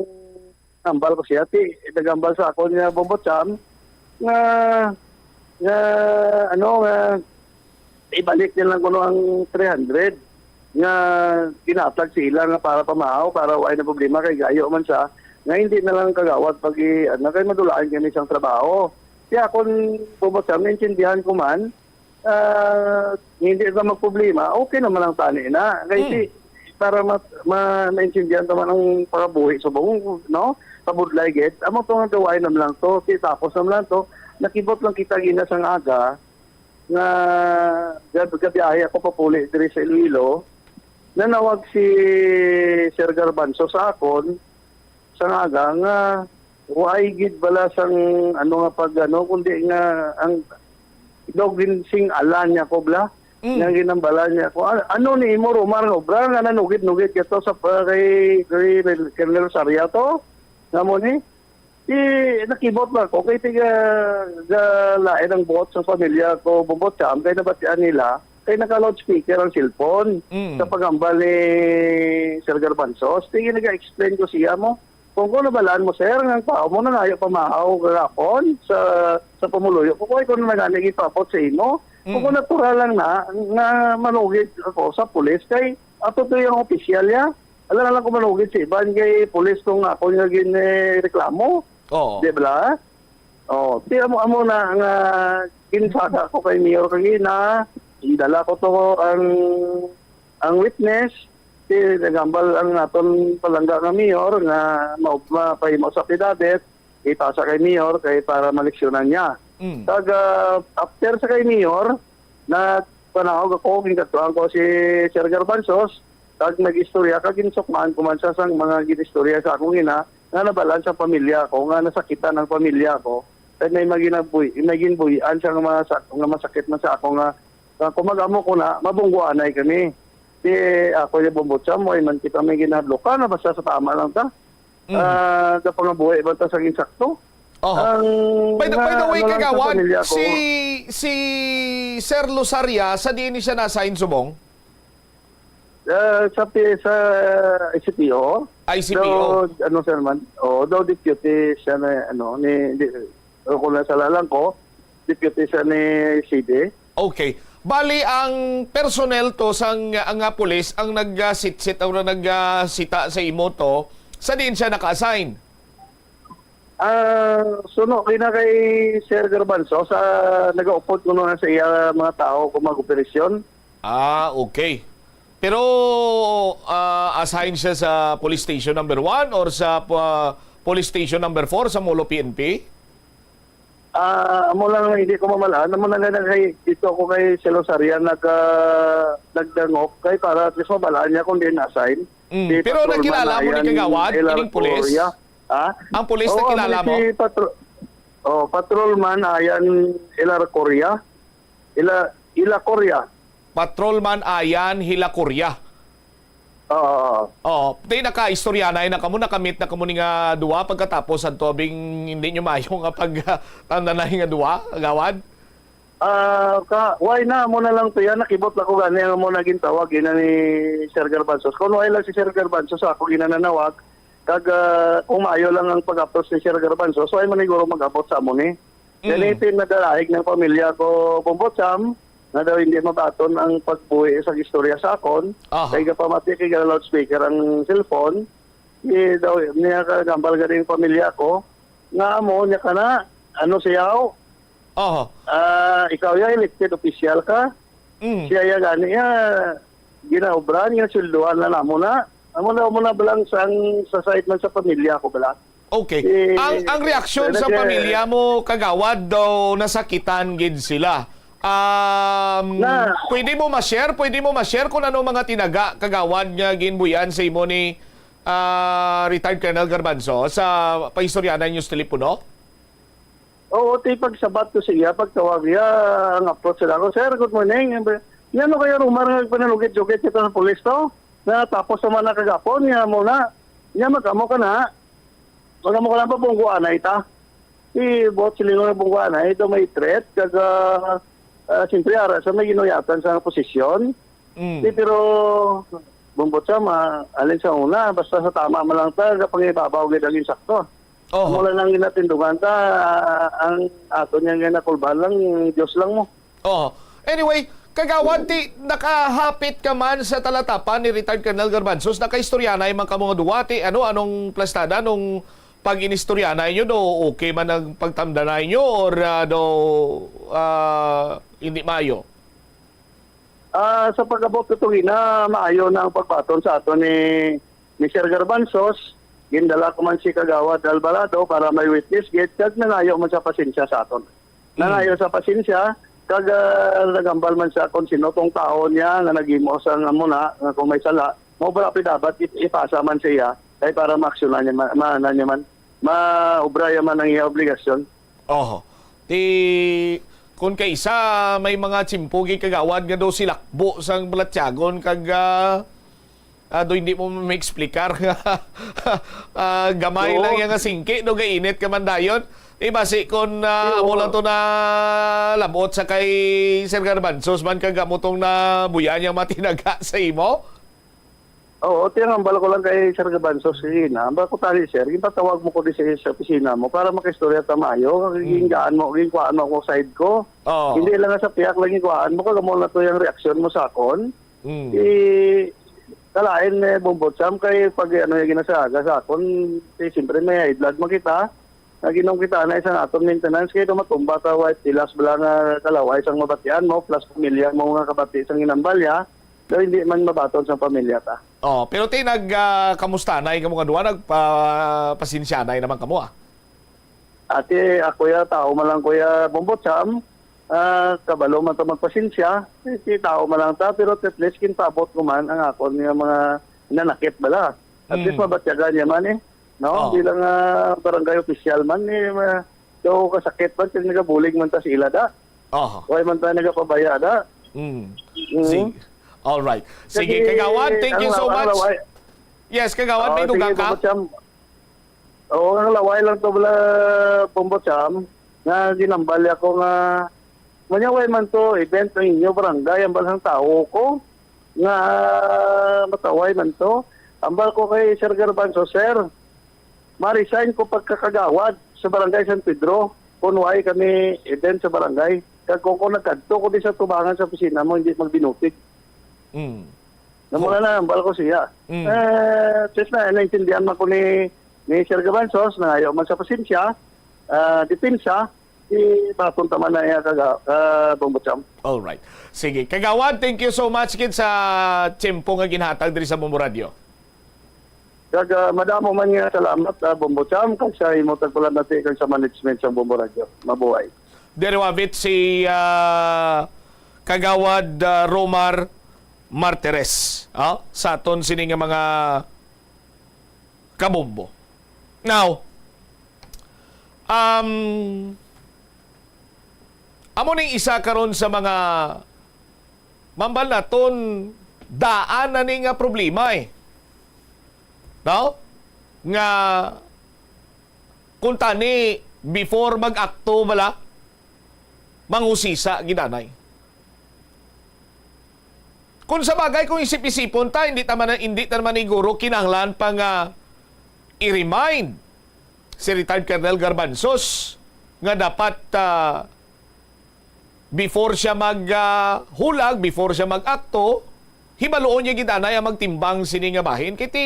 ambal ko siya, ti, nagambal sa akon nga Bombo Cham, nga, nga, ano, nga, ibalik niya lang kuno ang three hundred nga ginatag sa ila nga para pamahaw, para wala na problema, kay gayo man siya, nga hindi na lang kagawad pag i-, ano, kay madulaan kami sang trabaho. Kaya kung, Bombot Sam, naintindihan ko man, ah, hindi ka magproblema, okay naman ang tani na. Kay Mm. si, para ma-, ma-, maintindihan naman ang pangabuhi subong, no? Kabudlay gid. Amo to nga gawain naman lang to, si tapos naman lang to. Nakibot lang kita gina sang aga nga gab-, gabiyahe ako papuli diri sa Iloilo. Nanawag si Sir Garbanzo sa akon, sa nga aga nga, why gid bala sang, ano, nga pag, ano, kundi nga ang daw gin-, sing-alan niya ko bala. Mm. Nga ginambalan niya ko, "An-, ano ni imo, Romar, nga obra nga nanugid-nugid ka to sa pa-, kay, kay Colonel Rosario to?" Nga mo ni, di nakibot na ko, kay tiga, ga, lain ang buot sa pamilya ko, Bombot Sam, kay nabatian nila, kay naka-loudspeaker ang cellphone Mm. sa pagambal ni Sir Garbanzos. Sige, nag-explain ko siya mo. Kung, kung nabalaan mo, sir, nga ang tao mo nangayo pamahaw kagapon sa, sa pamuluyo ko, kung ikaw na nagani gipapot sa imo, kung, Mm. kung natural lang na, nga manugid ako sa pulis, kay ato to yung opisyal ya. Alam lang ko manugid sa iban, kay pulis kung ako nga gin, eh, reklamo. Oo. Di ba? Oh, di amo, amo na nga ginsaka ko kay Mayor kagina, indala ko to ang, ang witness, di nagambal ang aton palangga nga Mayor nga ma-, mapahimo sa affidavit, ipasa kay Mayor kay para maleksyonan niya. Mm. Kag, ah, after sa kay Mayor, nagpanawag ako, ginkadtuan ko si Sir Garbanzos, kag nag-istorya, kag ginsukmaan ko man siya sang mga gin-istorya sa akong ina, nga nabalaan sa pamilya ko, nga nasakitan ang pamilya ko, kay may maginabuy-, may ginbuy-an siya nga, masa-, nga masakit man sa ako nga, nga kung mag-amo ko na, mabungguanay kami. Di ako yung bumbutsa mo, ay man kita may ginadlokan na basta sa tama lang ta. Mm. Ah, sa pangabuhi ba ta sa insakto? Oh. Ang By the, by the nga way, ano lang sa Kagawad, pamilya ko. si, si Sir Lusaria, sa diin ni siya na-assign subong? Ah, sa P-, sa I C P O. I C P O. Daw, ano siya naman, oh, daw deputy siya na, ano, ni, di, o kung nasalalan ko, deputy siya ni C D. Okay. Bali, ang personnel to sang, ang, ah, pulis ang nagasitsit o nagasita sa imo to, sa diin siya naka-assign? Ah, suno kay na kay Sir Garbanzo sa nagaupod kuno na sa iya mga tao kung mag-operasyon. Ah, okay. Pero, ah, assign siya sa police station number one or sa, ah, police station number four sa Molo P N P? Ah, amo lang, hindi ko mamalaan. Amo na nga kay, dito ako kay Sir Rosaria nag, ah, nagdangop kay para at least mabalaan niya kung diin na-assign. Mm, Si pero Patrolman nakilala mo ni Ayan Kagawad, Elar kining pulis? Coria. Ha? Ang pulis Oo, nakilala amo mo? ni si Patro-, oh, Patrolman Ayan Elar Coria. Ila, Ila Coria. Patrolman Ayan Hilacoria. Oo, oo. Oo, di nakaistoryanay na kamo, nakamit na kamo ni nga duwa pagkatapos adto bing hindi nyo maayo nga pag, ah, tandanay nga duwa, Kagawad? Ah, ka, why na mo na lang to yan, nakibot na ko gani ang mo naging tawag ina ni Sir Garbanzos. Kung why lang si Sir Garbanzos, ako ginananawag, kag, ah, kung maayo lang ang pag-approach ni Sir Garbanzos, why man siguro mag-abot sa amo ni? Mm. Kani ito yung nadalaig ng pamilya ko, Bombot Sam, nga daw hindi mabaton ang pagbuhi sa istorya sa akon. Aha. Kay kapamati kay gana loudspeaker ang cellphone, di daw niya kagambal gani ang pamilya ko. Nga amo niya kana, ano siya, oh? Aha. Ah, ikaw ya elected official ka. Mm. Siya ya gani ya ginaobran, ginasweldohan na namo na. Amo na, amo na balang sang sa side man sa pamilya ko bala. Okay. Eh, Ang, ang reaksyon sa nag- pamilya mo, Kagawad, daw nasakitan gid sila. Um, Na- pwede mo ma-share, pwede mo ma-share kung ano mga tinaga, Kagawad, nga ginbuyan sa imo ni, ah, retired Colonel Garbanzo sa paistoryanan niyo sa telepono? Oo, ti pagsabat ko sa iya, pagtawag iya, ang approach sila ko, "Sir, good morning." Yan no kaya rumar nga panalugit-lugit kita sa pulis to? Na tapos naman na kagapon, niya muna. Niya magkamo ka na. Magkamo ka na pa, bungguan na ita. Si Bot Silingon na bungguan na ito may threat. Kag, ah, ah, siyempre, ara sa may ginuyatan sa posisyon. Mm. Di, pero, bumbot sa, ma-, alin sa una, basta sa tama man lang ta, kapangibabaw gid ang insakto. Oho. Mula nang ginatindugan ta, ah, ang ato niya nga nakulban lang, Diyos lang mo. Oh, anyway, Kagawad, ti, nakahapit ka man sa talatapan ni retired Colonel Garbanzos, nakaistoryanay man kamo nga duwa, ti, ano, anong plastada, anong, pag-inistorya na inyo, do okay man ang pagtamda na inyo or, ah, do, ah, hindi maayo? Ah, sa pag-abot ko tungina, maayo na ang pagbaton sa aton ni, ni Sir Garbanzos. Gindala ko man si Kagawad Alvarado para may witness gid, kag nangayo man sa pasensya sa aton. Hmm. Nangayo sa pasensya, kag, ah, nagambal man sa kung sino tong tawo niya nga naghimo sang amo na, nga kung may sala, mao bala dapat ip-, ipasa man sa iya, kay para maaksyonan niya man, maanan niya man, maobra niya man ang iya obligasyon. Oho. Ti, kun kaisa, may mga tsimpo gid, Kagawad, nga daw silakbo sang balatyagon kag, ah, ah, daw hindi mo maeksplikar nga, ah, gamay Oo. lang iya nga singki, daw gainit ka man dayon. Ti basi kun, ah, amo Oo. lang to na labot sa kay Sir Garbanzos man kag amo tong nabuya niya matinaga sa imo? Oo, ti ang hambal ko lang kay Sir Gabanzos, sige na. Hambal ko, tali, sir, ginpatawag mo ko di sa, sa opisina mo para makaistorya ta maayo. Mm. Gingaan mo, ginkuhaan mo ako side ko. Oo. Hindi lang nga sa piyak lang ginkuhaan mo, kag amo na to yung reaksyon mo sa akon. Mm. Eh, kalain, eh, Bumbot Sam, kay pag, ano, yung ginasaga sa akon, eh, siyempre may high blood man kita. Naginom kita na isang aton maintenance, kay matumba ta, white pilas bala nga kalaway sang mabatian mo, plus pamilya mo nga kabati sang ginambalya. Daw hindi man mabaton sa pamilya ta. Oh, pero ti nag, ah, kamusta na ikaw nga duha, nagpa-, pasensya na naman kamo, ah? Ate, ako ya, tao man lang ko ya, Bumbot Sam. Ah, kabalo man ta magpasensya. Eh, si tao man lang ta, pero at least kintabot ko man ang akon nga mga nanakit bala. At Mm. least mabatyagan niya man eh. No? Oh. Bilang, ah, barangay official man eh, ma-, so kasakit man, kasi nagabulig man ta sa ila da. Oho. Why man tayo nagapabaya na? Mm. Mm. Sige. All right. Sige, Kasi Kagawad, thank ang you so law-, ang much. laway-, Yes, Kagawad, Oo, may sige, dugang ka? Bumbot Sam. Oo, ang laway lang to, bala, Bumbot Sam, nga ginambal ako nga, manyaway man to, event ng inyo, barangay, ang balang tao ko, nga mataway man to. Ambal ko kay Sir Garbanzo, Sir, ma-resign ko pagkakagawad sa Barangay San Pedro, kung why kami event sa barangay. Kag kung, kung nagkadto ko di sa tubangan sa opisina mo, hindi magbinutig. Mm. Na mula Oh. na, ambal ko siya. Mm. Eh, sis na, naintindihan man ko ni, ni Sir Gabanzos, nangayo man sa pasensya, ah, depensa, si Baton Taman na iya, kaga-, ka Bumbot Sam. All right. Sige. Kagawad, thank you so much gid sa tiyempo nga ginhatag diri sa Bombo Radio. Kag, ah, madamo man nga salamat, ah, Bombo Sam, kag sa imo tagpalamati kag sa management sa Bombo Radio. Mabuhay. Diri wavit si, ah, Kagawad, ah, Romar Martires, ah, sa aton sini nga mga kabombo. Now, um, amo ning isa karon sa mga mambal naton daan na ni nga problema eh. No? Nga kung tani before mag-akto bala, manghusisa gid anay. Kung sa bagay, kung isip-isipon ta, hindi ta man, hindi ta naman siguro kinahanglan pa nga i-remind si retired Colonel Garbanzos nga dapat, ah, before siya mag, ah, hulag, before siya mag-akto, hibaluon niya gid anay ang magtimbang sini nga bahin. Kay ti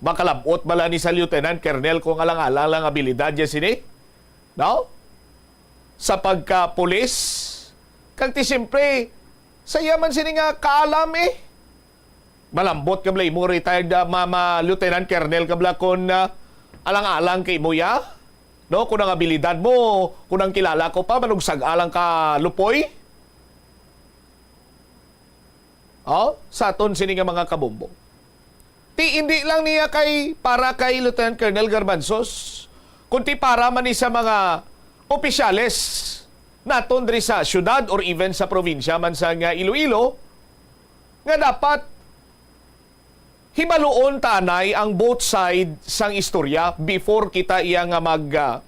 makalab-ot bala ni sa Lieutenant Colonel kung alang-alang lang abilidad niya sini? No? Sa pagka-pulis? Kag ti siyempre, sa iya man sini nga kaalam eh. Malambot ka bala imo retired, ah, ma-, ma-, Lieutenant Colonel ka bala kung, ah, alang-alang kay imo ya? No? Kung ang abilidad mo, kung ang kilala ko pa, manugsag-a lang ka lupoy? Oh, sa aton sini nga mga kabombo. Ti hindi lang niya kay, para kay Lieutenant Colonel Garbanzos, kundi para man ni sa mga opisyales naton diri sa syudad or even sa probinsya man sa nga Iloilo, nga dapat hibaluon ta anay ang both side sang istorya before kita iya nga mag, ah,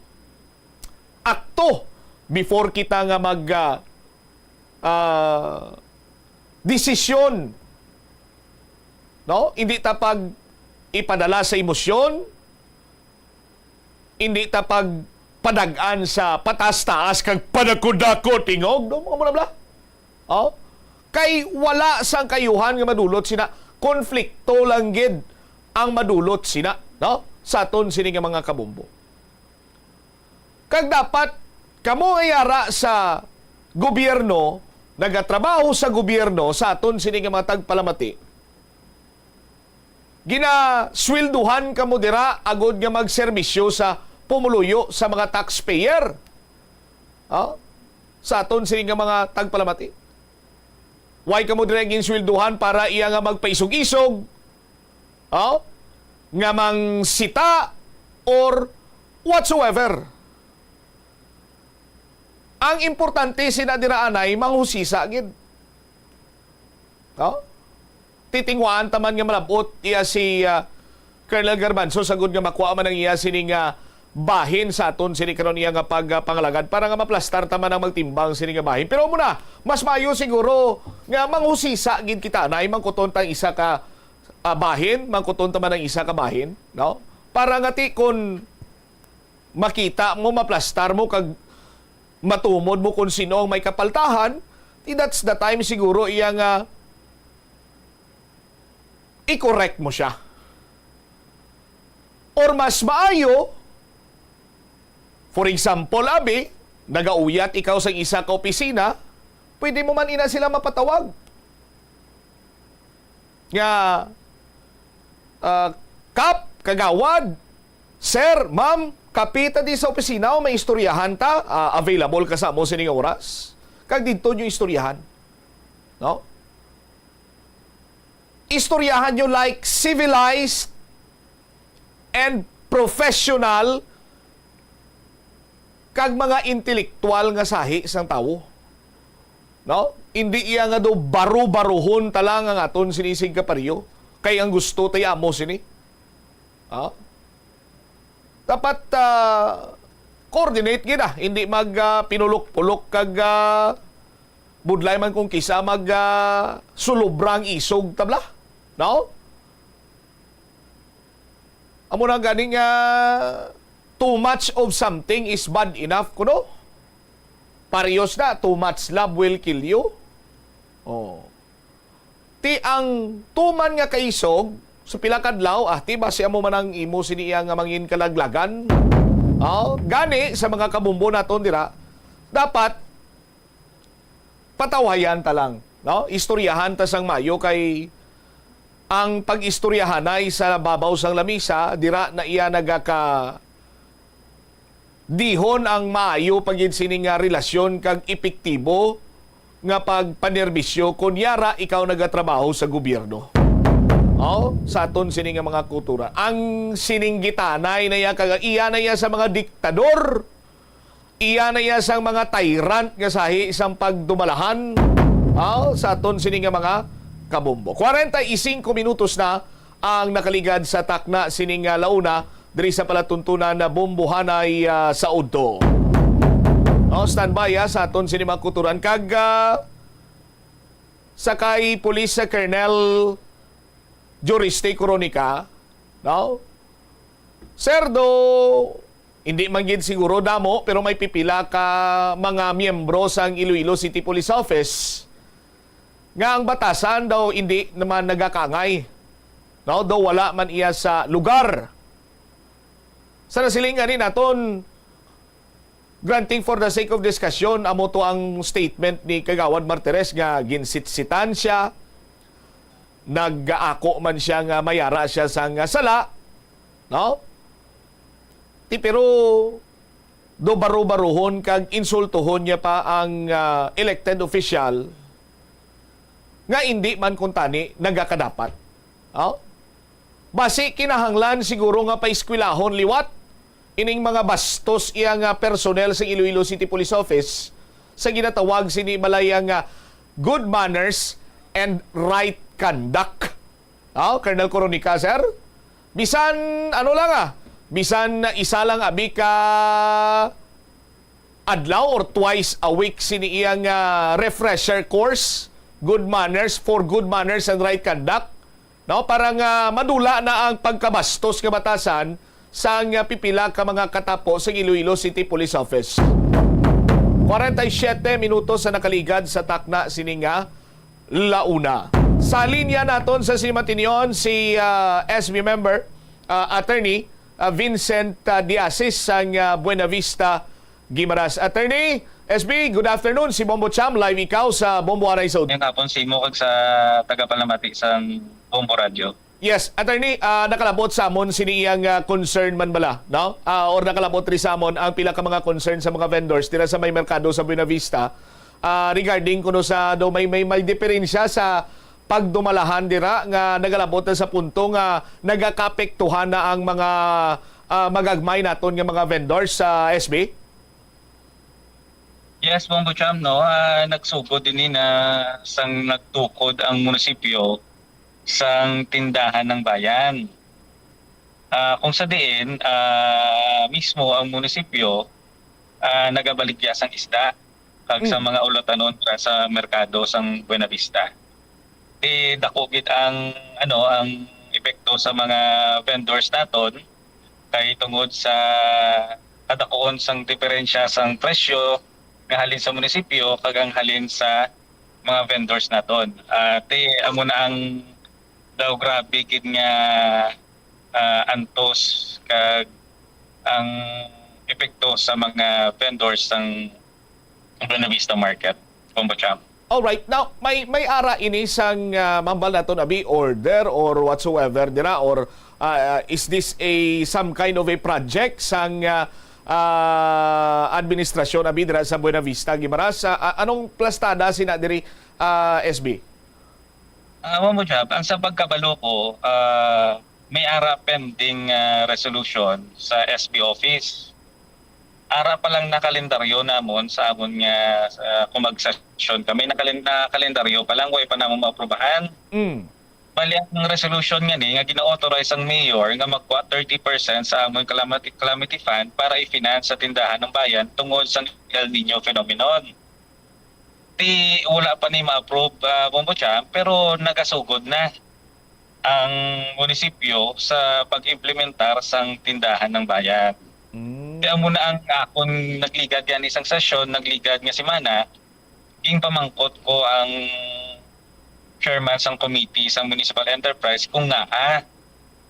akto, before kita nga mag, ah, ah, desisyon. No? Hindi ta pag ipadala sa emosyon, hindi ta pag padag-an sa patas-taas kag padako-dako tingog, no? Mga muna bla. Oh? Kay wala sang kayuhan nga madulot sina, konflikto lang gid ang madulot sina, no? Sa aton sini nga mga kabombo. Kag dapat kamo nga yara sa gobyerno, nagatrabaho sa gobyerno, sa aton sini nga mga tagpalamati, ginasweldohan kamo dira agod nga magserbisyo sa pumuluyo sa mga taxpayer. Ha? Sa aton sini nga mga tagpalamati. Why kamo dira ginsweldohan para iya nga magpaisog-isog? Ha? Nga mangsita or whatsoever. Ang importante sina dira anay manghusisa gid. No? Titingwaan ta man nga malab-ot iya si, ah, Colonel Garbanzo, sagod nga makuha man ang iya sini nga bahin sa aton sini karon iya nga pag, ah, pangalagad para nga maplastar ta man ang magtimbang sini nga bahin. Pero amo na, mas maayo siguro nga manghusisa gid kita, anay mangkuton ta ang isa ka, ah, bahin, mangkuton ta man ang isa ka bahin, no? Para nga ti kon makita mo, maplastar mo, kag matumod mo kung sino ang may kapaltahan, ti that's the time siguro iya nga i-correct mo siya. Or mas maayo, for example, abi, nagauyat ikaw sa isa ka opisina, pwede mo man ina sila mapatawag. Nga, ah, "Kap, kagawad, sir, ma'am, kape ta di sa opisina o may istoryahan ta, ah, available ka sa amo sining oras?" Kag didto nyo istoryahan. No? Istoryahan nyo like civilized and professional kag mga intelektuwal nga sahi sang tawo. No? Indi iya nga do baro-baruhon ta lang ang aton sini sing kaparyo, kay ang gusto tay amo sini. Ah? Dapat, ah, coordinate gid, ah. Indi mag, ah, pinulok-pulok kag, ah, budlay man kung kisa mag, ah, sulobra ang isog ta bala. No? Amo na gani nga too much of something is bad enough kuno. Parehas na, too much love will kill you. Oh. Ti ang tuman nga kaisog sa pila ka adlaw, ah, ti basi amo man ang imo sini iya nga mangin kalaglagan. Oh, gani sa mga kabombo naton dira, dapat patawhayan ta lang, no? Istoryahan ta sang mayo, kay ang pag-istoryahanay sa babaw sang lamisa, dira na iya nagaka-, dihon ang maayo pa gid sini nga relasyon kag epektibo nga pagpanerbisyo kon yara ikaw nagatrabaho sa gobyerno. Oh, sa aton sini nga mga kultura. Ang sininggitanay na iya kag iya na iya sa mga diktador. Iya na iya sang mga tyrant nga sahi sang pagdumalahan, ah, sa aton sini nga mga kabombo. Kwarenta y singko minutos na ang nakaligad sa takna sini nga launa diri sa palatuntunan na Bombohanay, ah, sa udto. Oh, standby, ah, sa aton sini mga kuturan. Kag, ah, sa kay Police Colonel Juriste Coronica, no? Sir, do hindi man gid siguro damo, pero may pipila ka mga miyembro sang Iloilo City Police Office nga ang batasan daw hindi naman nagakangay, no? Daw wala man iya sa lugar. Sa nasiling gani naton, granting for the sake of discussion, amo to ang statement ni Kagawad Martires nga ginsitsitan siya, nag-aako man siya nga mayara siya sang sala, no? Ti, pero do baro-baruhon kag insultuhon niya pa ang, ah, elected official nga indi man kuntani nagakadapat. Oh? Basi kinahanglan siguro nga paeskwelahon liwat ining mga bastos iya nga personnel sa Iloilo City Police Office sa ginatawag sini balay nga good manners and right conduct. Oh, Colonel Coronica, sir? Bisan, ano lang, ah, bisan isa lang abi ka adlaw or twice a week sini iyang, ah, refresher course, good manners, for good manners and right conduct, no? Para nga madula na ang pagkabastos nga batasan sang, ah, pipila ka mga katapo sa Iloilo City Police Office. Kwarenta y siyete minutos sa nakaligad sa takna sini nga launa. Sa linya naton sa Simatinyon si, ah, S B member, ah, attorney, ah, Vincent, ah, Diasis sang, ah, Buena Vista, Guimaras. Attorney, S B, good afternoon. Si Bombo Cham, live ikaw sa Bombo Aray Sud. Ngayong hapon sa imo kag sa tagapalamati sang Bombo Radio. Yes, attorney, ah, nakalabot sa amon sini iyang, ah, concern man bala, no? Ah, or nakalabot ri sa amon ang pila ka mga concern sa mga vendors dira sa may merkado sa Buena Vista, ah, regarding kuno sa daw may, may, may diferensya sa pagdumalahan dira nga nagalabot na sa punto nga nagakaapektuhan na ang mga, ah, magagmay naton nga mga vendors sa S B? Yes, Bombo Cham, no? Ah, nagsugod din na sang nagtukod ang munisipyo sang tindahan ng bayan. Ah, kung sa diin, ah, mismo ang munisipyo, ah, nagabaligya sang isda kag sa Mm. mga ulatanon para sa merkado sang Buena Vista. Di dako gid ang, ano, ang epekto sa mga vendors naton, kay tungod sa kadakuon sang diferensya sang presyo nga halin sa munisipyo kag ang halin sa mga vendors naton. Ah, ti amo na ang daw grabe gid nga, ah, antos kag ang epekto sa mga vendors sang Buena Vista Market, Bombo Cham. Alright. Now, may, may ara ini sang, ah, mambal naton, abi, order or whatsoever dira, or, ah, is this a, some kind of a project sang, ah, ah, administrasyon, abi, dira sa Buena Vista, Guimaras? Ah, ah, anong plastada sina diri, ah, S B? Ah, Bombo Cham, ang sa pagkabalo ko, ah, may ara pending, ah, resolution sa S B office. Ara pa lang na kalendaryo namon sa amon nga, ah, kung magsesyon kami, nakalin-, na kalendaryo pa lang, way pa namon maaprubahan. Mm. Bali, ang resolution nga ni, nga gina-authorize ang mayor nga magkuha thirty percent sa amon calamity, calamity fund para i-finance sa tindahan ng bayan tungod sa El Nino phenomenon. Di, wala pa ni ma-approve, ah, Bombo Cham, pero nagasugod na ang munisipyo sa pag-implementar sang tindahan ng bayan. Mm. Kaya mo na ang akon nagligad yan isang sesyon, nagligad nga semana, ginpamangkot ko ang chairman sang committee sa municipal enterprise kung nga, ah,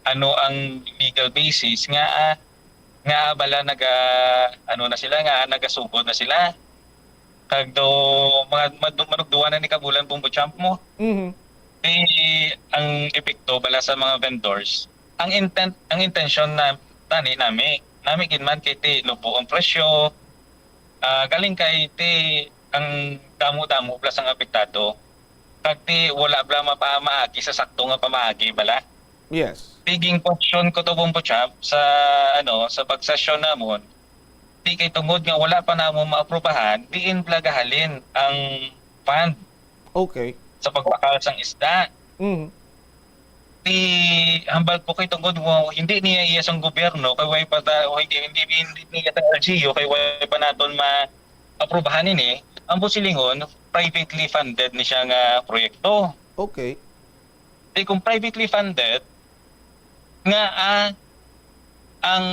ano ang legal basis nga, ah, nga bala naga, ano na sila, nga nagasugod na sila. Kag daw, mga mad-, manugduwa na ni kabulan, Bombo Cham, mo. Mhm. Di, ang epekto bala sa mga vendors, ang intent, ang intensyon na tani nami, nami gid man kay ti lubo ang presyo, ah, galing kay ti ang damo-damo plus ang apektado. Kag ti wala bala mapamaagi sa sakto nga pamaagi bala. Yes. Ti ginkwestiyon ko to, Bombo Cham, sa, ano, sa pagsesyon namon. Ti kay tungod nga wala pa namo maaprubahan, diin bala gahalin ang fund Okay. sa pagbakal sang isda. Mm. Ti hambal ko kay tungod mo, hindi niya iya sang gobyerno, kay way pa ta-, hindi, hindi, hindi niya sa L G U, kay way pa naton ma-aprubahan ini. Ang busilingon, privately funded ni siya nga proyekto. Okay. Ti kung privately funded, nga, ah, ang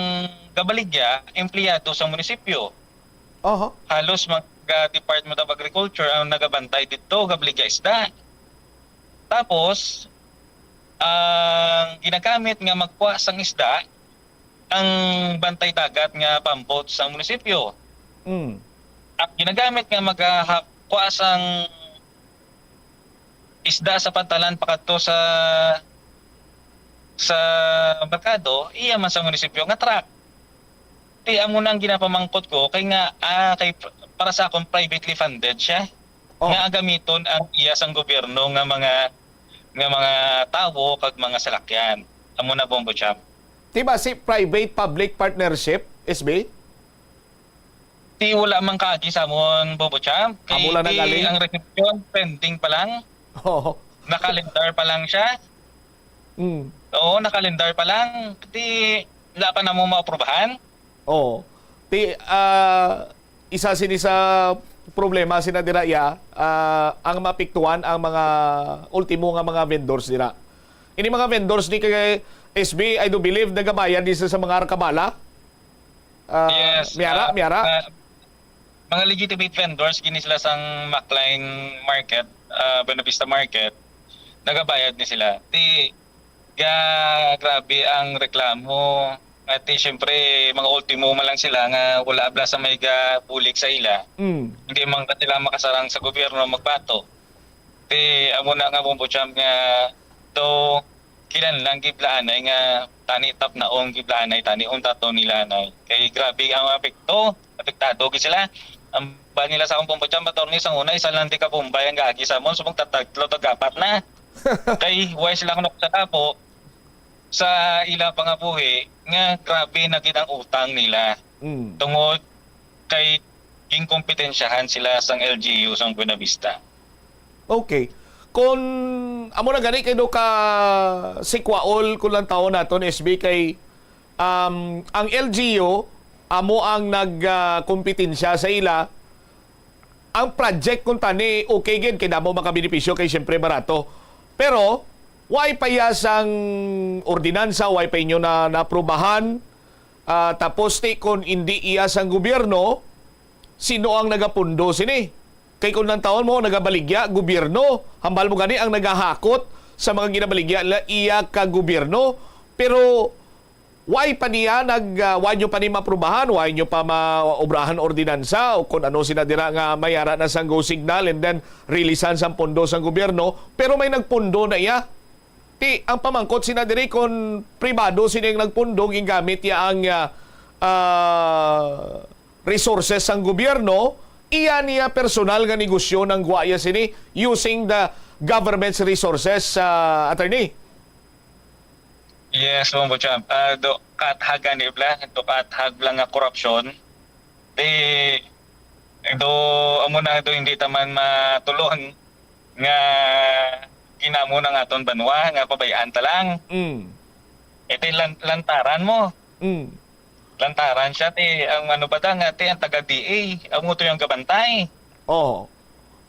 gabaligya, empleyado sa munisipyo. Aha. Halos mag, ah, Department of Agriculture ang nagabantay dito, gabaligya isda. Tapos, ang ginagamit nga magkuha sang isda, ang bantay dagat nga pambot sang munisipyo. Mm. Ang ginagamit nga magakuha sang isda sa pantalan pakadto sa, sa merkado, iya man sa munisipyo nga truck. Ti amo na ang ginapamangkot ko, kay nga, ah, kay, para sa akon, privately funded siya. Oh. Nga gamiton ang iya sang gobyerno nga mga, nga mga tawo kag mga salakyan. Amo na, Bombo Cham. Di ba si private public partnership, S B? Ti wala man kaagi sa amon, Bombo Cham. Kay Amo lang ti nagaling? Ang reception, pending pa lang. Oo. Nakalendar pa lang siya. Mm. Oo, nakalendar pa lang. Ti wala pa namo maaprubahan. Oo. Ti, ah, isa sini sa problema sina dira iya, ah, ang maapektuhan ang mga ultimo nga mga vendors dira. Ini mga vendors ni kay S B, I do believe, nagabayad din sa, sa mga arkabala. Ah, Yes, Miara, ah, Miara? ah, mga legitimate vendors, gini sila sang Macline Market, ah, Buena Vista Market. nagabayad ni sila. Ti, ga, grabe ang reklamo. Nga ti, siyempre, mga ultimo man lang sila nga wala bala sa may gabulig sa ila. Mm. Hindi man ka sila makasarang sa gobyerno magbato. Ti, amo na nga, Bombo Champ, nga daw kinahanglan gid bala anay nga tani tapnaon gid bala anay, tani untaton nila anay. Kay grabe ang apekto, apektado gid sila. Ang ba nila sa akong Bombo Champ, attorney, sa una, isa lang di ka Bombay ang gaagi sa amon, subong tataglo, tagapat na. Kay why sila kuno sa tapo sa ila pangabuhi nga grabe na gid ang utang nila. Mm. Tungod kay ginkompetensyahan sila sang L G U sang Buenavista. Okay. Kung amo na gani kay do ka sikwaol kung lang taon naton, S B, kay, um, ang L G U amo ang nag, ah, kompetensya sa ila. Ang project kung tani, okay gid, kay damo makabenepisyo kay siyempre barato. Pero, why pa iya sang ordinansa, why pa inyo na naaprubahan? Ah, tapos ti, kung indi iya sang gobyerno, sino ang nagapundo sini? Kay kung lang taon mo, nagabaligya, gobyerno. Hambal mo gani ang nagahakot sa mga ginabaligya nila, iya ka gobyerno. Pero, why pa niya nag, ah, why nyo pa ni maaprubahan? Why nyo pa maobrahan ordinansa? O kung ano sina dira nga may ara na sang go signal and then releasean sang pondo sang gobyerno, pero may nagpundo na iya. Ti, ang pamangkot sina diri, kung pribado sini ang nagpundo, gingamit niya ang, ah, ah, resources sang gobyerno, iya niya personal nga negosyo nang gwa iya sini using the government's resources, ah, attorney? Yes, Bombo Champ. Ah, do, kathag ani bala, do kathag lang nga korupsyon. Di, do, amo na do, hindi ta man matulon nga ginamo ng aton banwa nga pabayaan ta lang. Mm. Ito yung lan-, lantaran mo. Mm. Lantaran siya, ti, ang ano ba ta nga, ti, ang taga D A, amo to yung gabantay. Oh.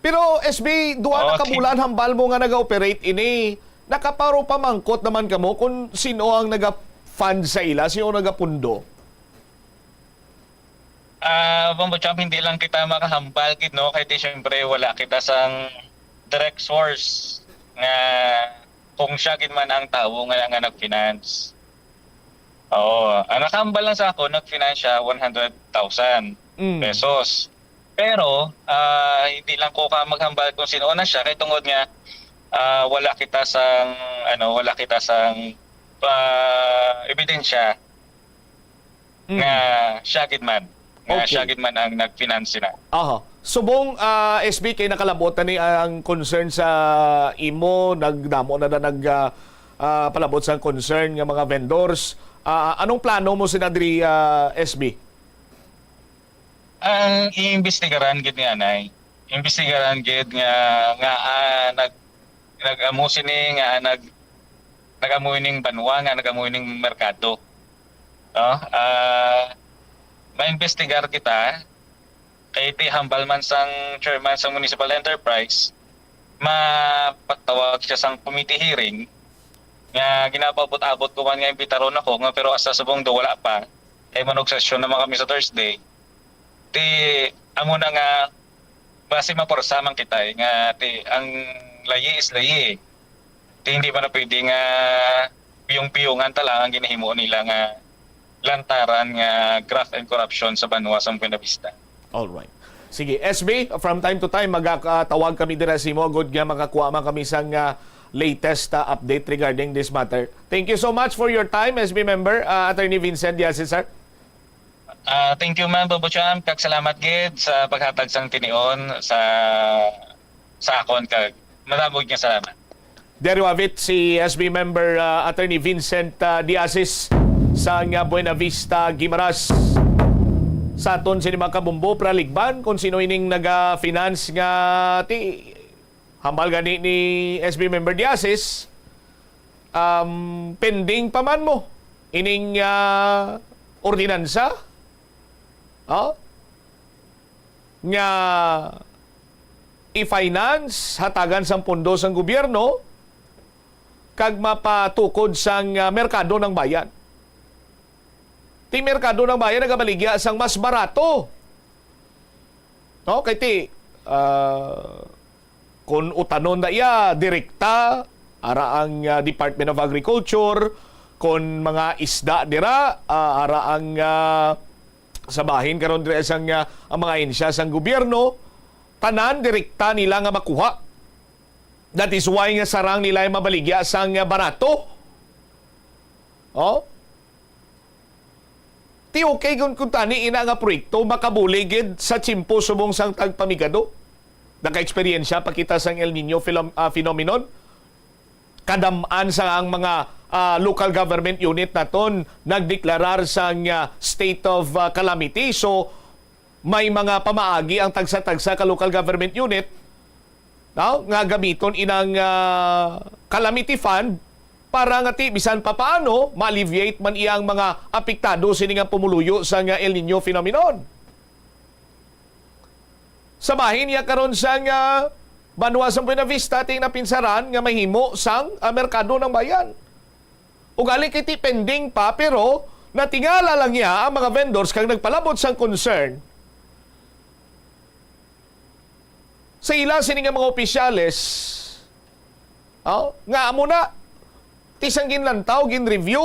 Pero, S B, duha na ka bulan hambal mo nga naga-operate ini. Nakaparo pamangkot naman kamo kung sino ang naga-fund sa ila, sino ang nagapundo? Ah, Bombo Champ, hindi lang kita makahambal gid, no? Kay ti, syempre, wala kita sang direct source nga kung siya gid man ang tawo nga, nga nag-finance. Oo. Ang nakahambal lang sa ako, nag-finance siya one hundred thousand Mm. pesos. Pero, ah, hindi lang ko ka maghambal kung sino na siya, kay tungod nga, ah, wala kita sang, ano, wala kita sang, ah, ebidensya Mm. nga siya gid man, nga Okay. siya gid man ang nag-finance na. Aha. Subong, ah, S B, kay nakalabot na ni ang concern sa imo, nagdamo na na nag, ah, ah, palabot sa concern nga mga vendors. Ah, anong plano mo sina diri, ah, S B? Ang iimbestigaran gid ni anay. Imbestigaran gid nga, nga, ah, nag-, nag-amo sini, nga nag-, nag-amo ining banwa, nga nag-amo ining merkado. No? Ah, ma-investigar kita, kay ti hambal man sang chairman sang municipal enterprise, mapatawag siya sang committee hearing, nga ginapaabot-abot ko man nga imbitaron ako, nga pero hasta subong do wala pa, kay manog session naman kami sa Thursday. Ti, amo na nga, basi maporsa man kita, eh, nga ti, ang layi is layi, eh. Ti, hindi man na pwede nga piyong-piyongan ta lang ang ginahimo nila nga lantaran nga graft and corruption sa banwa sa Buenavista. All right. Sige, S B, from time to time, magakatawag kami dira sa imo, agud nga makakuha man kami sang, ah, latest, ah, update regarding this matter. Thank you so much for your time, S B member, ah, Attorney Vincent Diaz, sir. Ah, thank you, ma'am, Bobo Champ. Kag salamat gid sa paghatag sang tinion sa, sa akon. Kag madamo nga salamat. Diri wavit si S B member, ah, Attorney Vincent, ah, Diasis sang, ah, Buena Vista, Guimaras. Sa aton sini mga kabumbo, praligban kung sino ining naga-finance nga ti-, hambal gani ni S B member Diasis, um, pending pa man mo ining, ah, ordinansa, oh, nga i-finance, hatagan sang pondo sang gobyerno, kag mapatukod sang, ah, merkado ng bayan. Ti merkado ng bayan nagabaligya sang mas barato. No? Kay ti, ah, kung utanon na iya, direkta, Ara ang, ah, Department of Agriculture, kon mga isda dira, ah, ara ang, ah, sa bahin karon dira sang, ah, ang mga ahensya sang gobyerno, tanan direkta nila nga makuha. That is why nga sarang nila ang mabaligya sang, ah, barato. Oh? Ti okay kun, kun tani ina nga proyekto makabulig gid sa tiyempo subong sang tagpamigado. Nakaeksperyensya pa kita sang El Nino philom-, ah, phenomenon. Kadam-an sa ang mga, ah, local government unit naton nagdeklarar sang, ah, state of, ah, calamity. So, may mga pamaagi ang tagsa-tagsa ka local government unit, no, nga gamiton inang, ah, calamity fund para nga ti bisan papaano ma-alleviate man iya ang mga apektado sini nga pumuluyo sang El Nino phenomenon. Sa bahin niya karon sang, ah, banwa sang Buenavista, ti napinsaran nga mahimo sang, ah, merkado ng bayan. Ugali kay ti pending pa, pero natingala lang niya ang mga vendors kag nagpalabot sang concern sa ila sini nga mga opisyales, oh, nga amo na, ti sang ginlantaw, gin-review,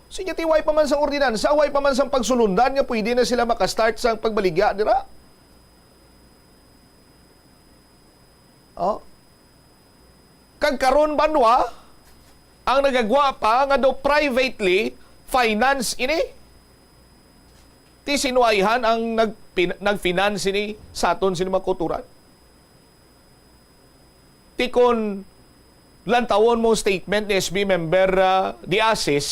sige, ti way pa man sang ordinansa, way pa man sang pagsulundan nga pwede na sila makastart sang pagbaligya dira. Oh. Kag karon, banwa, ang nagagwa pa nga daw privately finance ini. Ti sino ayhan ang nagpin-, nag-finance ini sa aton sini mga kauturan? Ti kon lantawon mo statement ni S B member, ah, Diasis,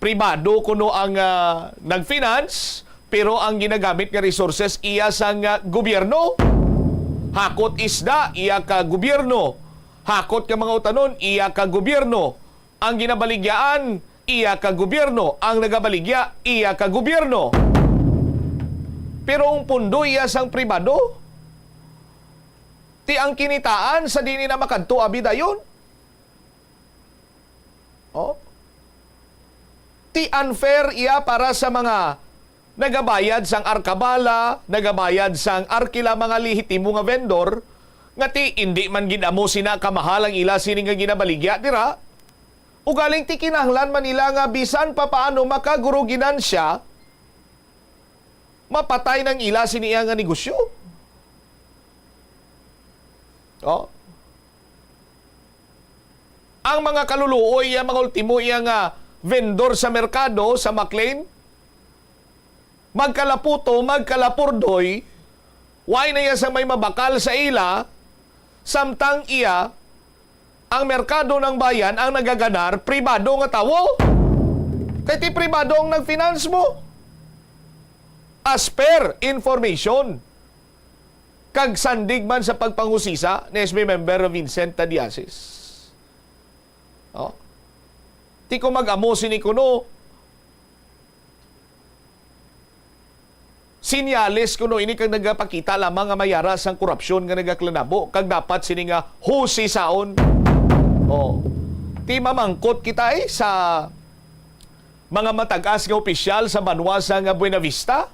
pribado kuno ang, ah, nag-finance, pero ang ginagamit nga resources iya sang, ah, gobyerno. Hakot isda, iya ka gobyerno. Hakot nga mga utanon, iya ka gobyerno. Ang ginabaligyaan, iya ka gobyerno. Ang nagabaligya, iya ka gobyerno. Pero ang pondo iya sang pribado, ti ang kinitaan sa dini na makadto abi dayon. Oh. Ti unfair iya para sa mga nagabayad sang arkabala, nagabayad sang arkila, mga lehitimo nga vendor, nga ti indi man gid amo sina kamahal ang ila sini nga ginabaligya dira. Ugaling ti kinahanglan man nila nga bisan pa paano makaguro ginansya, mapatay nang ila sini iya nga negosyo. Oh. Ang mga kaluluoy, ang mga ultimo iya nga vendor sa merkado sa McLean, magkalaputo, magkalapurdoy, way na iya sang may mabakal sa ila, samtang iya, ang merkado ng bayan ang nagaganar, pribado nga tawo. Kay ti pribado ang nag-finance mo. As per information kag sandig man sa pagpanghusisa ni S B member Vincent Tadiasis. Oh. Ti ko mag-amo sini kuno, sinyales kuno ini kag nagapakita lamang nga may ara sang korupsyon nga nagaklanabo kag dapat sini nga husisaon. Oh. Ti mamangkot kita, eh, sa mga matag-as nga opisyal sa banwa sa nga Buenavista.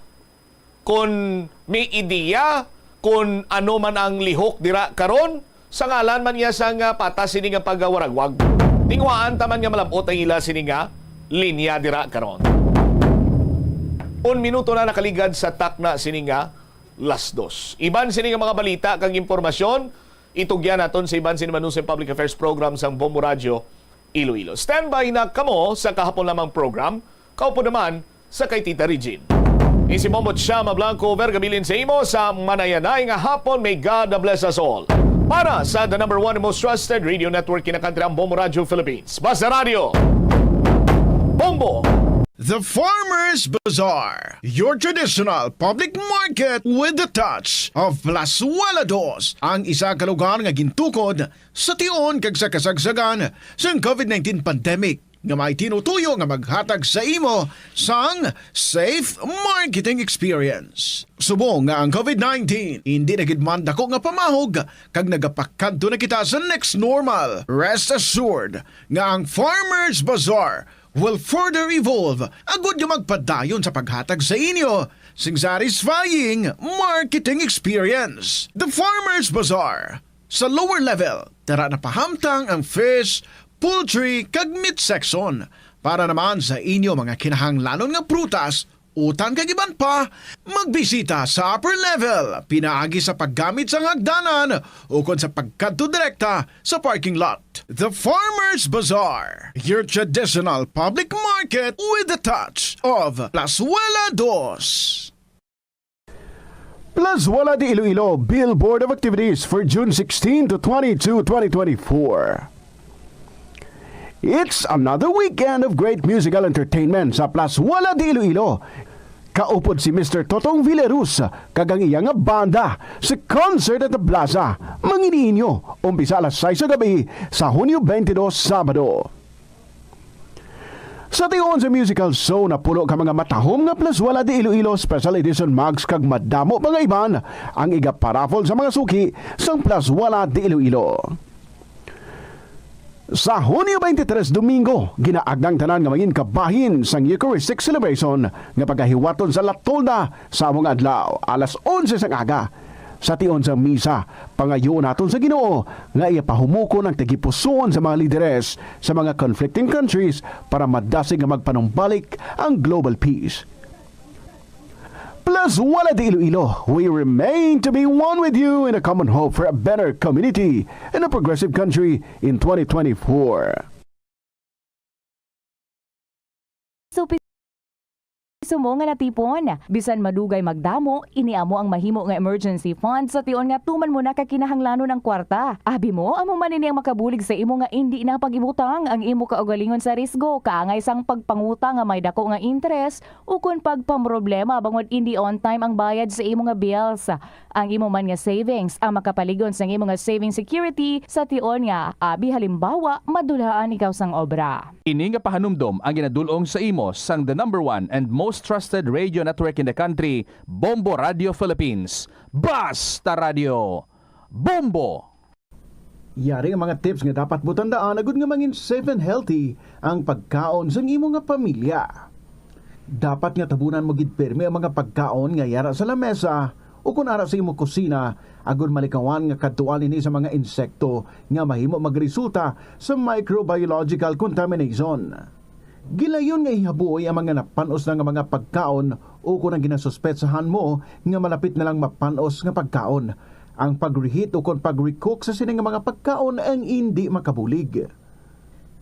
Kon may ideya, kon ano man ang lihok dira karon, sa ngalan man niya sang, ah, patas sini nga pagawaragwag. Tinguhaan ta man nga malab-ot ang ila sini nga linya dira karon. Un minuto na nakaligad sa takna sini nga las dos. Iban sini nga mga balita kag impormasyon, itugyan naton sa iban sini Manusay Public Affairs Program sang Bombo Radyo Iloilo. Standby na kamo sa kahapon lamang program. Kaupo naman sa kay Tita Regine. Isi Momot siya mablanco vergabilin sa imo sa manayanay nga hapon. May God bless us all. Para sa the number one most trusted radio network in the country, ang Bombo Radio Philippines. Basta Radio, Bombo! The Farmers Bazaar, your traditional public market with the touch of Plazuela Dos, ang isa ka lugar nga gintukod sa tion kag sa kasagsagan sang covid nineteen pandemic, nga may tinutuyo nga maghatag sa imo sang safe marketing experience. Subong nga ang covid nineteen indi na gid man dako nga pamahog kag nagapakadto na kita sa next normal, rest assured nga ang Farmers Bazaar will further evolve agud nga magpadayon sa paghatag sa inyo sing satisfying marketing experience. The Farmers Bazaar, Sa lower level, dara na pahamtang ang fish, poultry, kag meat section. Para naman sa inyo mga kinahanglanon nga prutas, utan kag iban pa, magbisita sa upper level, pinaagi sa paggamit sang hagdanan ukon sa pagkadto direkta sa parking lot. The Farmers Bazaar, your traditional public market with a touch of Plazuela Dos. Plazuela de Iloilo, Billboard of Activities for June sixteen to twenty-two, twenty twenty-four. It's another weekend of great musical entertainment sa Plazuela de Iloilo. Kaupod si Mister Totong Villarus kag ang iya nga banda sa Concert at the Plaza, mangin-inyo, umpisa alas sais sa gabi sa Hunyo twenty-two, Sabado. Sa tion sa musical show, napuno ka mga matahom nga Plazuela de Iloilo Special Edition mugs kag madamo pa nga iban ang igaparaffle sa mga suki sang Plazuela de Iloilo. Sa Hunyo twenty-three, Domingo, ginaagda ang tanan nga mangin kabahin sang Eucharistic Celebration nga pagahiwaton sa La Tolda sa amo nga adlaw, alas onse sang aga. Sa tion sang misa, pangayoon naton sa Ginoo nga iya pahumukon ang tagipusoon sa mga lideres sa mga conflicting countries para madasig nga magpanumbalik ang global peace. Plazuela de Iloilo, we remain to be one with you in a common hope for a better community and a progressive country in twenty twenty-four. So, piso mo nga natipon. Bisan madugay magdamo, ini amo ang mahimo nga emergency fund sa tion nga tuman mo na ka kinahanglanon ang kwarta. Abi mo, amo man ini ang makabulig sa imo nga indi na pag-ibutang ang imo kaugalingon sa risgo, kaangay sang pagpangutang nga may dako nga interes, ukon pagpamroblema bangod indi on time ang bayad sa imo nga bills. Ang imo man nga savings ang makapalig-on sang imo nga saving security sa tion nga, abi halimbawa, madulaan ikaw sang obra. Ini nga pahanumdom ang ginadul-ong sa imo sang the number one and most trusted radio network in the country, Bombo Radio Philippines. Basta Radio! Bombo! Yari ang mga tips nga dapat mo tandaan agud nga mangin safe and healthy ang pagkaon sang imo nga pamilya. Dapat nga tabunan mo gid pirmi ang mga pagkaon nga yara sa lamesa o kon ara sa imo kusina, agud malikawan nga kadtuan ini sa mga insekto nga mahimo magresulta sa microbiological contamination. Gilayon nga ihaboy ang mga napan-os na nga mga pagkaon o kon ang ginasuspetsahan mo nga malapit na lang mapan-os nga pagkaon. Ang pag-reheat o kon pag-recook sa sini nga mga pagkaon ang indi makabulig.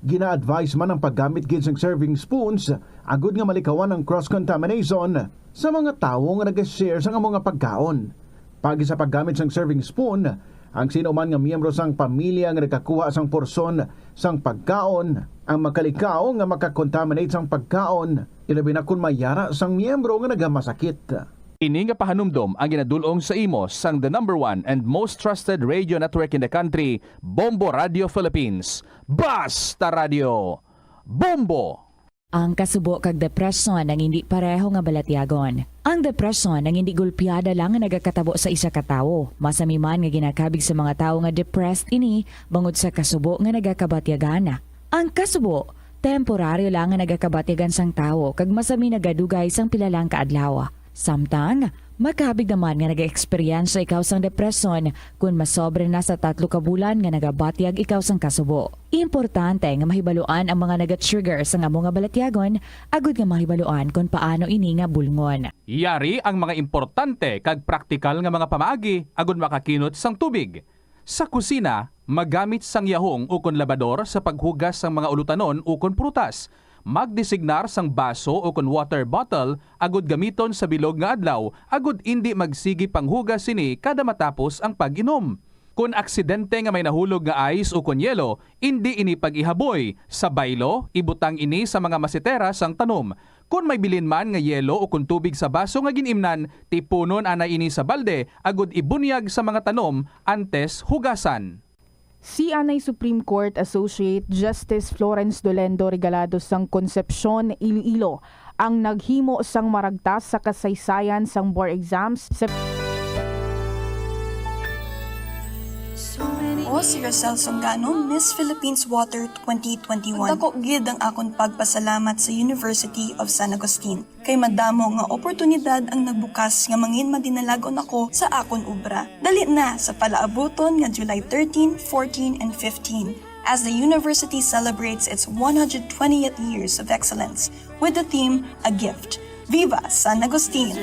Gina-advise man ang paggamit gid sang serving spoons agud nga malikawan ang cross-contamination sa mga tawo nga naga-share sang amo nga pagkaon. Paagi sa paggamit sang serving spoon, ang sino man nga miyembro sang pamilya nga nagakuha sang porsyon sang pagkaon ang makalikaw nga makakontaminate sang pagkaon, ilabi na kon may yara sang miyembro nga nagamasakit. Ini nga pahanumdom ang ginadul-ong sa imo sang the number one and most trusted radio network in the country, Bombo Radio Philippines. Basta Radio! Bombo! Ang kasubo kag depresyon ang indi pareho nga balatyagon. Ang depresyon ang indi gulpiada lang nga nagakatabo sa isa ka tawo. Masami man nga ginakabig sa mga tawo nga depressed ini bangod sa kasubo nga nagakabatyagan. Ang kasubo, temporaryo lang nga nagakabatyagan sang tawo kag masami nagadugay sang pila lang ka adlaw. Samtang, makabig naman nga nag-eksperyensya ikaw sang depresyon kon masobra na sa tatlo ka bulan nga nagabatyag ikaw sang kasubo. Importante nga mahibaluan ang mga naga-trigger sang amo nga balatyagon agud nga mahibaluan kon paano ini nga bulngon. Yari ang mga importante kag praktikal nga mga pamaagi agud makakinot sang tubig. Sa kusina, magamit sang yahong ukon labador sa paghugas sang mga ulutanon ukon prutas. Magdesignar sang baso ukon water bottle agud gamiton sa bilog nga adlaw agud indi magsigi panghugas sini kada matapos ang pag-inom. Kon aksidente nga may nahulog nga ice ukon yelo, indi ini pag-ihaboy. Sa baylo, ibutang ini sa mga masetera sang tanom. Kon may bilin man nga yelo ukon tubig sa baso nga gin-imnan, tipunon anay ini sa balde agud ibunyag sa mga tanom antes hugasan. Si anay Supreme Court Associate Justice Florence Dolendo Regalado sang Concepcion, Iloilo, ang naghimo sang maragtas sa kasaysayan sang board exams sa Ako si Rosel Songano, Miss Philippines Water twenty twenty-one. Dako gid ang akon pagpasalamat sa University of San Agustin, kay madamo nga oportunidad ang nagbukas nga mangin madinalag-on ako sa akon obra. Dali na sa palaabuton nga July thirteen, fourteen, and fifteen, as the university celebrates its one hundred twentieth years of excellence with the theme A Gift. Viva San Agustin!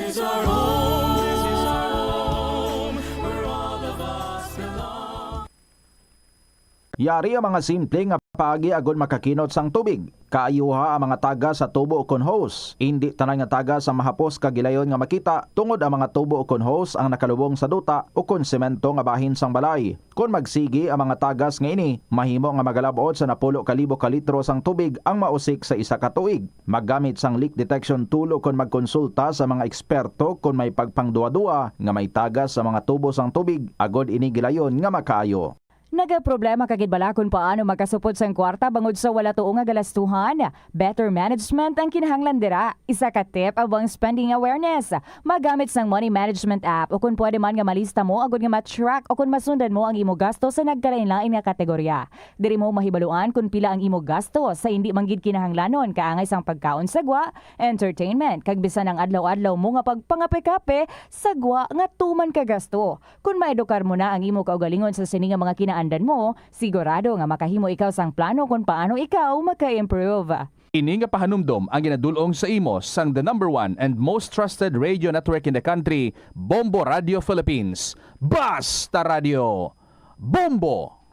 Yari ang mga simple nga paagi agod makakinot sang tubig. Kaayuha ang mga tagas sa tubo ukon hose. Indi tanan nga tagas ang mahapos kag gilayon nga makita, tungod ang mga tubo ukon hose ang nakalubong sa duta ukon semento nga bahin sang balay. Kon magsigi ang mga tagas nga ini, mahimo nga magalab-ot sa napulo ka libo ka litro sang tubig ang mausik sa isa ka tuig. Maggamit sang leak detection tool ukon magkonsulta sa mga eksperto kon may pagpangduha-duha nga may tagas sa mga tubo sang tubig agod ini gilayon nga makaayo. Nagaproblema ka gid bala kon paano makasupod sang kwarta bangod sa wala tuo nga galastuhan? Better management ang kinahanglan dira. Isa ka tip amo ang spending awareness. Magamit sang money management app, o kon pwede man nga malista mo agud nga ma-track o kon masundan mo ang imo gasto sa nagkalainlain nga kategorya. Diri mo mahibaluan kon pila ang imo gasto sa indi man gid kinahanglanon, kaangay sang pagkaon sa gwa, entertainment, kag bisan ang adlaw-adlaw mo nga pagpangape-kape sa gwa nga tuman ka gasto. Kon maedukar mo na ang imo kaugalingon sa sini nga mga kinaandan mo, sigurado nga makahimo ikaw sang plano kon paano ikaw maka-improve. Ini nga pahanumdom ang ginadul-ong sa imo sang the number one and most trusted radio network in the country, Bombo Radio Philippines. Basta Radio! Bombo!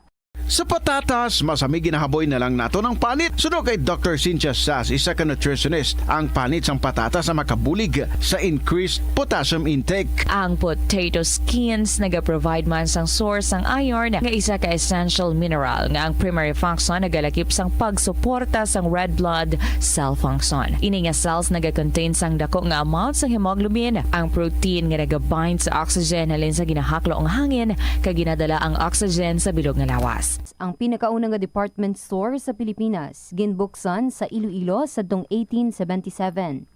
Sa patatas, masami ginahaboy na lang naton ang panit. Suno kay Doctor Cynthia Sass, isa ka nutritionist, ang panit sang patatas ang makabulig sa increased potassium intake. Ang potato skins nagaprovide man sang source sang iron nga isa ka essential mineral nga ang primary function nagalakip sang pagsuporta sang red blood cell function. Ini nga cells nagacontain sang dako nga amount sang hemoglobin, ang protein nga nagabind sa oxygen halin sa ginahaklo nga hangin kag ginadala ang oxygen sa bilog nga lawas. Ang pinakauna nga department store sa Pilipinas ginbuksan sa Iloilo sadtong eighteen seventy-seven.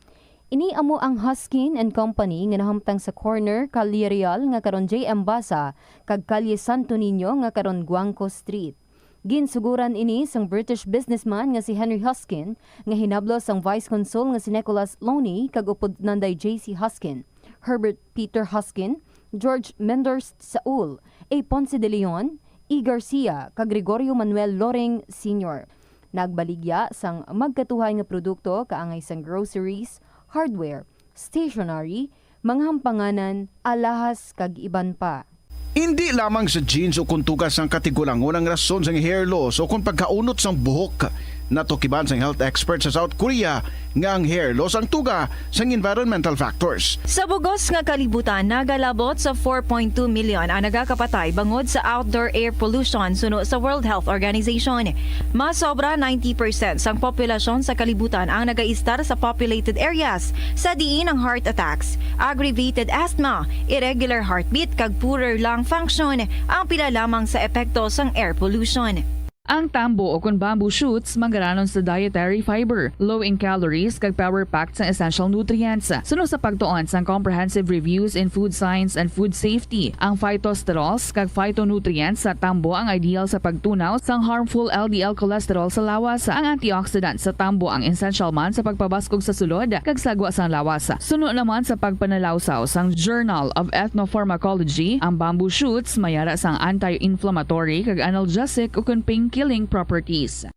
Ini amo ang Huskin and Company nga nahamtang sa corner Calle Real nga karon J M Basa kag Calle Santo Niño nga karon Guangco Street. Ginsuguran ini sang British businessman nga si Henry Huskin nga hinablos sang Vice Consul nga si Nicholas Loney kag upod Nanday J C Huskin, Herbert Peter Huskin, George Menders Saul, A. Ponce de Leon, E. Garcia, kag Gregorio Manuel Loring Senior. Nagbaligya sang magkatuhay nga produkto kaangay sang groceries, hardware, stationery, mga hampanganan, alahas kag iban pa. Indi lamang sa jeans o kuntugas sang katigulangon ang rason sang hair loss o kon pagkaunot sang buhok. Natukiban sang health expert sa South Korea nga ang hair loss ang tuga sang environmental factors. Sa bugos nga kalibutan, nagalabot sa four point two million ang nagakapatay bangod sa outdoor air pollution suno sa World Health Organization. Mas sobra ninety percent sang populasyon sa kalibutan ang nagaistar sa populated areas, sa diin ang heart attacks, aggravated asthma, irregular heartbeat kag poorer lung function ang pila lamang sa epekto sang air pollution. Ang tambo, o kon bamboo shoots, manggaranon sa dietary fiber, low in calories, kag power-packed sang essential nutrients. Suno sa pagtuon sang Comprehensive Reviews in Food Science and Food Safety, ang phytosterols kag phytonutrients sa tambo ang ideal sa pagtunaw sang harmful L D L cholesterol sa lawas. Ang antioxidant sa tambo ang essential man sa pagpabaskog sa sulod kag sagwa sang lawas. Suno naman sa pagpanalawsaw sang Journal of Ethnopharmacology, ang bamboo shoots mayara sang anti-inflammatory kag analgesic ukon pain-killing properties.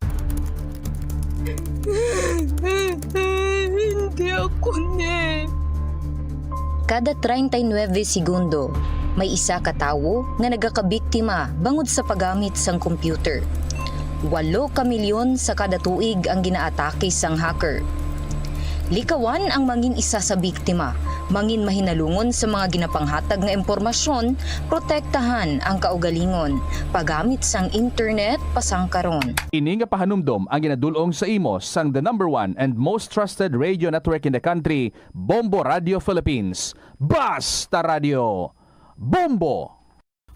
Hindi ako ni. Kada treinta y nueve segundo, may isa ka tawo nga nagakabiktima bangod sa paggamit sang computer. Walo ka milyon sa kada tuig ang ginaatake sang hacker. Likawan ang mangin isa sa biktima, mangin mahinalungon sa mga ginapanghatag nga impormasyon, protektahan ang kaugalingon, paggamit sang internet pasangkaron. Ini nga pahanumdom ang ginadul-ong sa imo sang the number one and most trusted radio network in the country, Bombo Radio Philippines. Basta Radio! Bombo!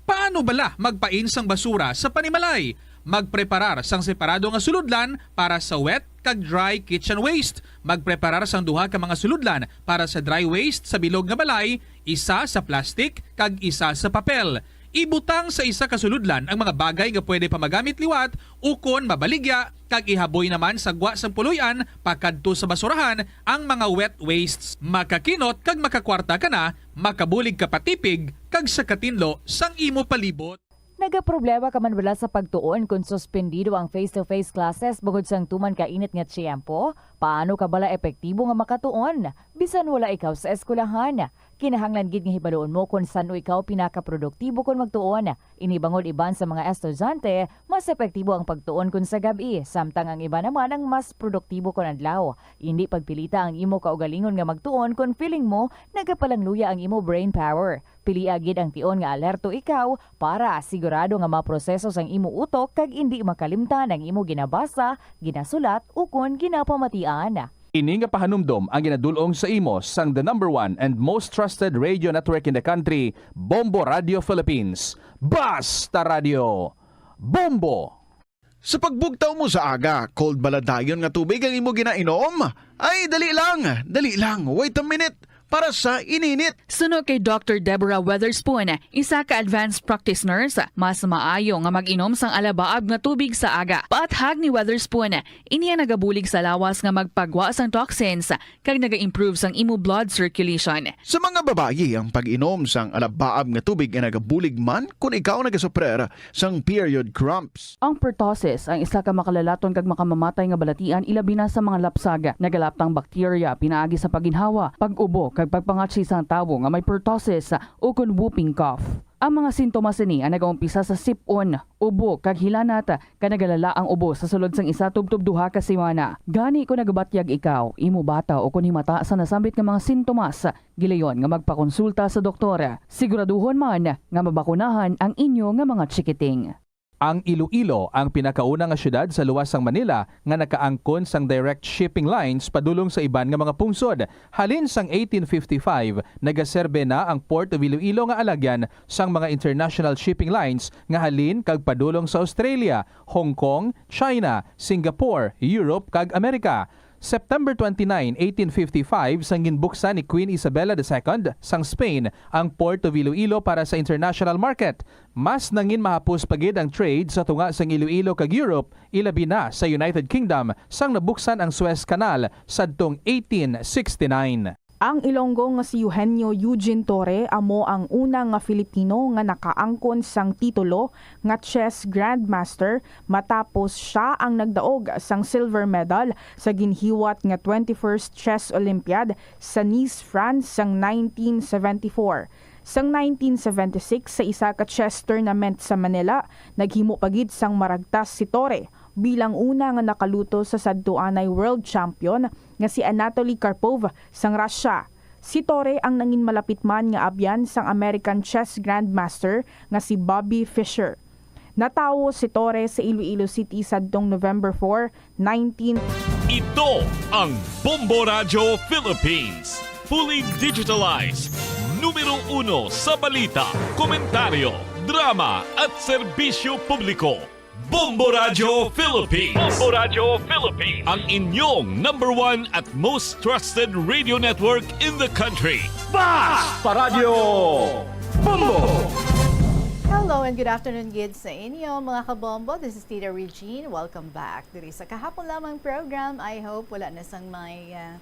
Paano bala magpain sang basura sa panimalay? Magpreparar sang separado nga sulodlan para sa wet kag dry kitchen waste. Magpreparar sang duha ka mga sulodlan para sa dry waste sa bilog nga balay, isa sa plastic kag isa sa papel. Ibutang sa isa ka sulodlan ang mga bagay nga pwede pa magamit liwat ukon mabaligya, kag ihaboy naman sa gwa sang puloy-an pakadto sa basurahan ang mga wet wastes. Makakinot kag makakwarta ka na, makabulig ka pa tipig kag sa katinlo sang imo palibot. Nagaproblema ka man bala sa pagtuon kon suspendido ang face-to-face classes bangod sang tuman ka init nga tiyempo? Paano ka bala epektibo nga makatuon bisan wala ikaw sa eskwelahan? Kinahanglan gid nga hibaluon mo kon san-o ikaw pinakaproduktibo kon magtuon. Ini bangod iban sa mga estudyante, mas epektibo ang pagtuon kon sa gab-i, samtang ang iban naman ang mas produktibo kon adlaw. Indi pagpilita ang imo kaugalingon nga magtuon kon feeling mo nagapalangluya ang imo brain power. Pilia gid ang tion nga alerto ikaw para sigurado nga maproseso sang imo utok kag indi makalimtan ang imo ginabasa, ginasulat, ukon ginapamatian. Ini nga pahanumdom ang ginadul-ong sa imo sang the number one and most trusted radio network in the country, Bombo Radio Philippines. Basta Radio! Bombo! Sa pagbugtaw mo sa aga, cold bala dayon nga tubig ang imo ginainom? Ay, dali lang, dali lang, wait a minute, para sa ininit. Suno kay Doctor Deborah Weatherspoon, isa ka advanced practice nurse, mas maayo nga mag-inom sang alabaab nga tubig sa aga. Paathag ni Weatherspoon, ini ang nagabulig sa lawas nga magpagwa sang toxins kag naga-improve sang imo blood circulation. Sa mga babayi, ang pag-inom sang alabaab nga tubig ay nagabulig man kon ikaw nagasuprer sang period cramps. Ang pertussis ang isa ka makalalaton kag makamamatay nga balatian, ilabi na sa mga lapsag. Nagalaptang bakterya pinaagi sa pagginhawa, pag-ubo, kag pagpangatsi sang tawo nga may pertussis ukon whooping cough. Ang mga sintomas sini ang nagaumpisa sa sip-on, ubo, kag hilanat, kag nagalala ang ubo sa sulod sang isa tubtob duha ka semana. Gani, kon nagabatyag ikaw, imo bata, ukon himata sa nasambit nga mga sintomas, gilayon nga magpakonsulta sa doktor. Siguraduhon man nga mabakunahan ang inyo nga mga chikiting. Ang Iloilo ang pinakauna nga siyudad sa luwas sang Manila nga nakaangkon sang direct shipping lines padulong sa iban nga mga pungsod. Halin sang eighteen fifty-five, nagaserbe na ang Port of Iloilo nga alagyan sang mga international shipping lines nga halin kag padulong sa Australia, Hong Kong, China, Singapore, Europe, kag Amerika. September twenty-nine, eighteen fifty-five, sang ginbuksan ni Queen Isabella the Second sang Spain ang Port of Iloilo para sa international market. Mas nangin mahapos pa gid ang trade sa tunga sang Iloilo kag Europe, ilabi na sa United Kingdom, sang nabuksan ang Suez Canal sadtong eighteen sixty-nine. Ang Ilonggo nga si Eugenio Eugene Torre amo ang una nga Filipino nga nakaangkon sang titulo nga chess grandmaster, matapos sia ang nagdaog sang silver medal sa ginhiwat nga twenty-first Chess Olympiad sa Nice, France sang nineteen seventy-four. Sang nineteen seventy-six, sa isa ka chess tournament sa Manila, naghimo pa gid sang maragtas si Torre bilang una nga nakaluto sa sadtuanay world champion nga si Anatoly Karpov sang Russia. Si Torre ang nangin malapit man nga abyan sang American chess grandmaster nga si Bobby Fischer. Natawo si Torre sa Iloilo City sadtong November four, nineteen. Ito ang Bombo Radyo Philippines. Fully digitalized. Numero uno sa balita, komentaryo, drama, at serbisyo publiko. Bombo Radyo Philippines. Bombo Radyo Philippines. Ang inyong number one at most trusted radio network in the country. Basta Radyo Bombo! Hello and good afternoon gid sa inyo, mga kabombo. This is Tita Regine. Welcome back diri sa Kahapon Lamang program. I hope wala na sang may, ah,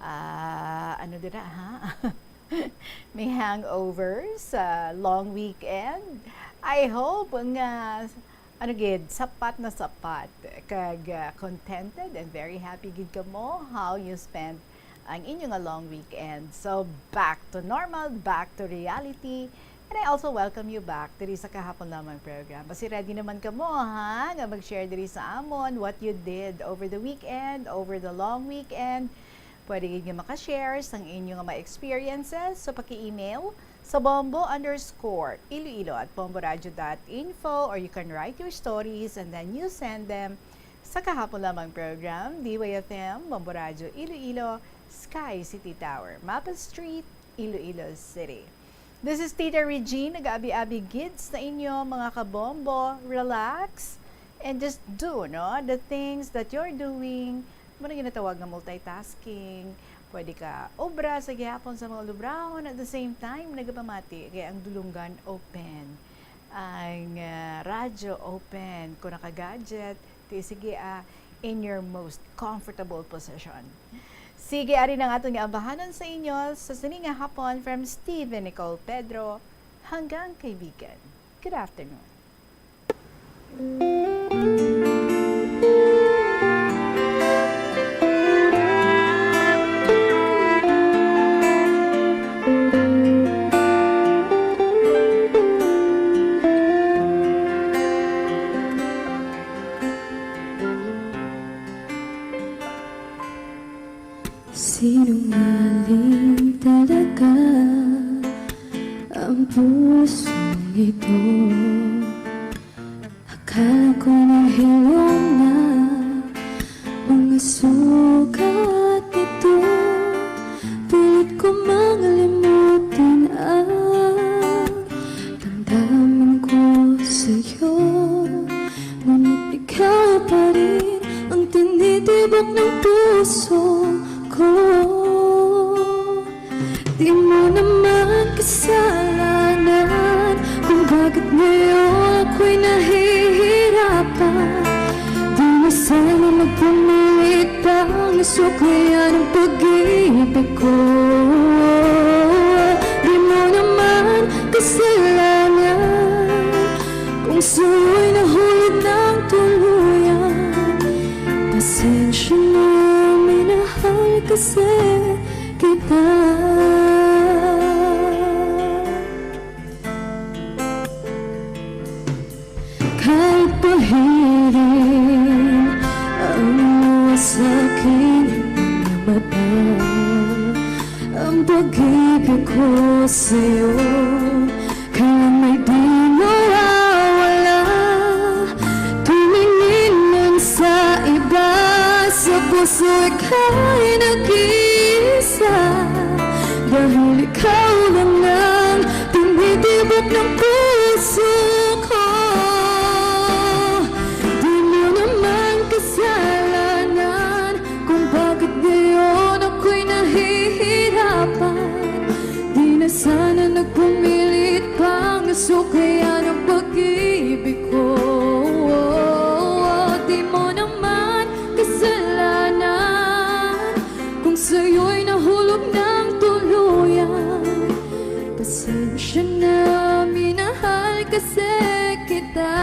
ah, ano dira, ha? May hangovers sa long weekend. I hope nga, ano gid, sapat na sapat kag, ah, contented and very happy gid kamo how you spent ang inyo nga long weekend. So, back to normal, back to reality. And I also welcome you back diri sa Kahapon Lamang program. Basi ready naman kamo, ha, nga mag-share diri sa amon what you did over the weekend, over the long weekend. Pwede gid nga maka-share sang inyo nga mga experiences, so paki-email sa bombo underscore iloilo at bomboradio dot info, or you can write your stories and then you send them sa Kahapon Lamang program, D Y F M, Bombo Radyo Iloilo, Sky City Tower, Mapa Street, Iloilo City. This is Tita Regine, nag-aabi-abi gid sa inyo, mga kabombo. Relax and just do, no, the things that you're doing. Mao na ginatawag nga multitasking. Pwede ka obra sa gihapon sa mga lubrahon, at the same time nagapamati kay ang dulunggan ang, ah, radyo open. Kung naka-gadget, di sige, ah, in your most comfortable position. Sige, ari na ang aton nga ambahanon sa inyo sa sini nga hapon from Steven Nicole Pedro. Hanggang kaibigan. Good afternoon. Sinungaling talaga ang pusong ito. Akala ko nang hilom na mga sugat nito. Pilit ko mang limutin ang damdamin ko sa'yo. Ngunit ikaw pa rin ang tinitibok ng puso ko. Di mo naman kasalanan kung bakit ngayon ako'y nahihirapan. Di na sana nagpumilit pang nasuklayan ang pag-ibig ko. Di mo naman kasalanan kung sa'yo'y nahulog ng tuluyan. Pasensya na, minahal kasi kita. Kahit pahirin ang luha sa aking mga mata, ang pag-ibig ko sa'yo, kaya may di mawawala. Tumingin man sa iba, sa puso ika'y nag-iisa. Dahil ikaw lang ang tinitibok ng puso ko. Di mo naman kasalanan kung bakit ngayon ako'y nahihirapan. Di na sana nagpumilit pang nasuklayan ang pag-ibig ko. Di mo naman kasalanan kung sa'yo'y nahulog ng tuluyan. Pasensya na, minahal kasi kita.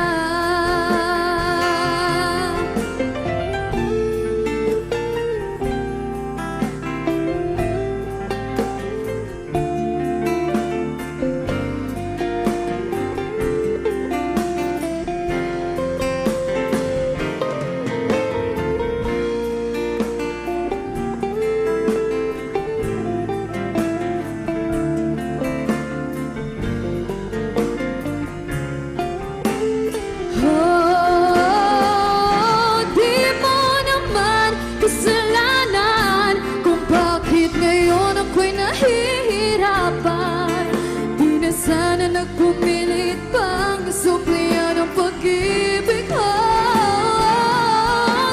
Oh, di mo naman kasalanan kung bakit ngayon ako'y nahihirapan. Di na sana nagpumilit pang suklian ang pag-ibig ko.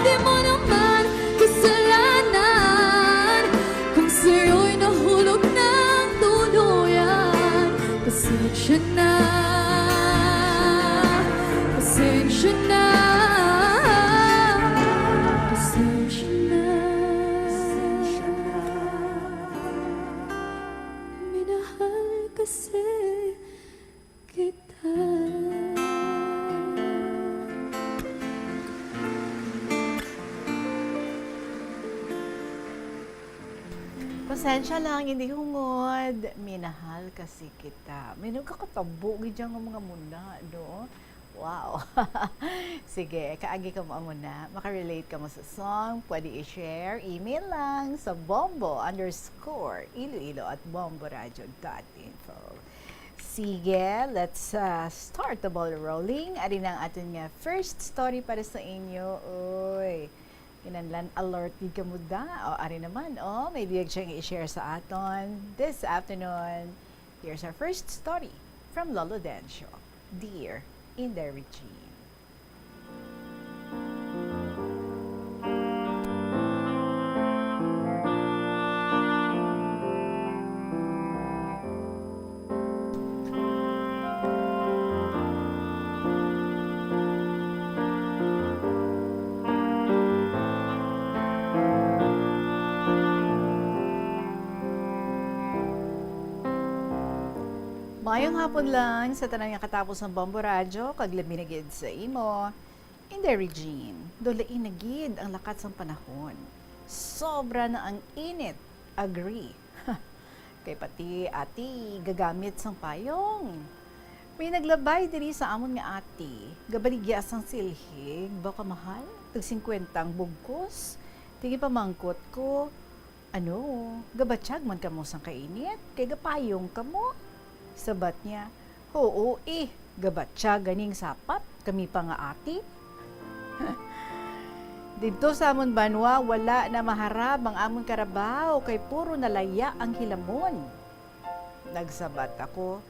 Di mo naman kasalanan kung sa'yo'y nahulog ng tuluyan. Pasensya na, pasensya na, pasensya na. Minahal kasi kita. Pasensya lang, hindi hungod. Minahal kasi kita. May nagkakatabo gid dyan nga mga muna, no? Wow. Sige, kaagi ka mo ang muna. Makarelate ka mo sa song, pwede i-share, email lang sa bombo underscore iloilo at bomboradio dot info. Sige, let's, uh, start the ball rolling. Ari na ang aton nga first story para sa inyo. Uy, kinahanglan alert gid kamo da. O, ari naman, o, may biyag siya nga i-share sa aton this afternoon. Here's our first story from Lolo Dencio, Dear Inday Regine. Mayong hapon lang sa tanan nga katapos ng Bombo Radyo, kag labi na gid sa imo. Inday Regine, dulain na gid ang lakat sang panahon. Sobra na ang init. Agree. Kay pati ati gagamit sang payong. May naglabay diri sa amon nga ati, gabaligya sang silhig, baka mahal, tag singkwenta ang bugkos. Tigipamangkot ko, "Ano, gabatyag man kamo sang kainit, kay gapayong kamo?" Sabat niya, "Huo, eh, gabatyag ganing sapat, kami pa nga ati." Didto sa amon banwa, wala na maharab ang amon karabaw, kay puro na laya ang hilamon. Nagsabat ako,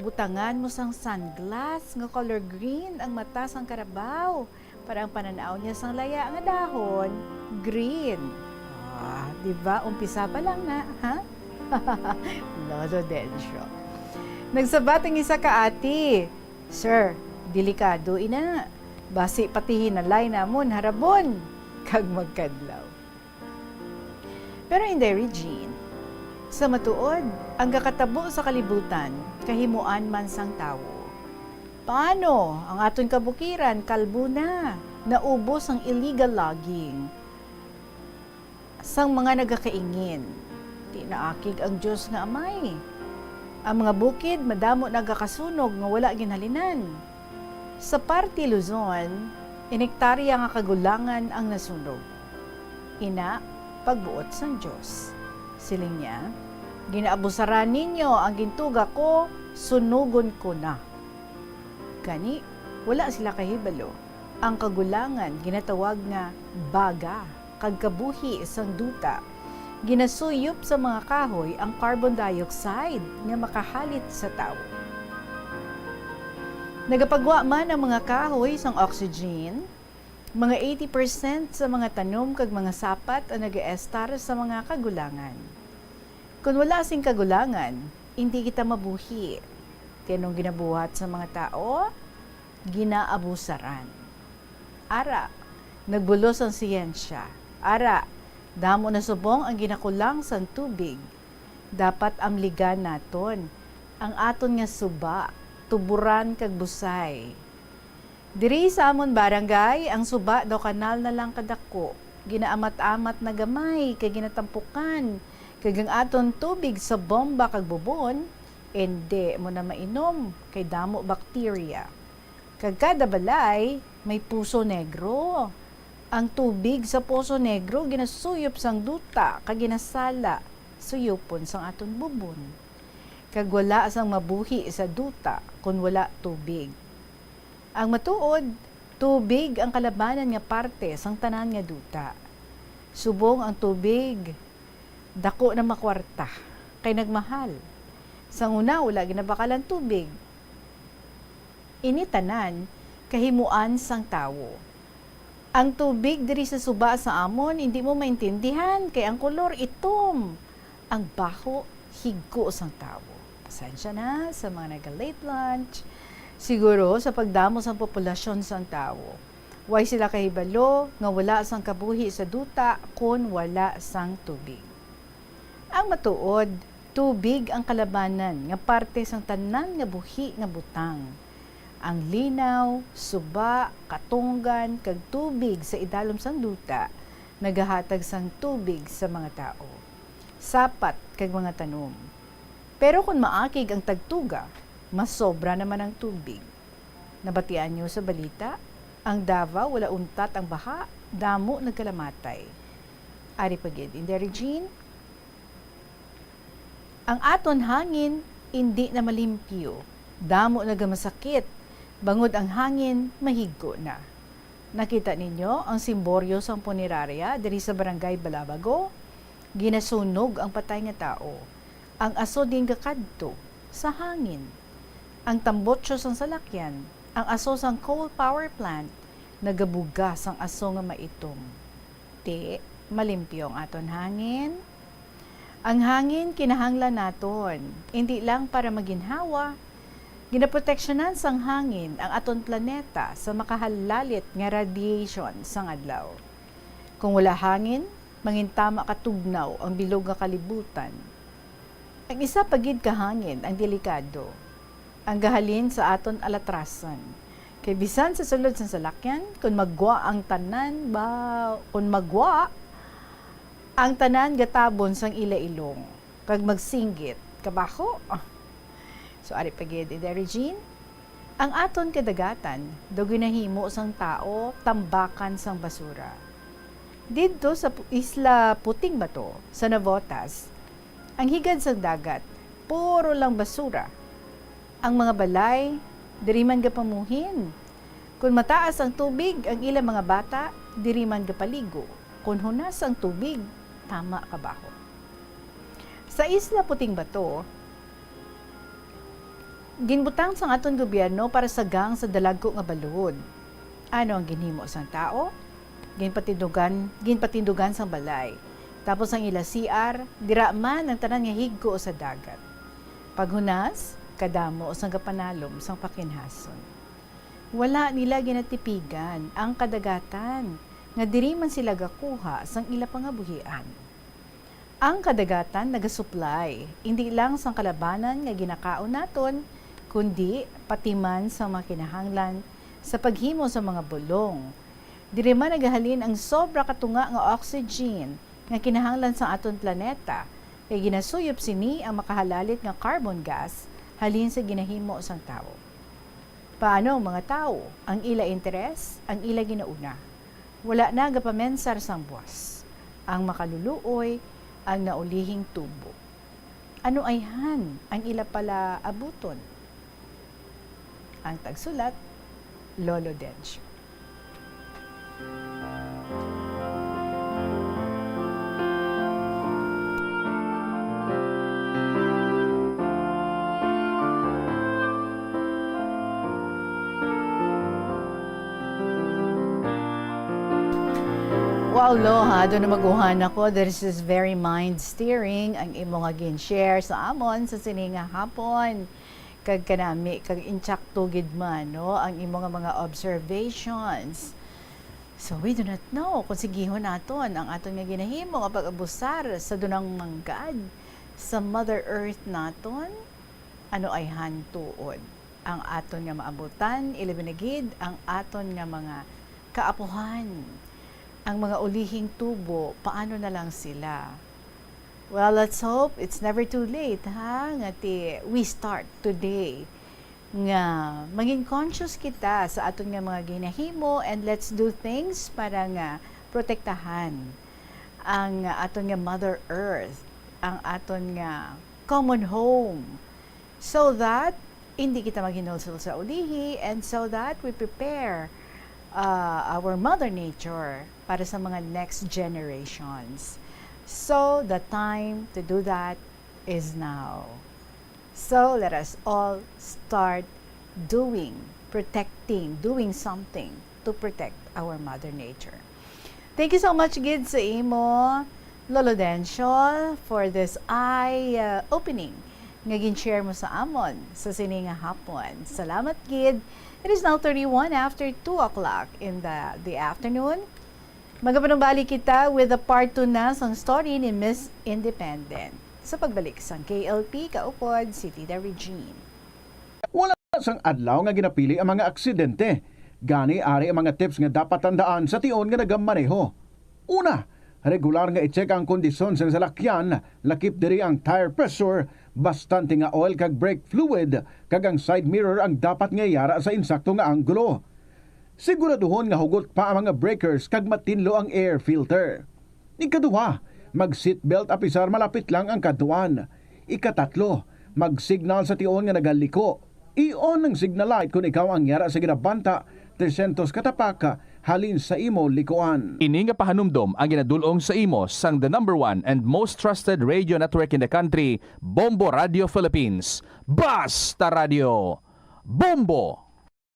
"Butangan mo sang sunglass nga color green ang mata sang karabaw, para ang panan-aw niya sang laya nga dahon, green." Ah, di ba? Umpisa pa lang na, ha? Lolo Dencio. Nagsabat ang isa ka ati, "Sir, delikado ina. Basi pati hinalay namon harabon kag magkadlaw." Pero, Inday Regine, sa matuod, ang gakatabo sa kalibutan kahimuan man sang tawo. Paano ang aton kabukiran kalbo na, naubos ang illegal logging sang mga nagakaingin? Di naakig ang Dios nga Amay. Ang mga bukid madamo nagakasunog nga wala ginhalinan. Sa parte Luzon, inektarya nga kagulangan ang nasunog. Ina, pagbuot sang Dios. Siling niya, "Ginaabusaran ninyo ang gintuga ko, sunugon ko na." Gani, wala sila kahibalo. Ang kagulangan ginatawag nga baga, kag kabuhi sang duta. Ginasuyop sa mga kahoy ang carbon dioxide nga makahalit sa tawo. Nagapagwa man ang mga kahoy sang oxygen, mga eighty percent sa mga tanom kag mga sapat ang nagaestar sa mga kagulangan. Kon wala sing kagulangan, indi kita mabuhi. Kay anong ginabuhat sa mga tawo? Ginaabusaran. Ara, nagbulos ang siyensya. Ara, damo na subong ang ginakulang sang tubig. Dapat amligan naton ang aton nga suba, tuboran kag busay. Diri sa amon barangay, ang suba daw kanal na lang kadako. Ginaamat-amat na gamay kay ginatampukan, kag ang aton tubig sa bomba kag bubon, indi mo na mainom kay damo bakterya. Kag kada balay may Poso Negro. Ang tubig sa Poso Negro ginasuyop sang duta kag ginasala suyopon sang aton bubon. Kag wala sang mabuhi sa duta kon wala tubig. Ang matuod, tubig ang kalabanan nga parte sang tanan nga duta. Subong ang tubig, dako na makwarta, kay nagmahal. Sang una, wala ginabakal ang tubig. Ini tanan kahimuan sang tawo. Ang tubig diri sa suba sa amon, hindi mo maintindihan, kay ang kolor itom. Ang baho, higko sang tawo. Pasensya na sa mga naga-late lunch. Siguro sa pagdamo sang populasyon sang tawo, way sila kahibalo nga wala sang kabuhi sa duta kon wala sang tubig. Ang matuod, tubig ang kalabanan nga parte sang tanan nga buhi nga butang. Ang linaw, suba, katunggan, kag tubig sa idalom sang duta nagahatag sang tubig sa mga tawo, sapat, kag mga tanom. Pero kon maakig ang tagtuga, masobra naman ang tubig. Nabatian niyo sa balita, ang Davao wala untat ang baha, damo nagkalamatay. Ari pa gid, Inday Regine, ang aton hangin indi na malimpyo, damo nagamasakit, bangod ang hangin mahigko na. Nakita ninyo ang simboryo sang punerarya diri sa Barangay Balabago? Ginasunog ang patay nga tawo. Ang aso din gakadto sa hangin. Ang tambutso sang salakyan, ang aso sang coal power plant, nagabuga sang aso nga maitom. Ti, malimpyo ang aton hangin. Ang hangin kinahanglan naton, indi lang para maginhawa. Ginaproteksyonan sang hangin ang aton planeta sa makahalalit nga radiation sang adlaw. Kung wala hangin, mangintama ka tugnaw ang bilog nga kalibutan. Ang isa pa gid ka hangin ang delikado. Ang gahalin sa aton alatrasan. Kay bisan sa sulod sang salakyan, kun magwa ang tanan ba, kun magwa, ang tanan gatabon sang ila ilong, kag magsinggit, "Kabaho!" So, ari pa gid, Inday Regine, ang aton kadagatan daw ginahimo sang tawo tambakan sang basura. Didto sa pu-, Isla Puting Bato, sa Navotas, ang higad sang dagat, puro lang basura. Ang mga balay, diri man gapamuhin. Kon mataas ang tubig, ang ilang mga bata, diri man gapaligo. Kon hunas ang tubig, tama kabaho. Sa Isla Puting Bato, ginbutang sang aton gobyerno para sa gang sa dalagko nga balod. Ano ang ginhimo sang tawo? Ginpatindugan, ginpatindugan sang balay. Tapos ang ila C R, dira man ang tanan nga higko sa dagat. Paghunas, kadamo sang gapanalom sang pakinhason. Wala nila ginatipigan ang kadagatan nga diri man sila gakuha sang ila pangabuhian. Ang kadagatan nagasuplay indi lang sang kalabanan nga ginakaon naton, kundi pati man sa mga kinahanglan sa paghimo sa mga bulong. Diri man nagahalin ang sobra katunga nga oxygen nga kinahanglan sa aton planeta, kay ginasuyop sini ang makahalalit nga carbon gas halin sa ginahimo sang tawo. Paano ang mga tawo? Ang ila interes, ang ila ginauna. Wala na gapamensar sang buas. Ang makaluluoy, ang naulihing tubo. Ano ayhan ang ila palaabuton? Ang tagsulat, Lolo Dencio. Wow, Lo, ha? Doon na maguhan ako. This is very mind-steering ang imo nga gin-share sa amon sa sini nga hapon. Kag kanami, kag insakto gid man, no, ang imo nga mga observations. So, we do not know kung sigihon naton ang aton nga ginahimo nga pag-abusar sa dunang manggad sa Mother Earth naton. Ano ayhan tuod ang aton nga maabutan, ilabi na gid ang aton nga mga kaapuhan, ang mga ulihing tubo, paano na lang sila? Well, let's hope it's never too late, ha? Nga ti, we start today nga maging conscious kita sa aton nga mga ginahimo, and let's do things para nga protektahan ang aton nga Mother Earth, ang aton nga common home, so that hindi kita maghinulsol sa ulihi, and so that we prepare, uh, our Mother Nature para sa mga next generations. So, the time to do that is now. So, let us all start doing, protecting, doing something to protect our Mother Nature. Thank you so much gid sa imo, Lolo Dencio, for this eye, uh, opening nga gin-share mo sa amon sa sini nga hapon. Salamat gid. It is now thirty-one after two o'clock in the, the afternoon. Magapanumbalik kita with the part two na sang story ni Miss Independent. Sa pagbalik sang K L P kaupod, si Tita Regine. Wala sang adlaw nga ginapili ang mga aksidente. Gani, ari ang mga tips nga dapat tandaan sa tion nga nagamaneho. Una, regular nga i-check ang kondisyon sang salakyan, lakip diri ang tire pressure, bastante nga oil kag brake fluid, kag ang side mirror ang dapat nga yara sa insakto nga anggulo. Siguraduhon nga hugot pa ang mga breakers kag matinlo ang air filter. Ikaduha, mag-seatbelt apisar malapit lang ang kadtuan. Ikatatlo, mag-signal sa tion nga nagaliko. I-on ang signal light kon ikaw ang yara sa ginabanta tresyentos ka tapak halin sa imo likuan. Ini nga pahanumdom ang ginadul-ong sa imo sang the number one and most trusted radio network in the country, Bombo Radio Philippines. Basta Radio, Bombo!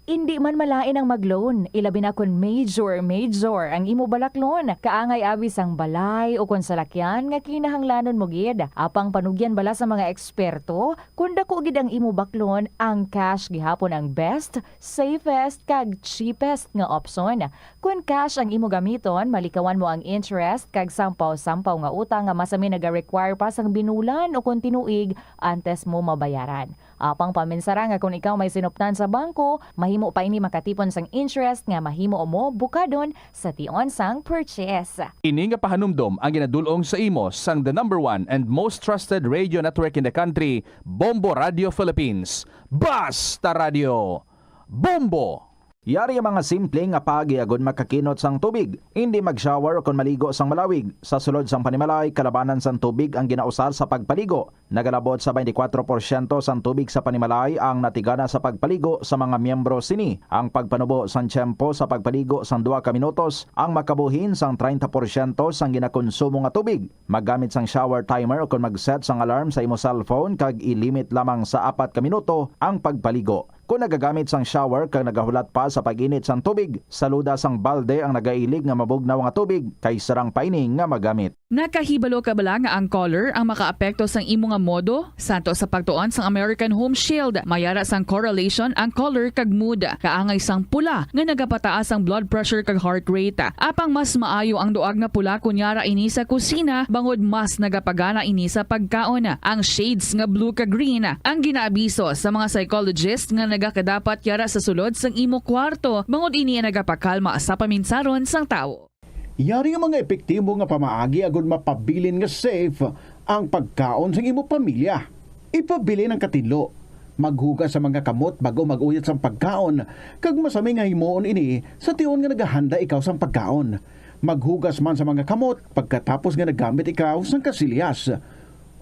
Indi man malain ang mag-loan, ilabi na kon major, major ang imo balaklon. Kaangay abi sang balay o kon salakyan nga kinahanglanon mo gid. Apang panugyan bala sa mga eksperto, kon dako gid ang imo baklon, ang cash gihapon ang best, safest, kag cheapest nga opsyon. Kon cash ang imo gamiton, malikawan mo ang interest kag sampaw-sampaw nga utang nga masami naga-require pa sang binulan o kon tinuig antes mo mabayaran. Apang paminsara nga kon ikaw may sinuptan sa bangko, mahimo pa ini makatipon sang interest nga mahimo mo bukadon sa tion sang purchase. Ini nga pahanumdom ang ginadul-ong sa imo sang the number one and most trusted radio network in the country, Bombo Radio Philippines. Basta Radio, Bombo! Yari ang mga simple nga paagi agud makakinot sang tubig. Indi mag-shower ukon maligo sang malawig. Sa sulod sang panimalay, kalabanan sang tubig ang ginausar sa pagpaligo. Nagalabot sa twenty-four porsyento sang tubig sa panimalay ang natigana sa pagpaligo sa mga miyembro sini. Ang pagpanubo sang tiyempo sa pagpaligo sang duha ka minutos ang makabuhin sang treinta porsyento sang ginakonsumo nga tubig. Maggamit sang shower timer ukon mag-set sang alarm sa imo cellphone kag i-limit lamang sa apat ka minuto ang pagpaligo. Kon nagagamit sang shower kag nagahulat pa sa pag-init sang tubig, saluda sang balde ang nagailig nga mabugnaw nga tubig kay sarang pa ini nga magamit. Nakahibalo ka bala nga ang color ang makaapekto sang imo nga modo? Santo sa pagtuon sang American Home Shield, may ara sang correlation ang color kag mood. Kaangay sang pula nga nagapataas ang blood pressure kag heart rate. Apang mas maayo ang duag nga pula kon yara ini sa kusina, bangod mas nagapagana ini sa pagkaon. Ang shades nga blue kag green ang ginaabiso sa mga psychologist nga nagakadapat yara sa sulod sang imo kwarto, bangod ini ang nagapakalma sa paminsaron sang tawo. Yari nga mga epektibo nga pamaagi agud mapabilin nga safe ang pagkaon sang imo pamilya. Ipabilin ang katinlo. Maghugas sa mga kamot bag-o mag-uyat sang pagkaon, kag masami nga himuon ini sa tion nga nagahanda ikaw sang pagkaon. Maghugas man sa mga kamot pagkatapos nga naggamit ikaw sang kasilyas.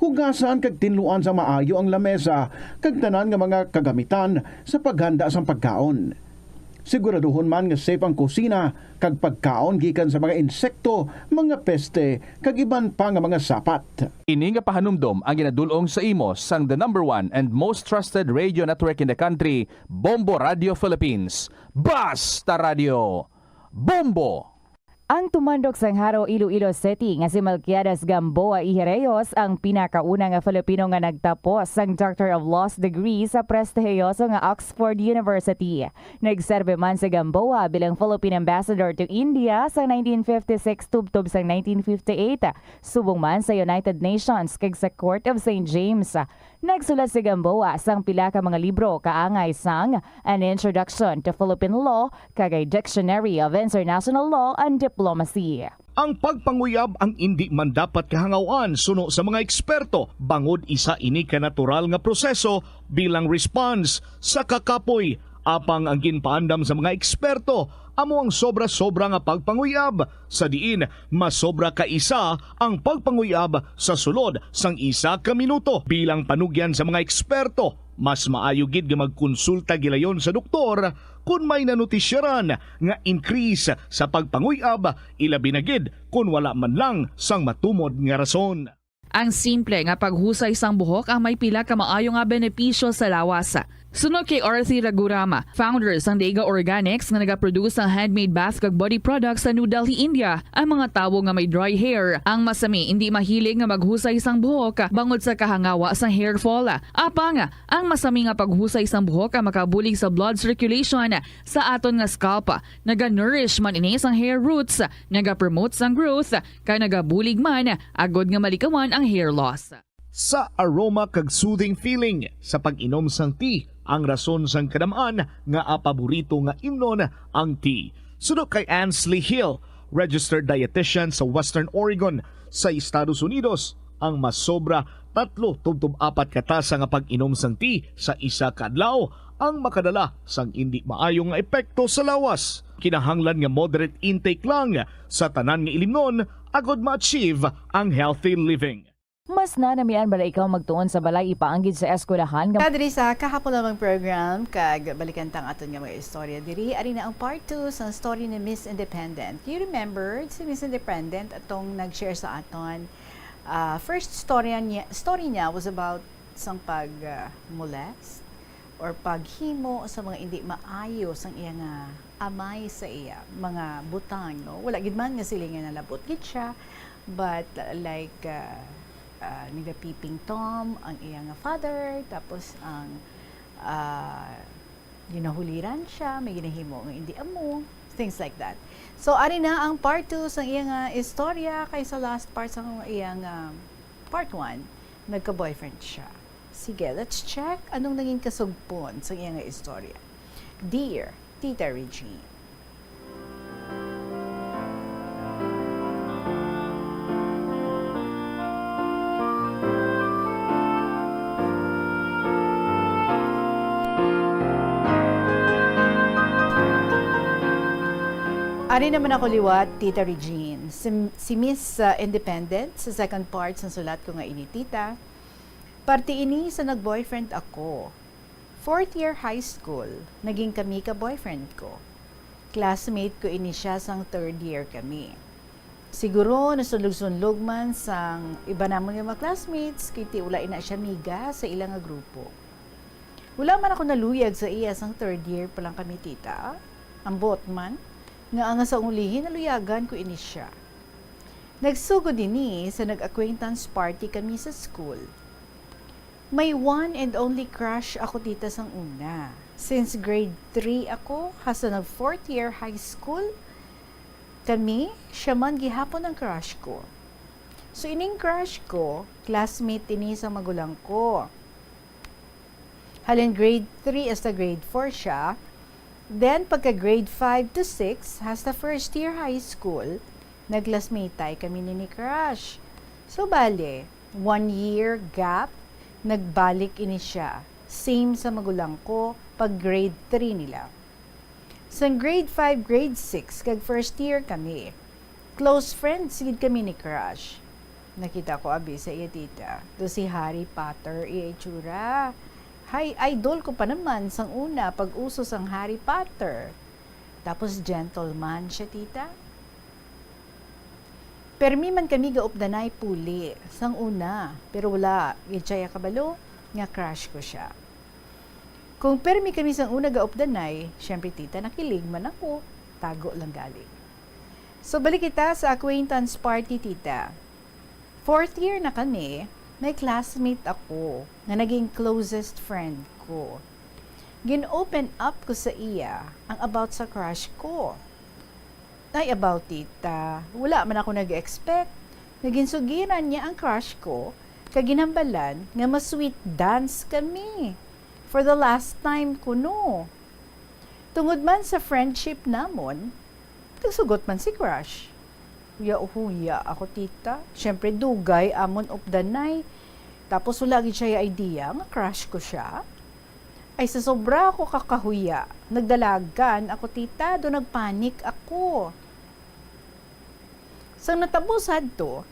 Hugasan kag tinluan sa maayo ang lamesa kag tanan nga mga kagamitan sa paghanda sang pagkaon. Siguraduhon man nga safe ang kusina kag pagkaon gikan sa mga insekto, mga peste, kag iban pa nga mga sapat. Ini nga pahanumdom ang ginadul-ong sa imo sang the number one and most trusted radio network in the country, Bombo Radio Philippines. Basta Radio, Bombo! Ang tumandok sang Jaro, Iloilo City nga si Melquiades Gamboa y Herreos ang pinakauna nga Filipino nga nagtapos sang Doctor of Laws degree sa prestihiyoso nga Oxford University. Nagserbi man si Gamboa bilang Philippine Ambassador to India sa nineteen fifty-six tubtob sang nineteen fifty-eight, subong man sa United Nations kag sa Court of Saint James. Nagsulat si Gamboa sang pila ka mga libro kaangay sang An Introduction to Philippine Law kag A Dictionary of International Law and Diplomacy. Ang pagpanguyab ang indi man dapat kahangaw-an suno sa mga eksperto, bangod isa ini ka natural nga proseso bilang response sa kakapoy. Apang ang ginpaandam sa mga eksperto amo ang sobra-sobra nga pagpanguyab, sa diin masobra ka isa ang pagpanguyab sa sulod sang isa ka minuto. Bilang panugyan sa mga eksperto, mas maayo gid nga magkonsulta gilayon sa doktor kon may nanotisyaran nga increase sa pagpanguyab, ilabi na gid kon wala man lang sang matumod nga rason. Ang simple nga paghusay sang buhok ang may pila ka maayo nga benepisyo sa lawas. Suno kay Arthi Raghuram, founder sang Dega Organics nga nagaproduce sang handmade bath kag body products sa New Delhi, India, ang mga tawo nga may dry hair ang masami indi mahilig nga maghusay sang buhok bangod sa kahangawa sang hair fall. Apang ang masami nga paghusay sang buhok ang makabulig sa blood circulation sa aton nga scalp. Naga-nourish man ini sang hair roots, naga-promote sang growth, kag nagabulig man agod nga malikawan ang hair loss. Sa aroma kag soothing feeling sa pag-inom sang tea ang rason sang kadam-an nga paborito nga imnon ang tea. Suno kay Ansley Hill, registered dietitian sa Western Oregon sa Estados Unidos, ang masobra tatlo tubtob apat ka tasa nga pag-inom sang tea sa isa ka adlaw ang makadala sang indi maayo nga epekto sa lawas. Kinahanglan nga moderate intake lang sa tanan nga ilimnon agod ma-achieve ang healthy living. Mas nanamian bala ikaw magtuon sa balay ipaanggid sa eskwelahan nga Kadiri sa kahapon lamang program, kag balikan ta ang aton nga mga istorya diri. Ari na ang part two sa story ni Miss Independent. You remember si Miss Independent atong nag-share sa aton. Ah, first story niya, story niya was about sang pag, ah, molest. or paghimo sa mga indi maayo sang iya nga amay sa iya mga butang, no? Wala gid man nga silingan na labot gid siya, but, uh, like, uh, uh, nagapiping tom ang iya nga father, tapos ang, uh, ginahuliran siya, may ginahimo nga indi amo, things like that. So, ari na ang part two sang iya nga istorya, kay sa last part sang iya nga part one, nagka-boyfriend siya. Sige, let's check anong naging kasugpon sa iya nga istorya. Dear Tita Regine. Ari naman ako liwat, Tita Regine. Si, si Miss, uh, Independent, sa second part sang sulat ko nga ini, Tita. Parte ini sa nag-boyfriend ako. Fourth year high school, naging kami ka boyfriend ko. Classmate ko ini siya sang third year kami. Siguro nasunlog-sunlog man sang iba namon nga mga classmates, kay ti wala ina siya miga sa ila nga grupo. Wala man ako naluyag sa iya sang third year pa lang kami, Tita. Ambot man, nga ang sa ulihi naluyagan ko ini siya. Nagsugod ini sa nag-acquaintance party kami sa school. May one and only crush ako, Tita, sang una. Since grade three ako, hasta nag fourth year high school kami, siya man gihapon ang crush ko. So, ining crush ko, classmate ini sa magulang ko. Halin grade three hasta grade four siya. Then, pagka grade five to six, hasta first year high school, naglasmitay kami ni, ni crush. So, bale, one year gap, nagbalik ini siya. Same sa magulang ko, pag grade three nila. Sang grade five, grade six, kag first year kami. Close friends gid kami ni crush. Nakita ko abi sa iya, Tita. Do si Harry Potter iya itsura. Hay, idol ko pa naman sang una pag uso sang Harry Potter. Tapos gentleman siya, Tita. Permi man kami gaupdanay puli sang una, pero wala gid siya kabalo nga crush ko siya. Kung permi kami sang una gaupdanay, syempre, Tita, nakilig man ako, tago lang gali. So, balik kita sa acquaintance party, Tita. Fourth year na kami, may classmate ako nga naging closest friend ko. Gin-open up ko sa iya ang about sa crush ko. Ay, about, Tita, wala man ako nag-expect nga ginsugiran niya ang crush ko, kag ginhambalan nga ma-sweet dance kami for the last time kuno. Tungod man sa friendship namon, nagsugot man si crush. Huya-huya ako, Tita. Siyempre, dugay amon updanay. Tapos wala gid siya idea nga crush ko siya. Ay, sa sobra ako kakahuya, nagdalagan ako, Tita, do nagpanik ako. Sang natabo sadto,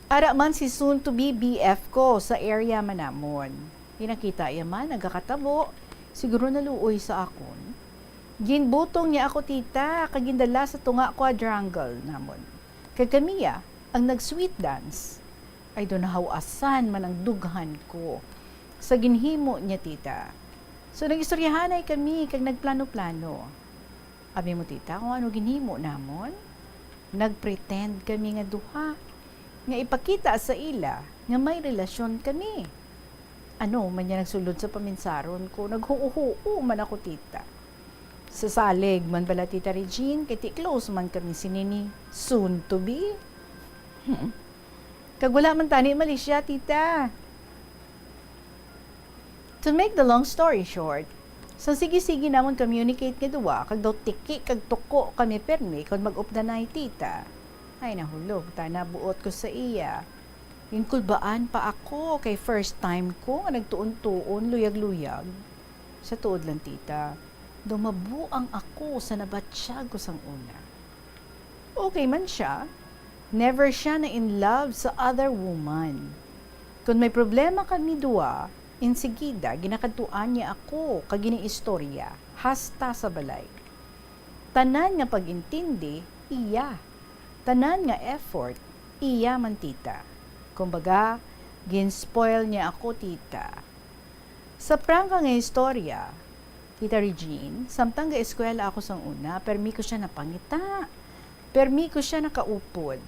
ara man si soon-to-be B F ko sa area man namon. Ginakita iya man, nagakatabo, siguro naluoy sa akon. Ginbutong niya ako, Tita, kag gindala sa tunga quadrangle namon. Kag kami iya ang nag-sweet dance. Ay, do nahaw-asan man ang dughan ko sa ginhimo niya, Tita. So, nag-istoryahanay kami kag nagplano-plano. Abi mo, Tita, kung ano ginhimo namon? Nagpretend kami nga duha, nga ipakita sa ila nga may relasyon kami. Ano man niya nagsulod sa paminsaron ko, naghuo-huo man ako, Tita. Sa salig man bala, Tita Regine, kay ti close man kami sini ni soon to be. Hmm. Kag wala man tani mali siya, Tita. To make the long story short, sa sige-sige namon communicate nga duwa, kag daw tiki kag tuko kami pirmi kon mag-updanay, Tita. Ay, nahulog, ta nabuot ko sa iya. Ginkulbaan pa ako, kay first time ko nga nagtuon-tuon, luyag-luyag. Sa tuod lang, Tita, daw mabuang ako sa nabatyag ko sang una. Okay man siya, never siya na in love sa other woman. Kon may problema kami duwa, insigida ginakadtuan niya ako kag ginaistorya hasta sa balay. Tanan nga pag-intindi, iya. Tanan nga effort, iya man, Tita. Kumbaga, gin-spoil niya ako, Tita. Sa prangka nga istorya, Tita Regine, samtang ga-eskwela ako sang una, permi ko siya napangita. Permi ko siya nakaupod.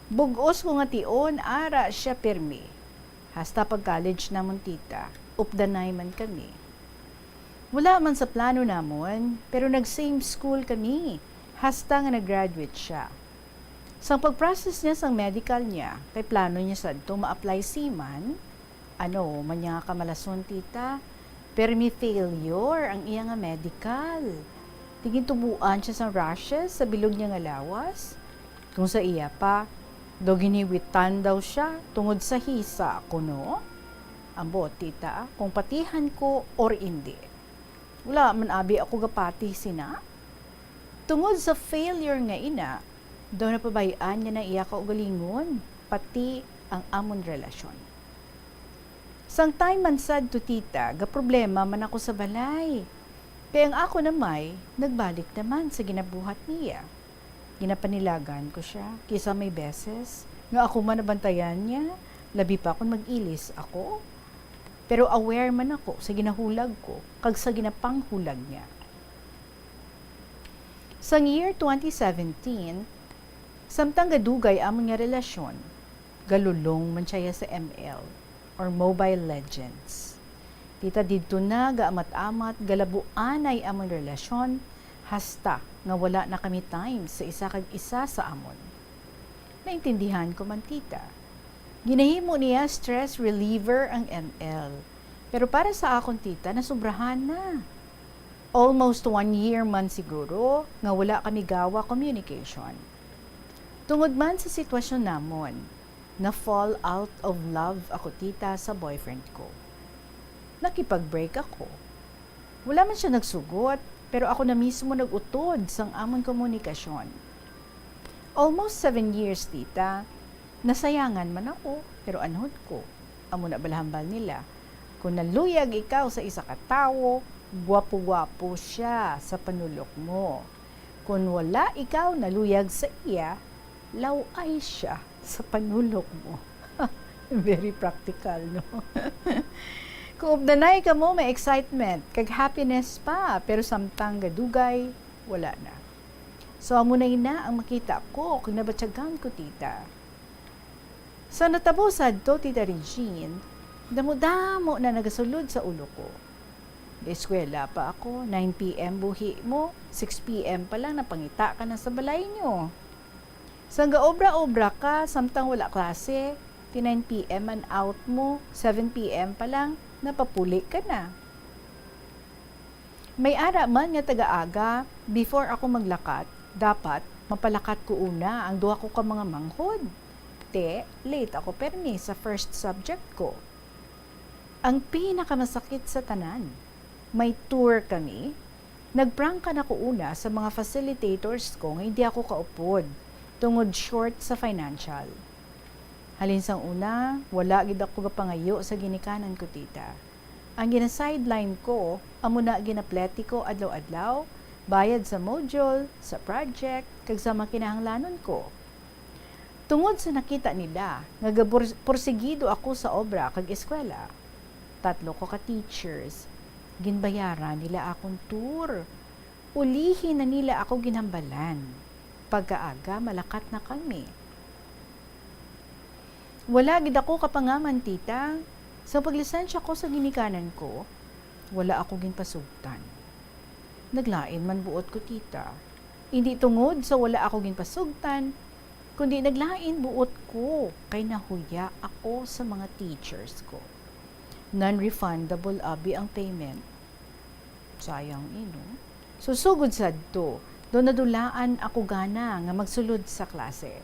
Bug-os ko nga tion, ara siya permi. Hasta pag-college namon, tita, updanay man kami. Wala man sa plano namon, pero nag-same school kami, hasta nga nag-graduate siya. Sang pag-process niya sang medical niya, kay plano niya sadto ma-apply seaman, ano man niya nga kamalason, tita, permi failure ang iya nga medical. Di gintubuan siya sang rashes sa bilog niya nga lawas. Kung sa iya pa, daw giniwitan daw siya tungod sa hisa, kuno? Ambot, tita, kung patihan ko or indi. Wala man abi ako gapati sina. Tungod sa failure nga ina, daw napabay-an niya na iya kaugalingon, pati ang amon relasyon. Sang time man sad to, tita, gaproblema man ako sa balay. Kay ang akon amay nagbalik naman sa ginabuhat niya. Ginapanilagan ko siya, kisa may beses nga ako man nabantayan niya, labi pa kon mag-ilis ako. Pero aware man ako sa ginahulag ko kag sa ginapanghulag niya. Sang year twenty seventeen, samtang gadugay amon nga relasyon, galulong man siya sa M L or Mobile Legends. Tita, didto na gaamat-amat, galabuanay amon relasyon, hasta nga wala na kami time sa isa kag isa sa amon. Naintindihan ko man, tita. Ginahimo niya stress reliever ang M L. Pero para sa akon, tita, nasubrahan na. Almost one year man siguro nga wala kami gawa communication. Tungod man sa sitwasyon namon, na-fall out of love ako, tita, sa boyfriend ko. Nakipag-break ako. Wala man siya nagsugot, pero ako na mismo nag-utod sang amon komunikasyon. Almost seven years, tita. Nasayangan man ako, pero anhod ko. Amo na bala hambal nila, "Kung naluyag ikaw sa isa ka tawo, gwapo-gwapo siya sa panulok mo. Kung wala ikaw naluyag sa iya, law-ay siya sa panulok mo." Very practical, no? Kung updanay kamo, may excitement kag happiness pa, pero samtang gadugay, wala na. So, amo na ina ang makita ko kag nabatyagan ko, tita. Sa natabo sadto, Tita Regine, damo-damo na nagasulod sa ulo ko. Eskwela pa ako, nine P M buhi mo, six P M pa lang napangita ka na sa balay nyo. Sang gaobra-obra ka, samtang wala klase, ti nine P M man out mo, seven P M pa lang, napapuli ka na. May ara man nga taga-aga, before ako maglakat, dapat mapalakat ko una ang duha ko ka mga manghod. Te, late ako permi sa first subject ko. Ang pinakamasakit sa tanan, may tour kami. Nagprangka na ko una sa mga facilitators ko nga hindi ako kaupod tungod short sa financial. Halin sang una, wala gid ako gapangayo sa ginikanan ko, tita. Ang gina-sideline ko, amo na ginaplete ko adlaw-adlaw, bayad sa module, sa project, kag sa mga kinahanglanon ko. Tungod sa nakita nila nga gabur-, porsigido ako sa obra kag eskwela, tatlo ko ka teachers, ginbayaran nila akon tour. Ulihi na nila ako ginhambalan. Pagkaaga, malakat na kami. Wala gid ako kapangaman, tita. Sa paglisensya ko sa ginikanan ko, wala ako ginpasugtan. Naglain man buot ko, tita. Indi tungod sa wala ako ginpasugtan, kundi naglain buot ko kay nahuya ako sa mga teachers ko. Non-refundable abi ang payment. Sayang, eh, no? So, sugod sadto, daw nadulaan ako gana nga magsulod sa klase.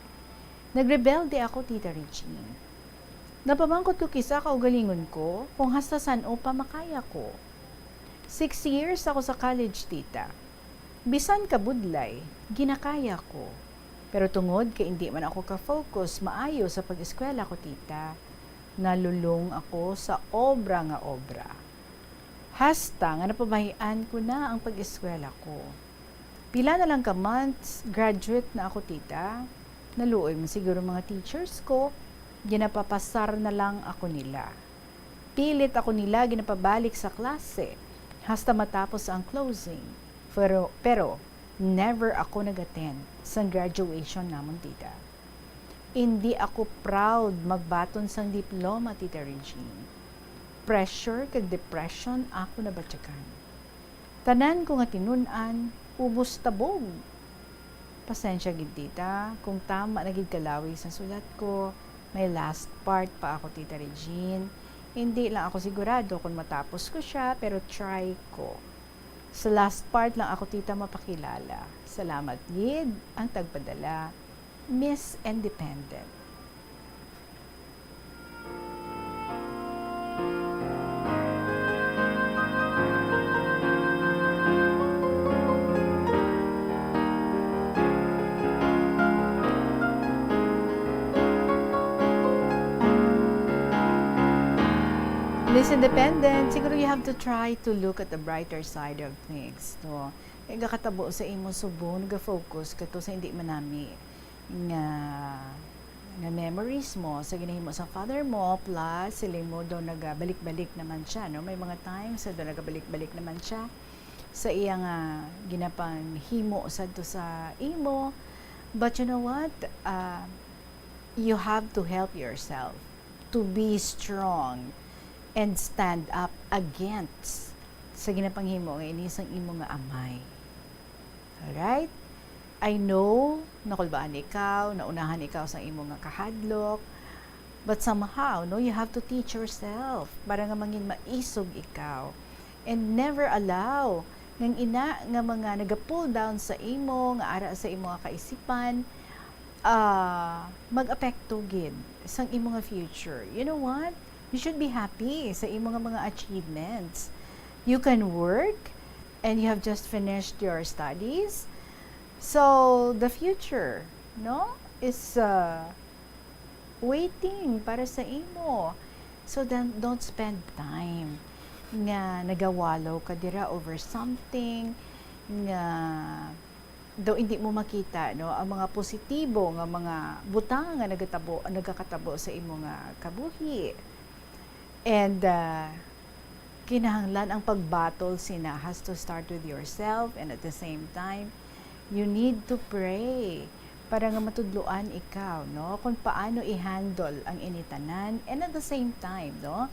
Nagrebelde ako, Tita Regine. Napamangkot ko kisa kaugalingon ko kung hasta san-o pa makaya ko. Six years ako sa college, tita. Bisan kabudlay, ginakaya ko. Pero tungod kay indi man ako ka-focus maayo sa pag-eskwela ko, tita, nalulong ako sa obra nga obra. Hasta nga napabahian ko na ang pag-eskwela ko. Pila na lang ka months, graduate na ako, tita. Naluoy man siguro mga teachers ko, ginapapasar na lang ako nila. Pilit ako nila ginapabalik sa klase hasta matapos ang closing. Pero, pero never ako nag-attend sang graduation namon, tita. Indi ako proud magbaton sang diploma, Tita Regine. Pressure kag depression ako nabatyagan. Tanan ko nga tinun-an, ubos tabog. Pasensya gid, tita, kung tama na gid kalawi sa sulat ko. May last part pa ako, Tita Regine. Hindi lang ako sigurado kung matapos ko siya, pero try ko. Sa last part lang ako, tita, mapakilala. Salamat gid ang tagpadala, Miss Independent. Miss Independent, siguro you have to try to look at the brighter side of things, no? Kay gakatabo sa imo subong, ga-focus ka to sa hindi manami nga, nga memories mo sa ginahimo sa father mo, plus siling mo daw nagabalik-balik naman siya, no? May mga times na daw nagabalik-balik naman siya sa iya nga ginapanghimo sadto sa imo. But you know what? Ah, you have to help yourself to be strong and stand up against sa ginapanghimo nga ini sang imo nga amay. Alright? I know, nakulbaan ikaw, naunahan ikaw sa imo nga kahadlok, but somehow, no, you have to teach yourself para nga mangin maisog ikaw. And never allow ngang ina nga mga naga-pull down sa imo, nga ara sa imo nga kaisipan, ah, mag-apekto gid sang imo nga future. You know what? You should be happy sa imo nga mga achievements. You can work and you have just finished your studies. So, the future, no, is, uh, waiting para sa imo. So, then, don't spend time nga nagawalaw ka dira over something nga daw hindi mo makita, no, ang mga positibo nga mga butang nga nagatabo, nagakatabo sa imo nga kabuhi. And, ah, kinahanglan ang pag-battle sina has to start with yourself, and at the same time, you need to pray para nga matudloan ikaw, no, kung paano i-handle ang ini tanan, and at the same time, no,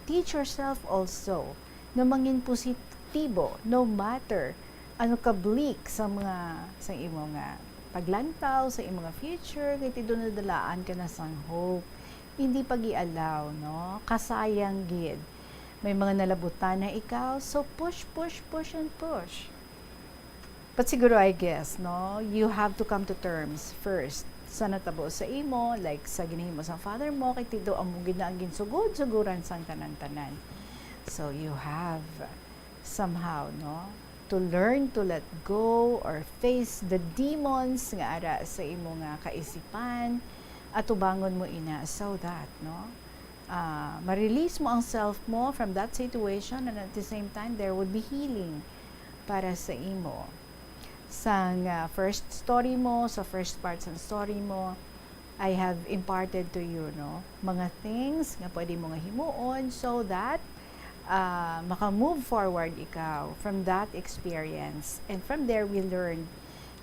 teach yourself also na mangin positibo no matter ano ka bleak sa mga, sa imo nga paglantaw, sa imo nga future, kay ti doon nadalaan ka na sang hope. Hindi pag-ialaw, no? Kasayang gid. May mga nalabutan na ikaw, so push, push, push, and push. But siguro, I guess, no, you have to come to terms first sa natabo sa imo, like sa ginahimo sa father mo, kay ti daw amo gid na ang ginsugod-suguran sang tanan-tanan. So you have somehow, no, to learn to let go or face the demons nga ara sa imo nga kaisipan, atubangon mo ina, so that, no, ah, ma-release mo ang self mo from that situation, and at the same time, there would be healing para sa imo. Sang, ah, first story mo, sa first part sang story mo, I have imparted to you, no, mga things nga pwede mo nga himuon so that, ah, maka-move forward ikaw from that experience. And from there, we learn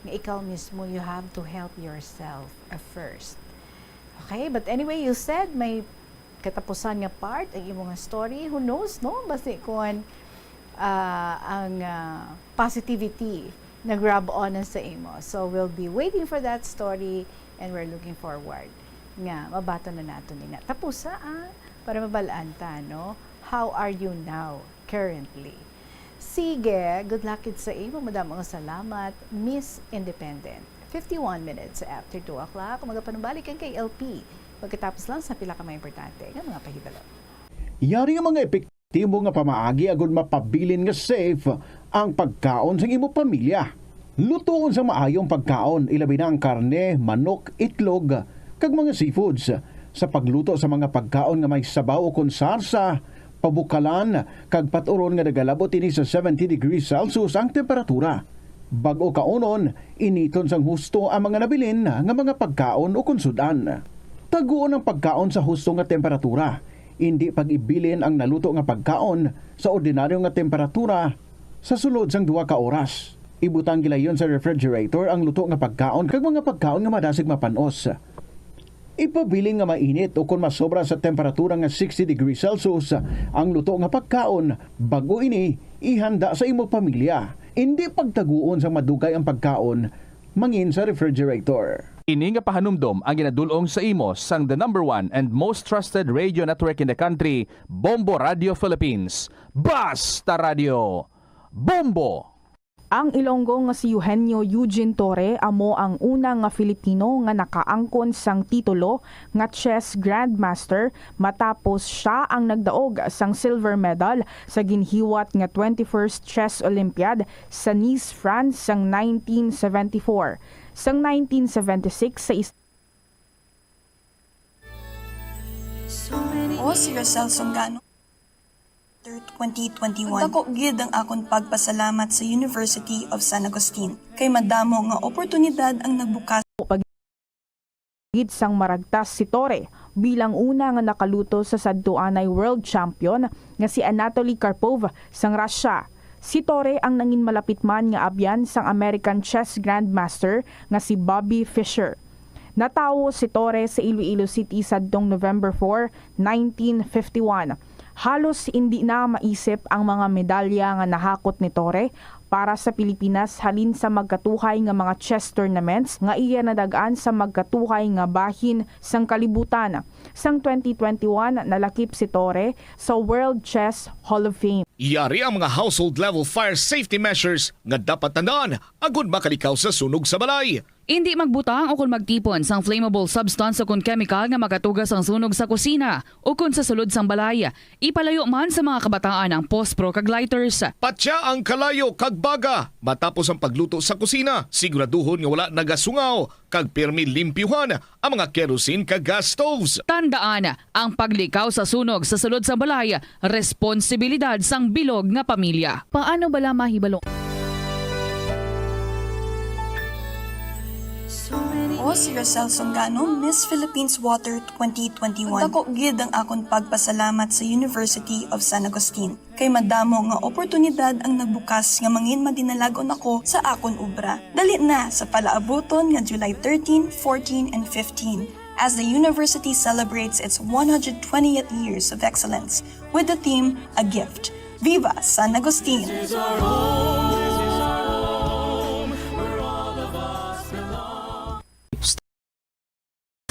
nga ikaw mismo, you have to help yourself, uh, first. Okay, but anyway, you said may katapusan nga part ang imo nga story. Who knows, no? Basi kung, ah, ang, ah, positivity nag-rub on na sa imo. So, we'll be waiting for that story and we're looking forward nga mabaton na nato ni na. Tapusa, ah, para mabal-an ta, no? How are you now, currently? Sige, good luck gid sa imo. Madamo nga salamat, Miss Independent. Fifty-one minutes after two o'clock, magapanumbalik ang K L P pagkatapos lang sa pila ka mga importante nga mga pahibalo. Yari nga mga epektibo nga pamaagi agud mapabilin nga safe ang pagkaon sang imo pamilya. Lutoon sa maayong pagkaon, ilabi na ang karne, manok, itlog, kag mga seafoods. Sa pagluto sa mga pagkaon nga may sabaw ukon sarsa, pabukalan, kag pat-uron nga nagalabot ini sa seventy degrees Celsius ang temperatura. Bag-o kaunon, initon sang husto ang mga nabilin nga mga pagkaon ukon sud-an. Taguon ang pagkaon sa husto nga temperatura. Indi pag-ibilin ang naluto nga pagkaon sa ordinaryo nga temperatura sa sulod sang duha ka oras. Ibutang gilayon sa refrigerator ang luto nga pagkaon kag mga pagkaon nga madasig mapan-os. Ipabilin nga mainit o kon masobra sa temperatura nga sixty degrees Celsius ang luto nga pagkaon bag-o ini ihanda sa imo pamilya. Indi pagtaguon sang madugay ang pagkaon mangin sa refrigerator. Ini nga pahanumdom ang ginadul-ong sa imo sang the number one and most trusted radio network in the country, Bombo Radio Philippines. Basta Radio, Bombo! Ang Ilonggo nga si Eugenio Eugene Torre amo ang una nga Filipino nga nakaangkon sang titulo nga chess grandmaster matapos sia ang nagdaog sang silver medal sa ginhiwat nga twenty-first Chess Olympiad sa Nice, France sang nineteen seventy-four. Sang nineteen seventy-six sa is- O si Rosel Songano, twenty twenty-one. Dako gid ang akon pagpasalamat sa University of San Agustin, kay madamo nga oportunidad ang nagbukas gid sang maragtas si Torre bilang una nga nakaluto sa sadtuanay world champion nga si Anatoly Karpov sang Russia. Si Torre ang nangin malapit man nga abyan sang American chess grandmaster nga si Bobby Fischer. Natawo si Torre sa Iloilo City sadtong November four, nineteen fifty-one. Halos indi na maisip ang mga medalya nga nahakot ni Torre para sa Pilipinas halin sa magkatuhay nga mga chess tournaments nga iya nadag-an sa magkatuhay nga bahin sang kalibutan. Sang twenty twenty-one, nalakip si Torre sa World Chess Hall of Fame. Yari ang mga household level fire safety measures nga dapat tandaan agud makalikaw sa sunog sa balay. Indi magbutang o kon magtipon sang flammable substance o kon chemical nga makatuga sang sunog sa kusina o kon sa sulod sang balay. Ipalayo man sa mga kabataan ang pospro kag lighters. Patya ang kalayo kag baga matapos ang pagluto sa kusina. Siguraduhon nga wala nagasungaw kag pirmi limpyuhan ang mga kerosene kag gas stoves. Tandaan, ang paglikaw sa sunog sa sulod sang balay, responsibilidad sang bilog nga pamilya. Paano bala mahibalo? O si Rosel Songano, Miss Philippines Water twenty twenty-one. Dako gid ang akon pagpasalamat sa University of San Agustin, kay madamo nga oportunidad ang nagbukas nga mangin madinalagon ako sa akon obra. Dali na sa palaabuton nga July thirteen, fourteen, and fifteen, as the university celebrates its one hundred twentieth years of excellence with the theme A Gift. Viva San Agustin!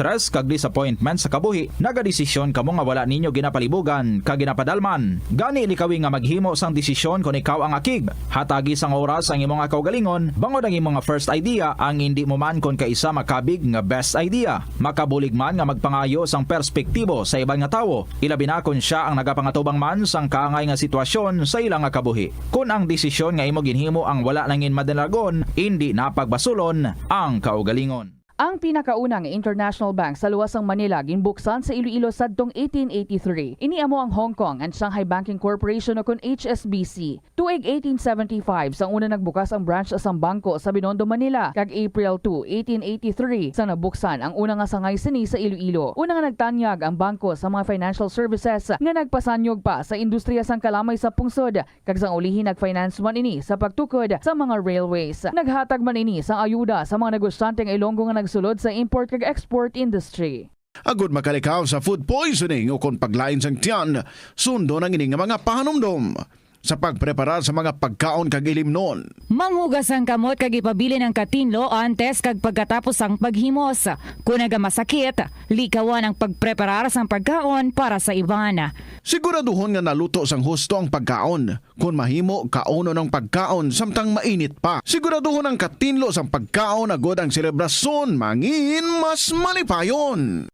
Stress kag disappointment sa kabuhi, nagadesisyon kamo nga wala ninyo ginapalibugan kag ginapadalman. Gani, likawi nga maghimo sang desisyon kon ikaw ang akig. Hatagi sang oras ang imo nga kaugalingon, bangod ang imo nga first idea ang indi mo man kon kaisa makabig nga best idea. Makabulig man nga magpangayo sang perspektibo sa iban nga tawo, ilabi na kon sia ang nagapangatubang man sang kaangay nga sitwasyon sa ila nga kabuhi. Kon ang desisyon nga imo ginhimo ang wala nangin madalagon, indi na pagbasulon ang kaugalingon. Ang pinakauna nga international bank sa luwas sang Manila ginbuksan sa Iloilo sadtong eighteen eighty-three. Ini amo ang Hong Kong and Shanghai Banking Corporation, o kon H S B C. Tuig eighteen seventy-five sang una nagbukas ang branch sang bangko sa Binondo, Manila, kag April two, eighteen eighty-three sang nabuksan ang una nga sangay sini sa Iloilo. Una nga nagtanyag ang bangko sa mga financial services nga nagpasanyog pa sa industriya sang kalamay sa pungsod, kag sang ulihi nag-finance man ini sa pagtukod sa mga railways. Naghatag man ini sang ayuda sa mga negosyante nga Ilonggo nga nagsulod sa import kag export industry. Agud makalikaw sa food poisoning o kon paglain sang tiyan, sundon ang ini nga mga pahanumdom sa pagpreparar sa mga pagkaon kag ilimnon. Manghugas ang kamot kag ipabilin ang katinlo antes kag pagkatapos sang paghimos. Kon nagamasakit, likawan ang pagpreparar sang pagkaon para sa iban. Siguraduhon nga naluto sang husto ang pagkaon. Kon mahimo, kaunon ang pagkaon samtang mainit pa. Siguraduhon ang katinlo sang pagkaon agud ang selebrasyon mangin mas malipayon.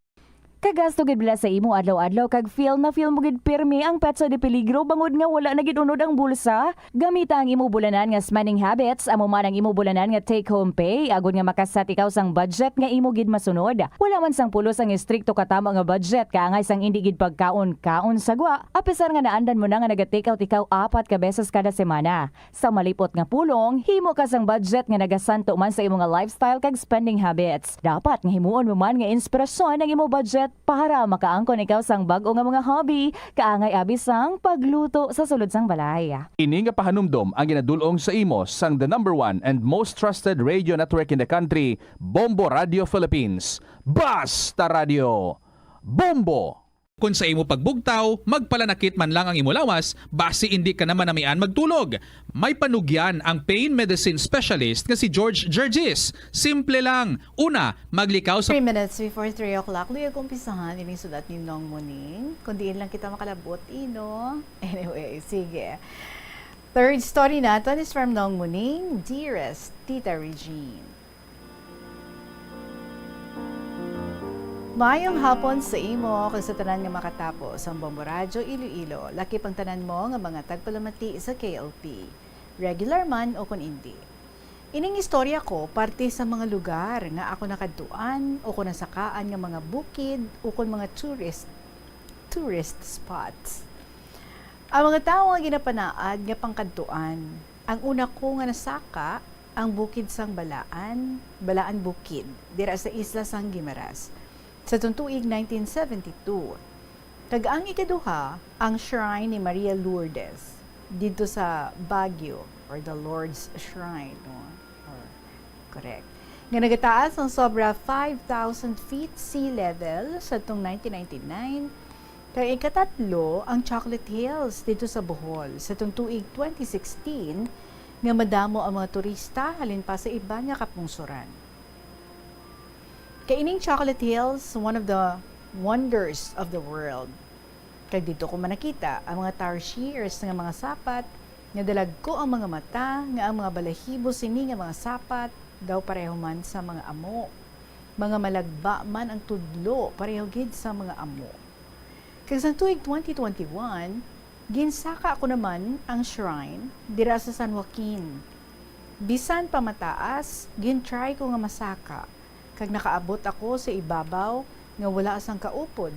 Kagasto gid bala sa imo adlaw-adlaw kag feel na feel mo gid pirmi ang petsa de peligro bangod nga wala na gid unod ang bulsa? Gamita ang imo bulanan nga spending habits, amo man ang imo bulanan nga take-home pay, agod nga makasat ikaw sang budget nga imo gid masunod. Wala man sang pulos ang estrikto katamo nga budget, kaangay sang indi gid pagkaon-kaon sa gwa, apisar nga naandan mo na nga naga-take out ikaw apat ka beses kada semana. Sa malipot nga pulong, himo ka sang budget nga nagasanto man sa imo nga lifestyle kag spending habits. Dapat nga himuon mo man nga inspirasyon ang imo budget Para makaangkon ikaw sang bag-o nga mga hobby, kaangay abi sang pagluto sa sulod sang balay. Ini nga pahanumdom ang ginadul-ong sa imo sang the number one and most trusted radio network in the country, Bombo Radio Philippines. Basta Radio! Bombo! Kon sa imo pagbugtaw, magpalanakit man lang ang imo lawas, basi indi ka na manamian magtulog. May panugyan ang pain medicine specialist nga si George Gergis. Simple lang. Una, maglikaw sa Three minutes before three o'clock, luyag umpisahan ining sulat ni Nong Muning. Kung diin lang kita makalabot, ino? Anyway, sige. Third story naton is from Nong Muning, Dearest Tita Regine. Maayong hapon sa imo kag sa tanan nga makatapo sang Bombo Radyo Iloilo, lakip ang tanan mo nga mga tagpalamati sa K L P, regular man o kon indi. Ining istorya ko parte sa mga lugar nga ako nakadtuan o kon nasakaan nga mga bukid o kon mga tourist, tourist spots. Ang mga tawo nga ginapanaad nga pangkadtuan, ang una ko nga nasaka, ang bukid sang Balaan, Balaan Bukid, dira sa isla sang Guimaras, sa tuig nineteen seventy-two. Kag ang ikaduha, ang shrine ni Maria Lourdes, didto sa Baguio, or the Lord's Shrine, no? Or, correct. Nga nagataas ang sobra five thousand feet sea level sa tong nineteen ninety-nine. Kag ikatatlo, ang Chocolate Hills didto sa Bohol, sa tong tuig twenty sixteen, nga madamo ang mga turista halin pa sa iban nga kapungsoran. Kay ining Chocolate Hills, one of the wonders of the world. Kag didto ko man nakita ang mga tarsiers nga mga sapat, nga dalagko ang mga mata, nga ang mga balahibo sini nga mga sapat daw pareho man sa mga amo. Mga malagba man ang tudlo, pareho gid sa mga amo. Kag sa tuig twenty twenty-one, ginsaka ko naman ang shrine dira sa San Joaquin. Bisan pa mataas, gin-try ko nga masaka, kag nakaabot ako sa ibabaw nga wala sang kaupod.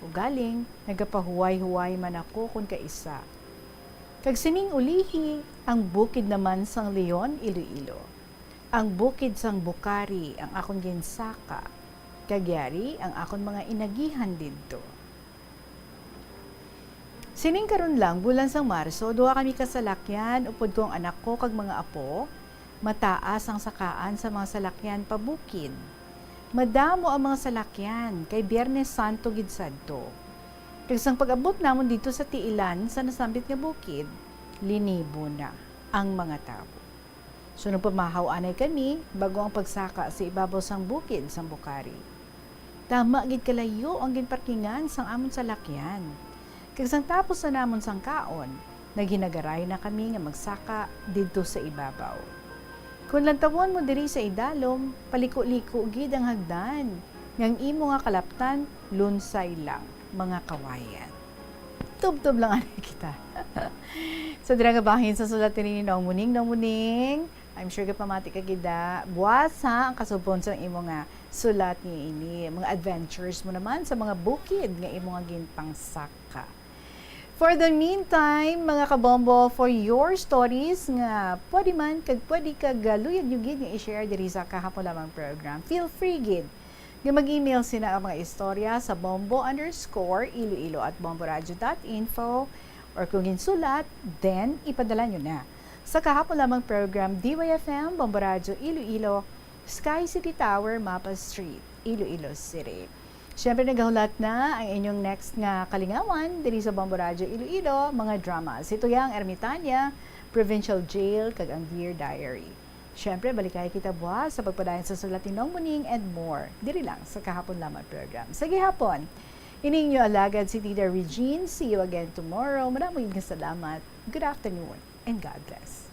Ugaling, nagapahuway-huway man ako kon kaisa. Kag sining ulihi, ang bukid naman sang Leon, Iloilo. Ang bukid sang Bucari ang akon ginsaka, kag yari ang akon mga inagihan didto. Sining karon lang, bulan sang Marso, duha kami ka salakyan, upod ko ang anak ko kag mga apo. Mataas ang sakaan sa mga salakyan pabukid. Madamo ang mga salakyan, kay Biyernes Santo gid sadto. Kag sang pag-abot namon didto sa tiilan sa nasambit nga bukid, linibo na ang mga tawo. So, nagpamahaw anay kami bag-o ang pagsaka sa ibabaw sang bukid sang Bucari. Tama gid kalayo ang ginparkingan sang amon salakyan. Kag sang tapos na namon sang kaon, naghinagaray na kami nga magsaka didto sa ibabaw. Kon lantawon mo diri sa idalom, paliko-liko gid ang hagdan, nga ang imo nga kalaptan, lunsay lang, mga kawayan. Tubtob lang anay kita. Sa dira nga bahin sa sulat ni Nong Muning, Nong Muning, I'm sure gapamati ka gid, ah. Buwas, ha, ang kasubon sa imo nga sulat niini. Mga adventures mo naman sa mga bukid nga imo nga ginpangsaka. For the meantime, mga kabombo, for your stories nga pwede man kag pwede kag, ah, luyag nyo gid nga i-share diri sa Kahapon Lamang program, feel free gid nga mag-email sina ang mga istorya sa bombo underscore iloilo at bomboradio dot info, or kung ginsulat, then ipadala nyo na sa Kahapon Lamang program, D Y F M, Bombo Radyo Iloilo, Sky City Tower, Mapa Street, Iloilo City. Siyempre, nagahulat na ang inyong next nga kalingawan diri sa Bombo Radyo Iloilo, mga drama, Si Tuyang Ermitanya, Provincial Jail, kag ang Dear Diary. Siyempre, balikay kita buwas sa pagpadayon sa sulat ni Nong Muning and more, diri lang sa Kahapon Lamang program. Sa gihapon, ini inyo alagad si Tita Regine. See you again tomorrow. Madamo gid nga salamat. Good afternoon and God bless.